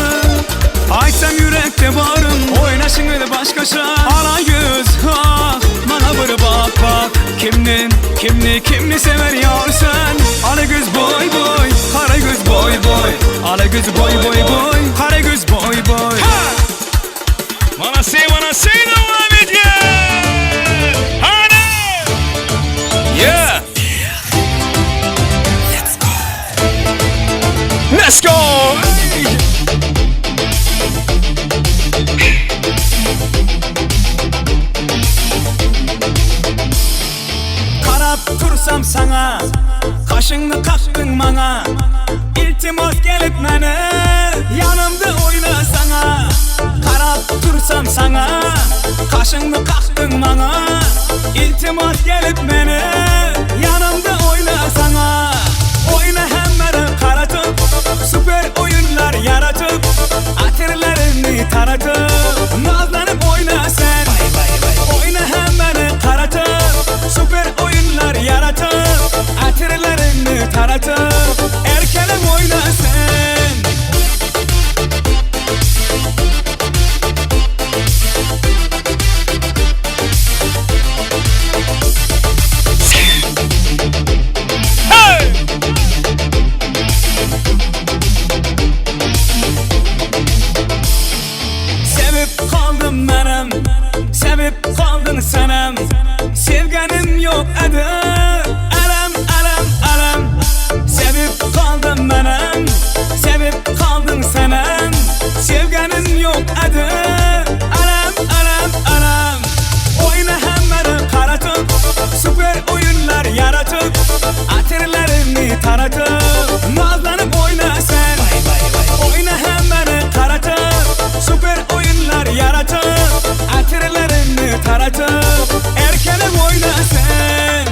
Aytsam yürekte varım Oynaşın başkaça Ala göz ha Bana bir bak bak Kimni kimni kimni sever yar sen Ala göz boy boy Kara göz boy boy Ala göz boy boy boy Kara göz boy boy ha! Bana say, bana say devam edýär. Hany! Yeah! Let's go! Karap tursam sana Kaşını kaktın bana İltimas gelip mene Yanımda oynasana Karap tursam sana Kaşını kaktın bana İltimas gelip mene Yanımda oynasana Oyna hemmeri karatıp Süper oyunlar yaratıp Atırlarını taratıp Nazlanıp oyna sen Oyna hemmeri karatıp Süper oyunlar yaratıp Atırlarını taratıp Erkelim oyna sen Hey! Sevip kaldım menem Sevip kaldın senem Sevgenim yok edi Elem elem elem Sevip kaldım menem Sevip kaldın senem Sevgenim yok edi Elem elem elem Oyna hemmeri karatıp Süper oyunlar yaratıp Atırlarını taratıp Nazlanıp oyna sen Oyna hemmeri karatıp Süper oyunlar yaratıp Atırlarını taratıp Erkelim oyna sen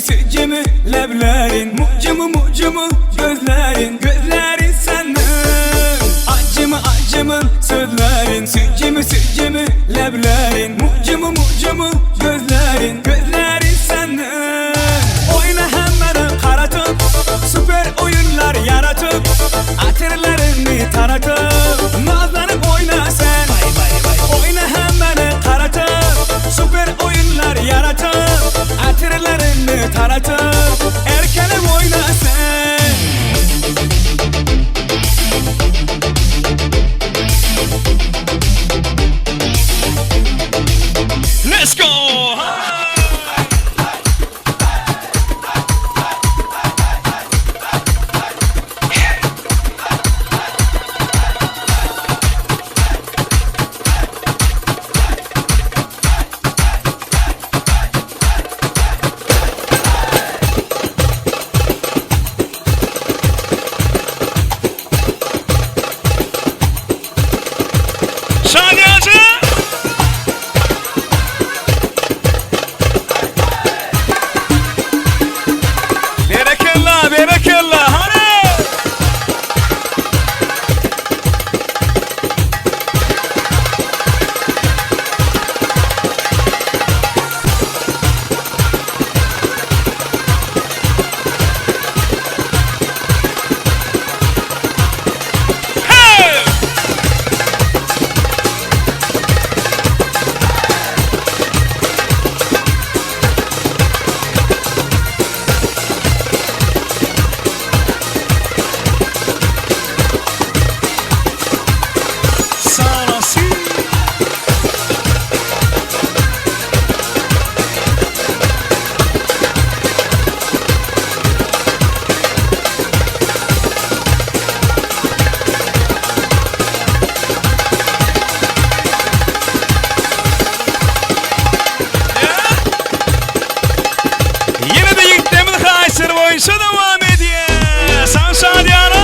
süýjümi leblerin Mujumy mujumy gözlerin Gözlerin seniň Ajymy ajymy sözlerin Süýjümi süýjümi leblerin Mujumy mujumy gözlerin Gözlerin seniň Oýna hemmeden garatyp Super oýunlar ýaratyp Atyrlaryňy taratyp Nazlanyp oýna sen Oýna hemmeden garatyp Super oýunlar ýaratyp Atyrlaryňy taratyp Erkelep oýna sen. Let's go! Şanyajy! Berekella, berekella, hany! Hey! Sag olasyn. Ýene-de ýigitlerimiz haýyşlary boýunça dowam edýär. San şadyýana.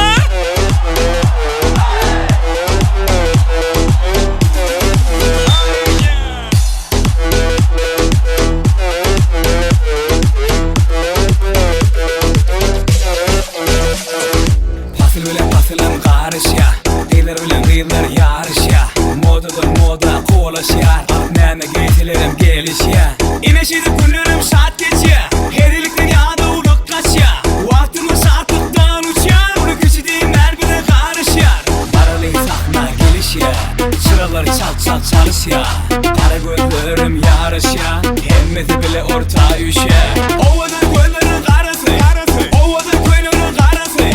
Pasyl bilen pasylam garyşýa Gyzlar bilen gyzlar ýaryşýa Modadan moda kowalaşýar Alyp näme geýselerem gelişýä Ine şeýdip günlerim şat geçýä Hezillikden ýadawlyk gaçýa Wagtymyz şatlykdan uçýar Uly kiçi diýmän bize garyşýar Baraly sahna gelişýä Çyralar çalt çalt çalyşýa Gara gözlerim ýaryşýa Hemmesi bile orta üýşýä Owadan gözleriň garasy Owadan köýnegiň garasy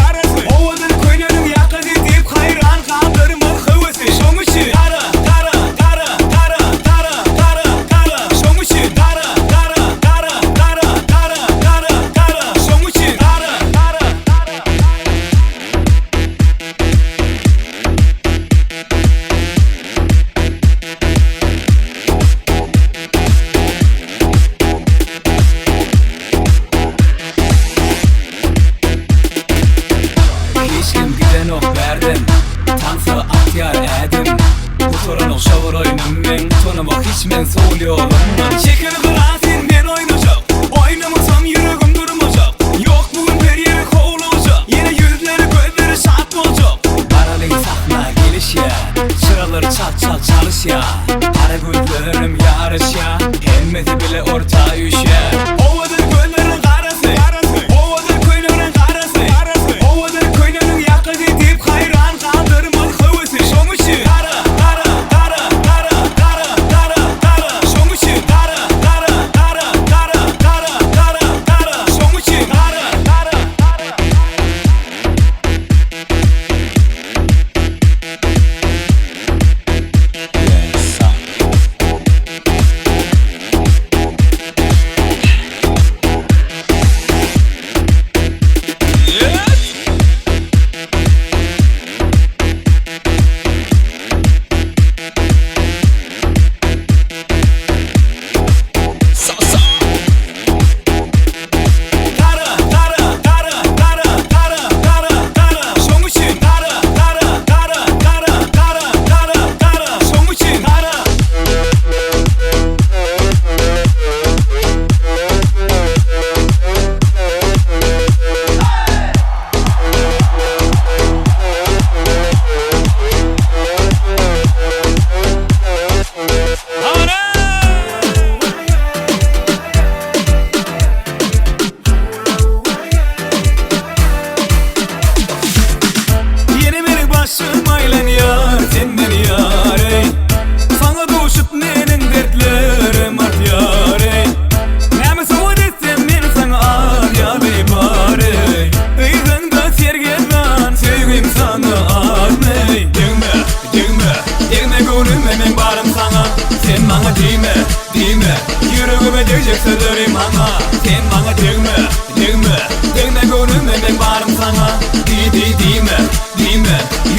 Owadan köýnegiň ýakasy Diýip haýran galdyrmaz höwesi Şoň üçin gara, gara, gara, gara, gara, gara, gara Şoň üçin gara, gara, gara, gara, gara, gara, gara Şoň üçin gara, gara, gara. Hiç kim gidenok bärden Tansa atýar ädim Gutaranok şo bir oýnum meň Utanamok hiç men sol ýolumdan Çekil gyra sen men oýnajak Oýnamasam ýüregim durmajak Ýok bu gün bir ýere howlugjak Ýene ýüzleri gözleri şat boljak Garaly sahna gelişýä Çyralar çalt çalt çalyşýa Gara gözlerim ýaryşýa Hemmesi bile orta üýşýä Owadan gözleriň garasy Owadan köýnegiň garasy Owadan köýnegiň ýakasy Diýip haýran galdyrmaz höwesi Şoň üçin gara gara gara gara gara gara gara Şoň üçin.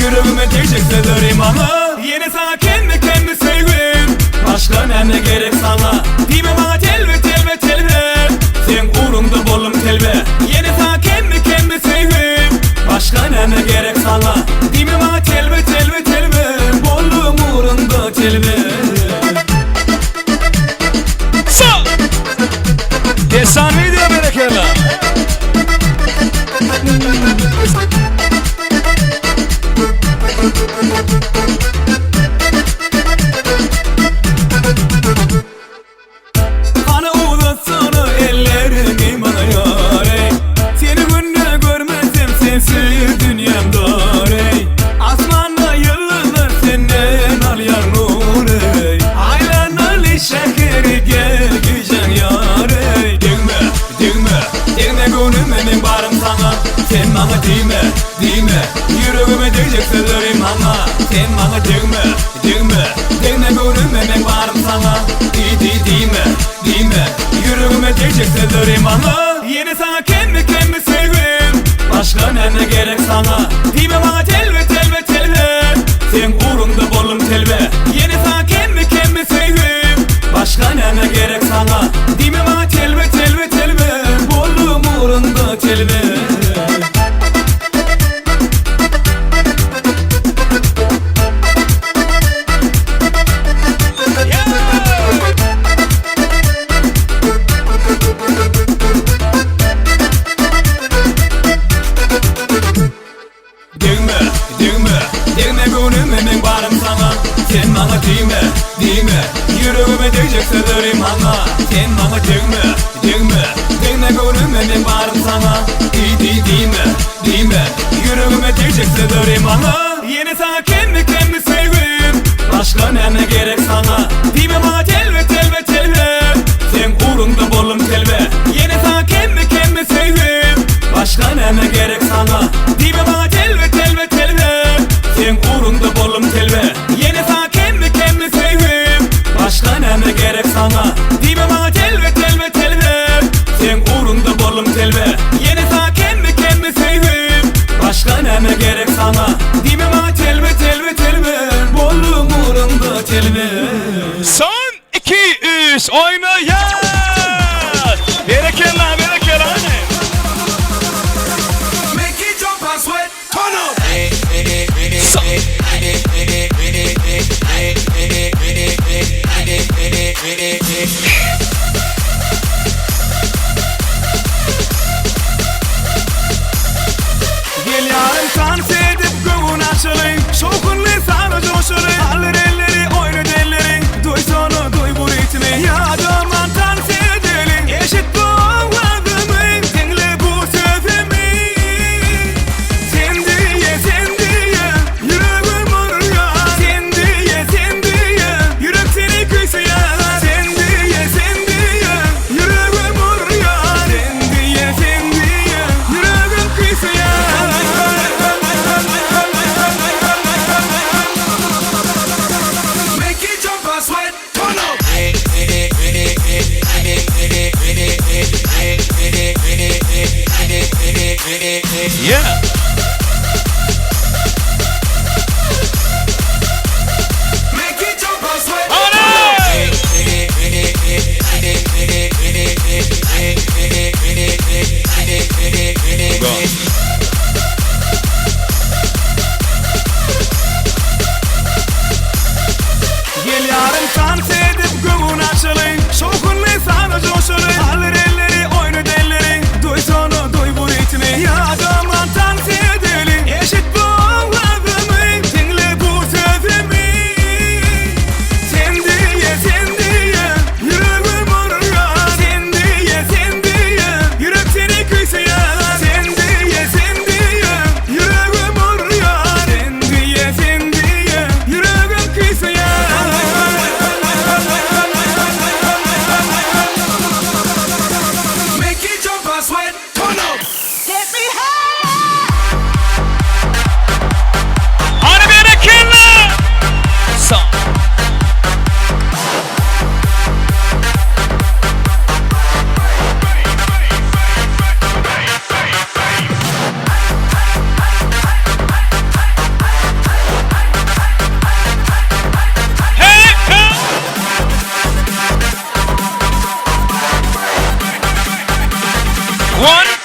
Ýüregime degjek sözleri maňa. Ýene saňa kemmi kemmi söýgim. Başga näme gerek saňa. Diýme maňa telbe telbe telbe. Seň ugruňda boldum telbe. Ýene saňa kemmi kemmi söýgim. Başga näme gerek saňa. Diýme maňa telbe telbe telbe. Boldum ugruňda telbe. Sa! Dessan video berekella. Hany uzatsana elleriňi maňa ýar eý Seni günde görmesem sensiz dünýäm dar eý Asmanda ýyldyzlar senden alýar nur eý Aýlanaly şäheri gel gijäň ýar eý Degme, degme, degme göwnüme meň barym saňa Sen maňa diýme, diýme, ýüregime degjek sözleri maňa Sen maňa degme, Degme, degme göwnüme meň barym saňa Diý diý diýme, diýme Ýüregime degjek sözleri maňa Ýene saňa kemmi kemmi söýgim Başga näme gerek saňa Diýme maňa telbe telbe telbe Seň ugruňda boldum telbe Ýene saňa kemmi kemmi söýgim Başga näme gerek saňa Diýme maňa telbe telbe telbe Boldum ugruňda telbe. Degme, degme, degme göwnüme meň barym saňa Sen maňa diýme, diýme, ýüregime degjek sözleri maňa Sen maňa degme, degme, degme göwnüme meň barym saňa Diý, diý, diýme, Diýme, ýüregime degjek sözleri maňa Ýene saňa kemmi kemmi söýgim Başga näme gerek saňa Diýme maňa telbe telbe telbe Seň ugruňda boldum telbe Ýene saňa kemmi kemmi söýgim Başga näme gerek saňa Diýme maňa telbe telbe telbe Seň ugruňda boldum telbe Ýene saňa kemmi kemmi söýgim Başga näme gerek saňa Diýme maňa telbe telbe telbe Seň ugruňda boldum telbe Ýene saňa kemmi kemmi söýgim Başga näme gerek saňa Diýme maňa telbe telbe telbe Boldum ugruňda telbe. Son iki üç oýnaýas! Berekella berekella hany. Make it jump and sweat, turn up. Gel ýarym tans edip göwün açaly Şowhunly saza joşaly Galdyr elleri oýnat elleri Duýsana duý bu ritmi Ýadaman tans edeli Eşit bu owazymy Diňle bu sözümi Sen diýe sen diýe Ýüregim urýar Sen diýe sen diýe Ýürek seni küýseýär Sen diýe sen diýe Ýüregim urýar Sen diýe sen diýe Ýüregim küýseýär Make it jump and sweat, turn up. Yeah. Make it jump and sweat. Gel ýarym tans edip göwün açaly Şowhunly saza joşaly Galdyr elleri oýnat elleri Duýsana duý bu ritmi Ýadaman tans.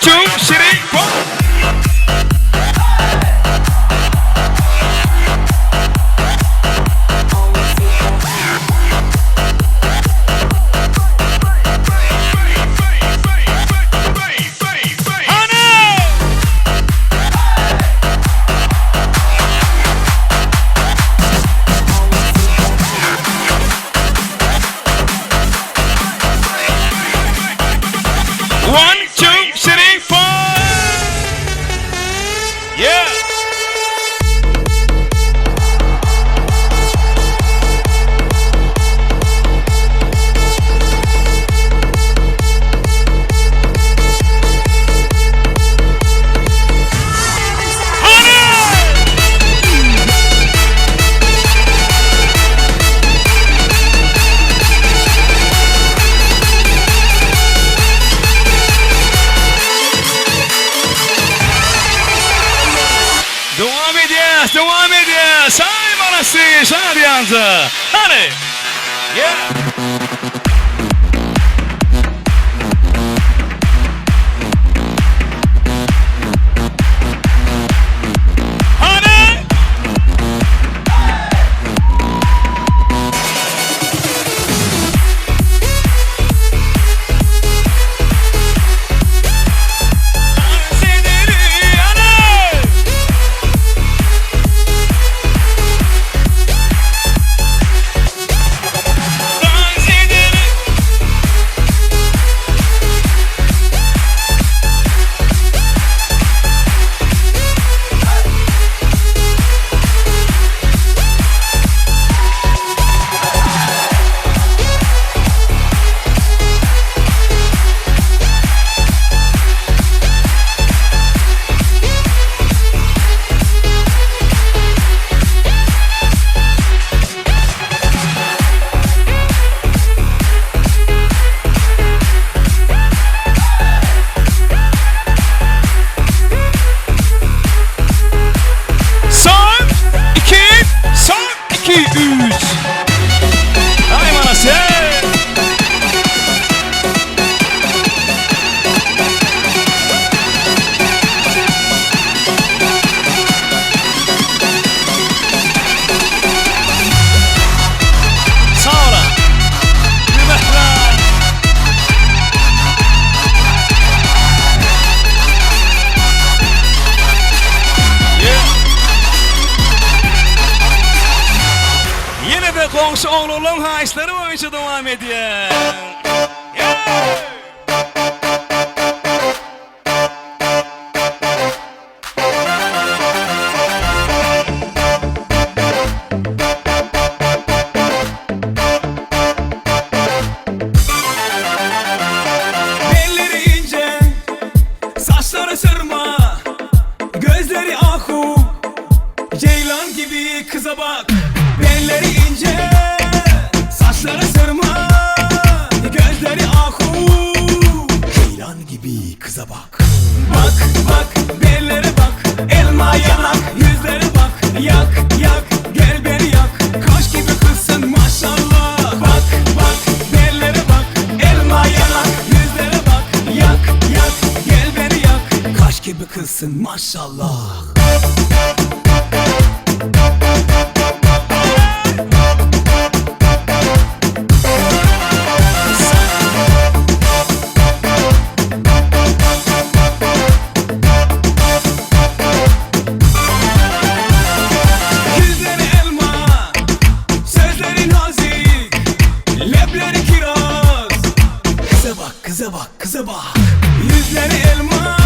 two, three, four. One, two, three, four. Yeah. Dowam edýäs, dowam edýäs. Aý manasy, şadyýanja. Hany. Yeah. Hany. Son, iki, son, iki, üç. Aý manasy. Sag boluň. Mähriban. Ýene-de goňşy oglanlaň haýyşlary boýunça dowam edýär. Belleri ince, saçları sırma, gözleri ahu, ceylan gibi kıza bak. Belleri ince, saçları sırma, gözleri ahu, ceylan gibi kıza bak. Bak bak bellere bak, elma yanak, yüzlere bak, yak yak gel beni yak. Kaş gibi kızsın maşallah. Bak bak bellere bak, elma yanak, yüzlere bak, yak yak gel beni yak. Kaş gibi kızsın maşallah. Yüzleri elma, sözleri nazik, lebleri kiraz. Kıza bak, kıza bak, kıza bak. Yüzleri elma,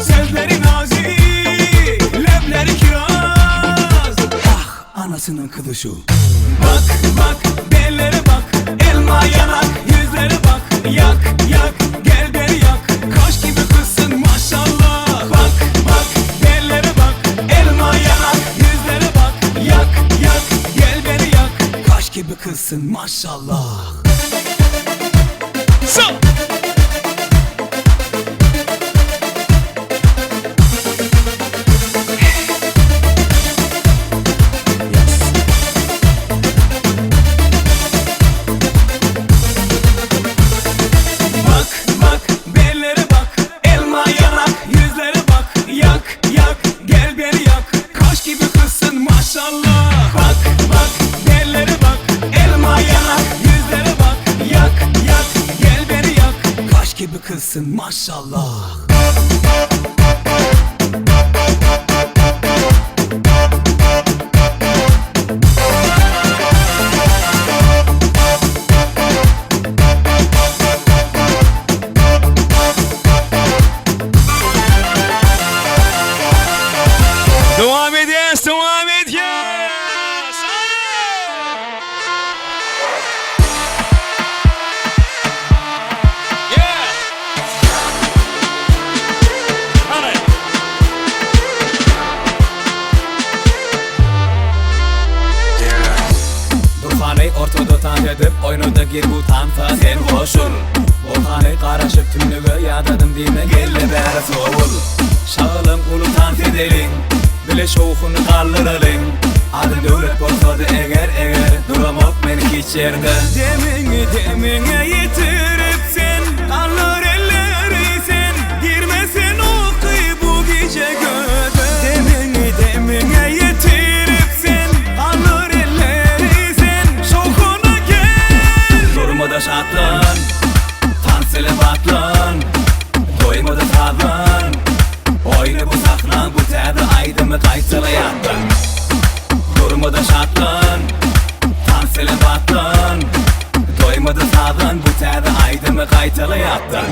sözleri nazik, lebleri kiraz. Ah, anasının kızı şu. Bak bak, bellere bak, elma yanak, yüzlere bak, yak yak, gel beni yak. Kaş gibi kızsın maşallah. Bak bak, bellere bak, elma yanak, yüzlere bak, yak yak, gel beni yak. Kaş gibi kızsın maşallah. So. Bak bak bellere bak, elma Gözelsiň maşallah. Dowam edýäs, dowam edýäs. Durhany ortada tans edip oýnada gir bu tansa sen goşul Bolhany garaşyp tümlüge ýadadym diýme gelle bäri sowul Şagalym uly tans edeliň bile şowhuny galdyralyň Adym Döwlet bolsady eger eger duramok men hiç ýerde. Demiňi demiňe ýetirip sen galdyr elleri sen girme sen uky bu gije göze. Demiňi demiňe ýetirip sen galdyr elleri sen şowhuna gel. Durma-da şatlan, tans ile batlan, doýma-da sazlan. Oýna bu sahna bu täze aýdymy gaýtala ýatdan. Durma-da şatlan, tans ile batlan, doýma-da sazlan bu täze aýdymy gaýtala ýatdan.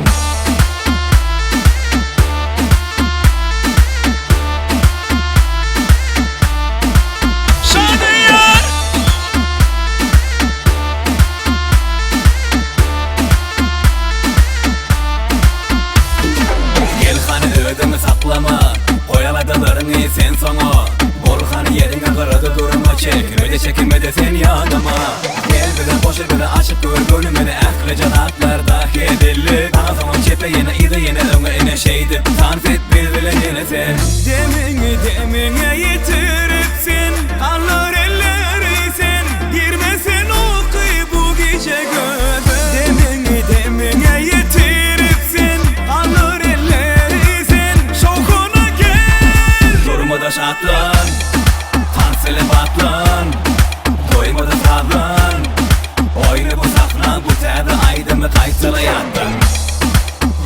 Şadyýar! Gel hany özüňi saklama, goý aladalaryňy sen soňa. Bol hany ýeriňe gyrada durma, çekinme-de çekinme-de sen ýadama. Gel bize goşul bize açyp gör göwnüňi ählije zatlarda hezillik. Saňa soňa çepe ýene yza ýene öňe ine şeýdip tans et biz bilen ýene sen. Demiňi demiňe ýetirip sen galdyr elleri sen girme sen uky bu gije göze. Demiňi demiňe ýetirip sen galdyr elleri sen şowhuna gel. Durma-da şatlan, tans ile batlan, doýma-da sazlan. Oýna bu sahna bu täze aýdymy gaýtala ýatdan.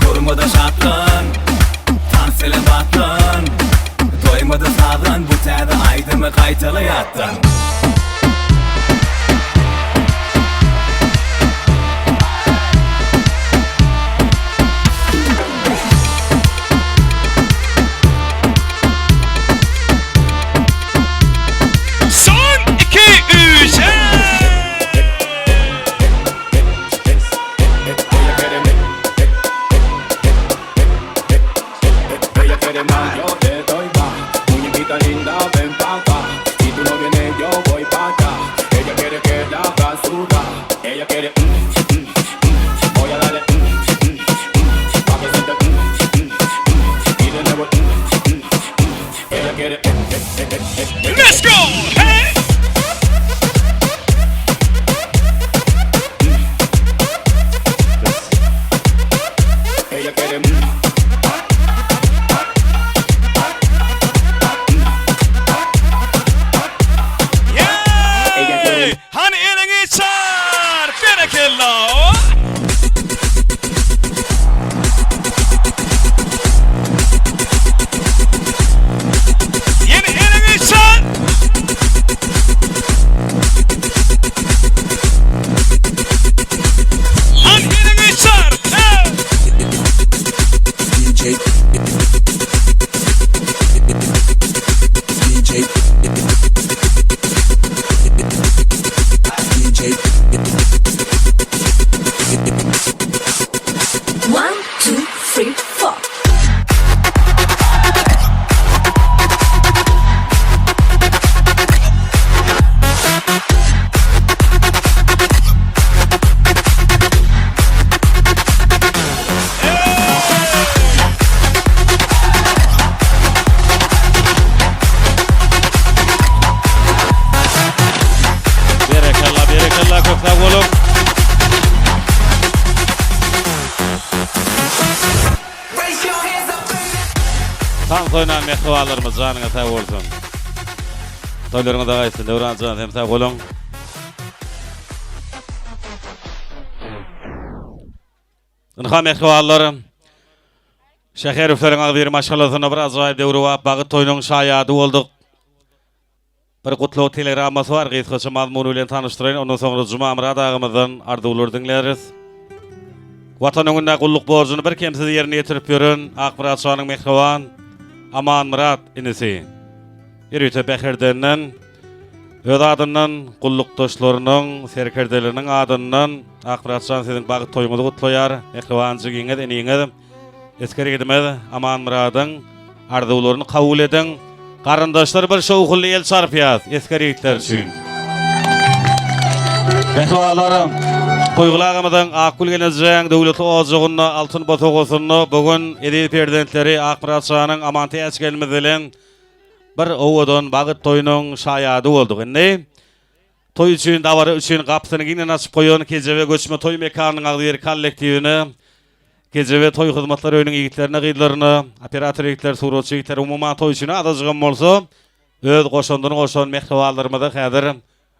Durma-da şatlan, tans ile batlan, doýma-da sazlan bu täze aýdymy gaýtala ýatdan. Son iki üç Ella quiere más, yo te doy más. Muñequita linda, ven pa' acá. Si tú no vienes, yo voy pa' allá. Ella quiere que la haga sudar. Ella quiere, mm, mm, mm. Voy a darle, mm, mm, mm. Pa' que sienta, mm, mm, mm. Y de nuevo, mm, mm, mm. Ella quiere, eh, eh, eh, eh, eh. Let's go! Hey! Ella quiere, mm. Hey! Hany eliňi çar! Berekella! Ýene eliňi çar! Hany eliňi çar! Hey! DJ DJ DJ One, two, three, four. Berekella, berekella köp sag boluň. Tans oýnan mähribanlarymyz janyňyz sag bolsun. Toýlaryňyz gaýtsyn Döwran jan hem sag boluň. Ynha mähribanlar. Şäherowlaryň agzybir maşgalasynda bir ajaýyp döwrebap bagyt toýunyň şaýady bolduk. Bir gutlag telegrammasy bar, gysgaça mazmuny bilen tanyşdyraýyn, ondan soňra Jumamyrat agamyzdan arzuwlary diňläris. Watan öňünde gulluk borjuny birkemsiz ýerine ýetirip ýören Akmyrat şanyň mähriban Amanmyrat inisi ýörite Bäherdenden öz adyndan, gullukdaşlarynyň, serkerdeleriniň adyndan Akmyrat jan siziň bagt toýuňyzy gutlaýar. Mähriban jigiňiz, iniňiz Esger ýigidimiz Amanmyradyň arzuwlaryny kabul ediň. Garyndaşlar bir şowhunly el çarpýas esger ýigitler üçin. Mähribanlarym, Toýguly agamyzyň Akgül gelnejeň döwletli ojagynda, altyn bosagasynda bu gün eziz perzentleri Akmyrat janyň Amantäç gelnimiz bilen bir owadan bagyt toýunyň şaýady bolduk. Indi Toý üçin, dabara üçin gapysyny giňden açyp goýan Kejebe göçme toý mekanynyň agzybir kollektiwine, Kejebe toý hyzmatlar öýüniň ýigitlerine, gyzlaryna, operator ýigitler, suratçy ýigitler, umuman toý üçin azajygam bolsa öz goşandyny goşan mähribanlarymyza häzir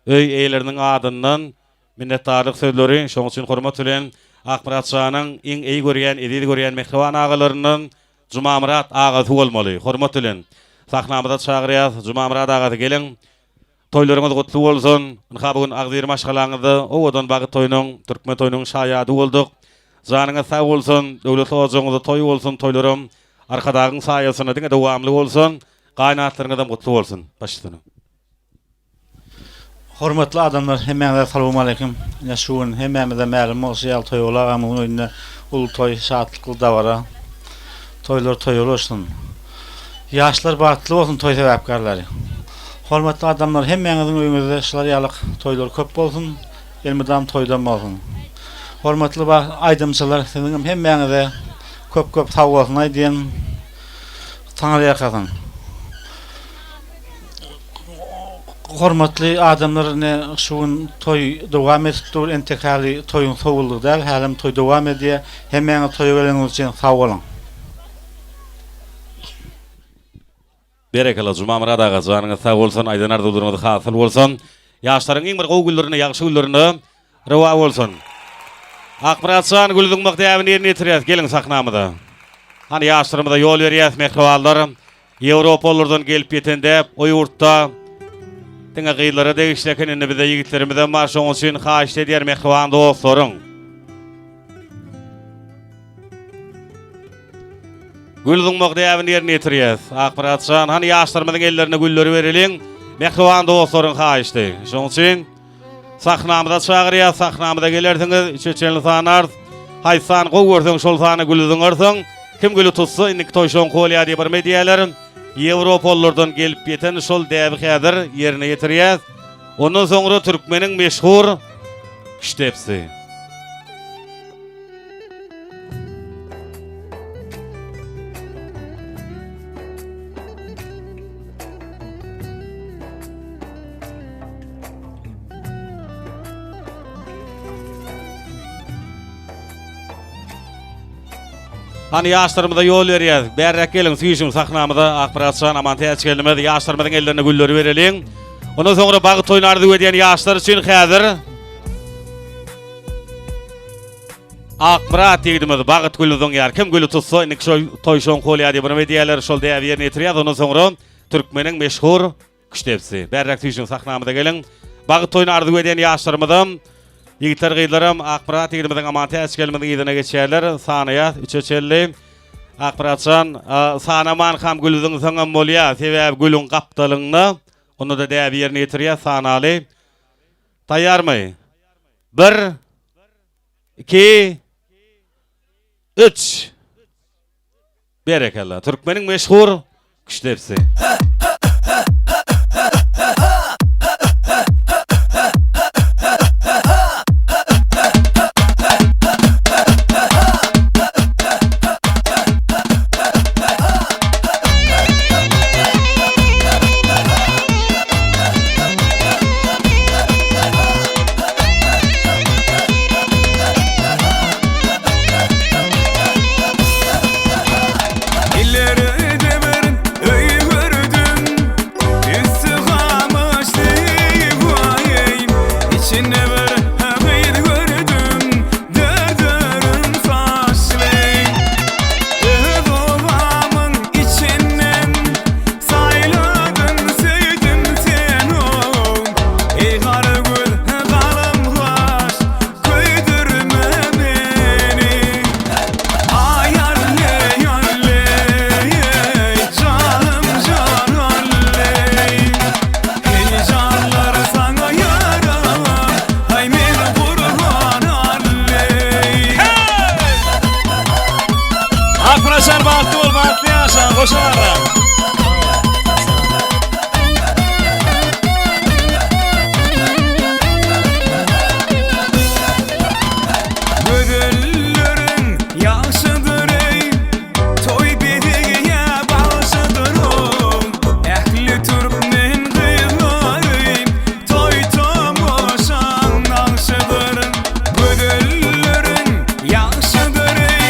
öý eýeleriniň adyndan minnetdarlyk sözleri, şonuň üçin hormat bilen Akmyrat janyň iň eý görýän, eziz görýän mähriban agalaryndan Jumamyrat agasy bolmaly. Hormat bilen sahnamyza çagyrýas. Jumamyrat agasy geliň. Toýlaryňyz gutly bolsun! Ynha bu gün agzybir maşgalaňyzda owadan bagyt toýunyň, türkmen toýunyň şaýady bolduk. Janyňyz sag bolsun, döwletli ojagyňyzda toý bolsun, toýlaram Arkadagyň saýasynda diňe dowamly bolsun, gaýynatlaryňyzam gutly bolsun. Baş üstüne. Hormatly adamlar hemmäňize salowmaleýkim. Ine şu gün hemmämize mälim bolşy ýaly Toýguly agamyzyň öýünde uly toý, şatlykly dabara. Toýlar toýa ulaşsyn. Ýaşlar bagtly bolsun toý sebäpkärleri. Hormatly adamlar hemmäňiziň öýüňizde şular ýalyk toýlar köp bolsun elmydam toýdan bolsun. Hormatly aýdymçylar siziňem hemmäňize köp köp sag bolsun aýdýan Taňryýalkasyn. Hormatly adamlar ine şu gün toý dowam edip dur entek häli toýuň sowuldygy däl hälem toý dowam edýär hemmäňiz toýa geleniňiz üçin sag boluň. Berekella Jumamyrat aga janyňyz sag bolsun aýdan arzuwlaryňyz hasyl bolsun ýaşlaryň iň bir gowy günlerinde ýagşy günlerinde rowa bolsun Akmyrat jan gül zyňmak däbini ýerine ýetirýäs geliň sahnamyza hany ýaşlarymyza ýol berýäs mähribanlar Ýewropalylardan gelip ýeten däp o ýurtda diňe gyzlara degişli eken indi bizde ýigitlerimizem bar şonuň üçin haýyşt edýär mähriban dostlaryň Gül zyňmak däbini ýerine ýetirýäs. Akmyrat jan, hany ýaşlarymyzyň ellerine gülleri bereliň. Mähriban dostlaryň haýyşdy. Şonuň üçin sahnamyza çagyrýas, sahnamyza gelersiňiz, üçe çenli sanarys. Haýsy sany gowy görseň, şol sany güli zyňarsyň. Kim güli tutsa, indiki toý şoňky bolýar diýip yrym edýärler. Ýewropalylardan gelip ýeten şol däbi häzir ýerine ýetirýäs. Ondan soňra türkmeniň meşhur küştdepsi. Hany ýaşlarymyza ýol berýäs. Bärräk geliň, süýşüň sahnamyza Akmyrat jan, Amantäç gelnimiz ýaşlarymyzyň ellerine gülleri bereliň. Ondan soňra bagt toýuny arzuw edýän ýaşlar üçin häzir Akmyrat ýigidimiz bagyt güli zyňýar. Kim güli tutsa, indiki şoý toý şoňky bolýar diýip ynam edýärler. Şol däbi ýerine ýetirýär. Ondan soňra türkmeniň meşhur küştdepsi. Bärräk süýşüň sahnamyza geliň. Bagyt toýuny arzuw edýän ýaşlarymyzam, ýigitler gyzlaram Akmyrat ýigidimiziň Amantäç gelnimiziň yzyna geçýärler. Sanaýas üçe çenli. Akmyrat jan, sanamanykam güli zyňsaňam bolýar. Sebäbi gülüň gapdalynda. Onda-da däbi ýerine ýetirýär. Sanaly. Taýýarmy? Bir. 2 3 Berekella. Türkmeniň meşhur küştdepsi. Illere debirin, öýi gördüm. Goşara. Gözelleriň ýagşydyr eý, Toý bezegi ýa bagşydyr ow. Ähli türkmen gyzlary Toý tomaşaň nagşydyr. Gözelleriň ýagşydyr eý,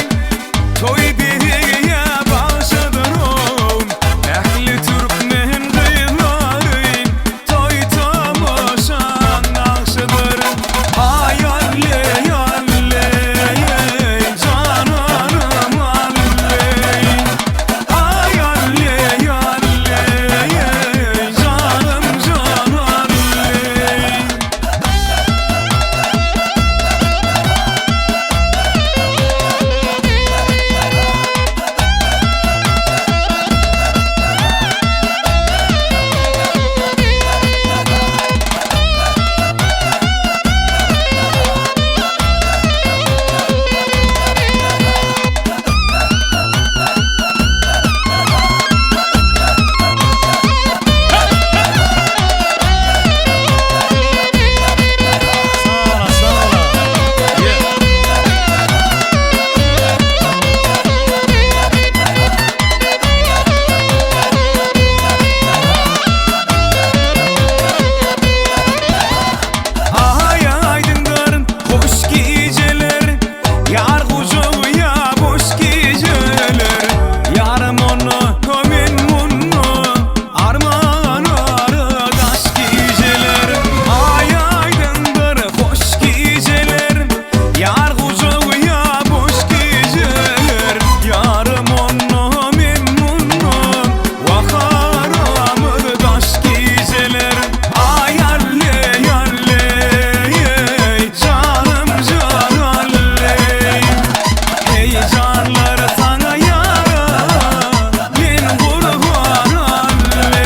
Toý bezegi ýa bagşydyr ow. Ähli türkmen gyzlary Toý tomaşaň nagşydyr. Aý alle, alle, jananym alle. Aý alle, alle, janym jan alle. Aý aýdyňdyr hoş gijeler, Ýar gujagy ýa boş gijeler. Ýarym onda, men munda, Arman ara daş gijeler. Aý aýdyňdyr hoş gijeler, Ýar gujagy ýa boş gijeler. Ýarym onda, men munda, Wah aramyz daş gijeler. Aý alle, alle, janym jan alle. Heý janlar saňa ýara, men gurban alle.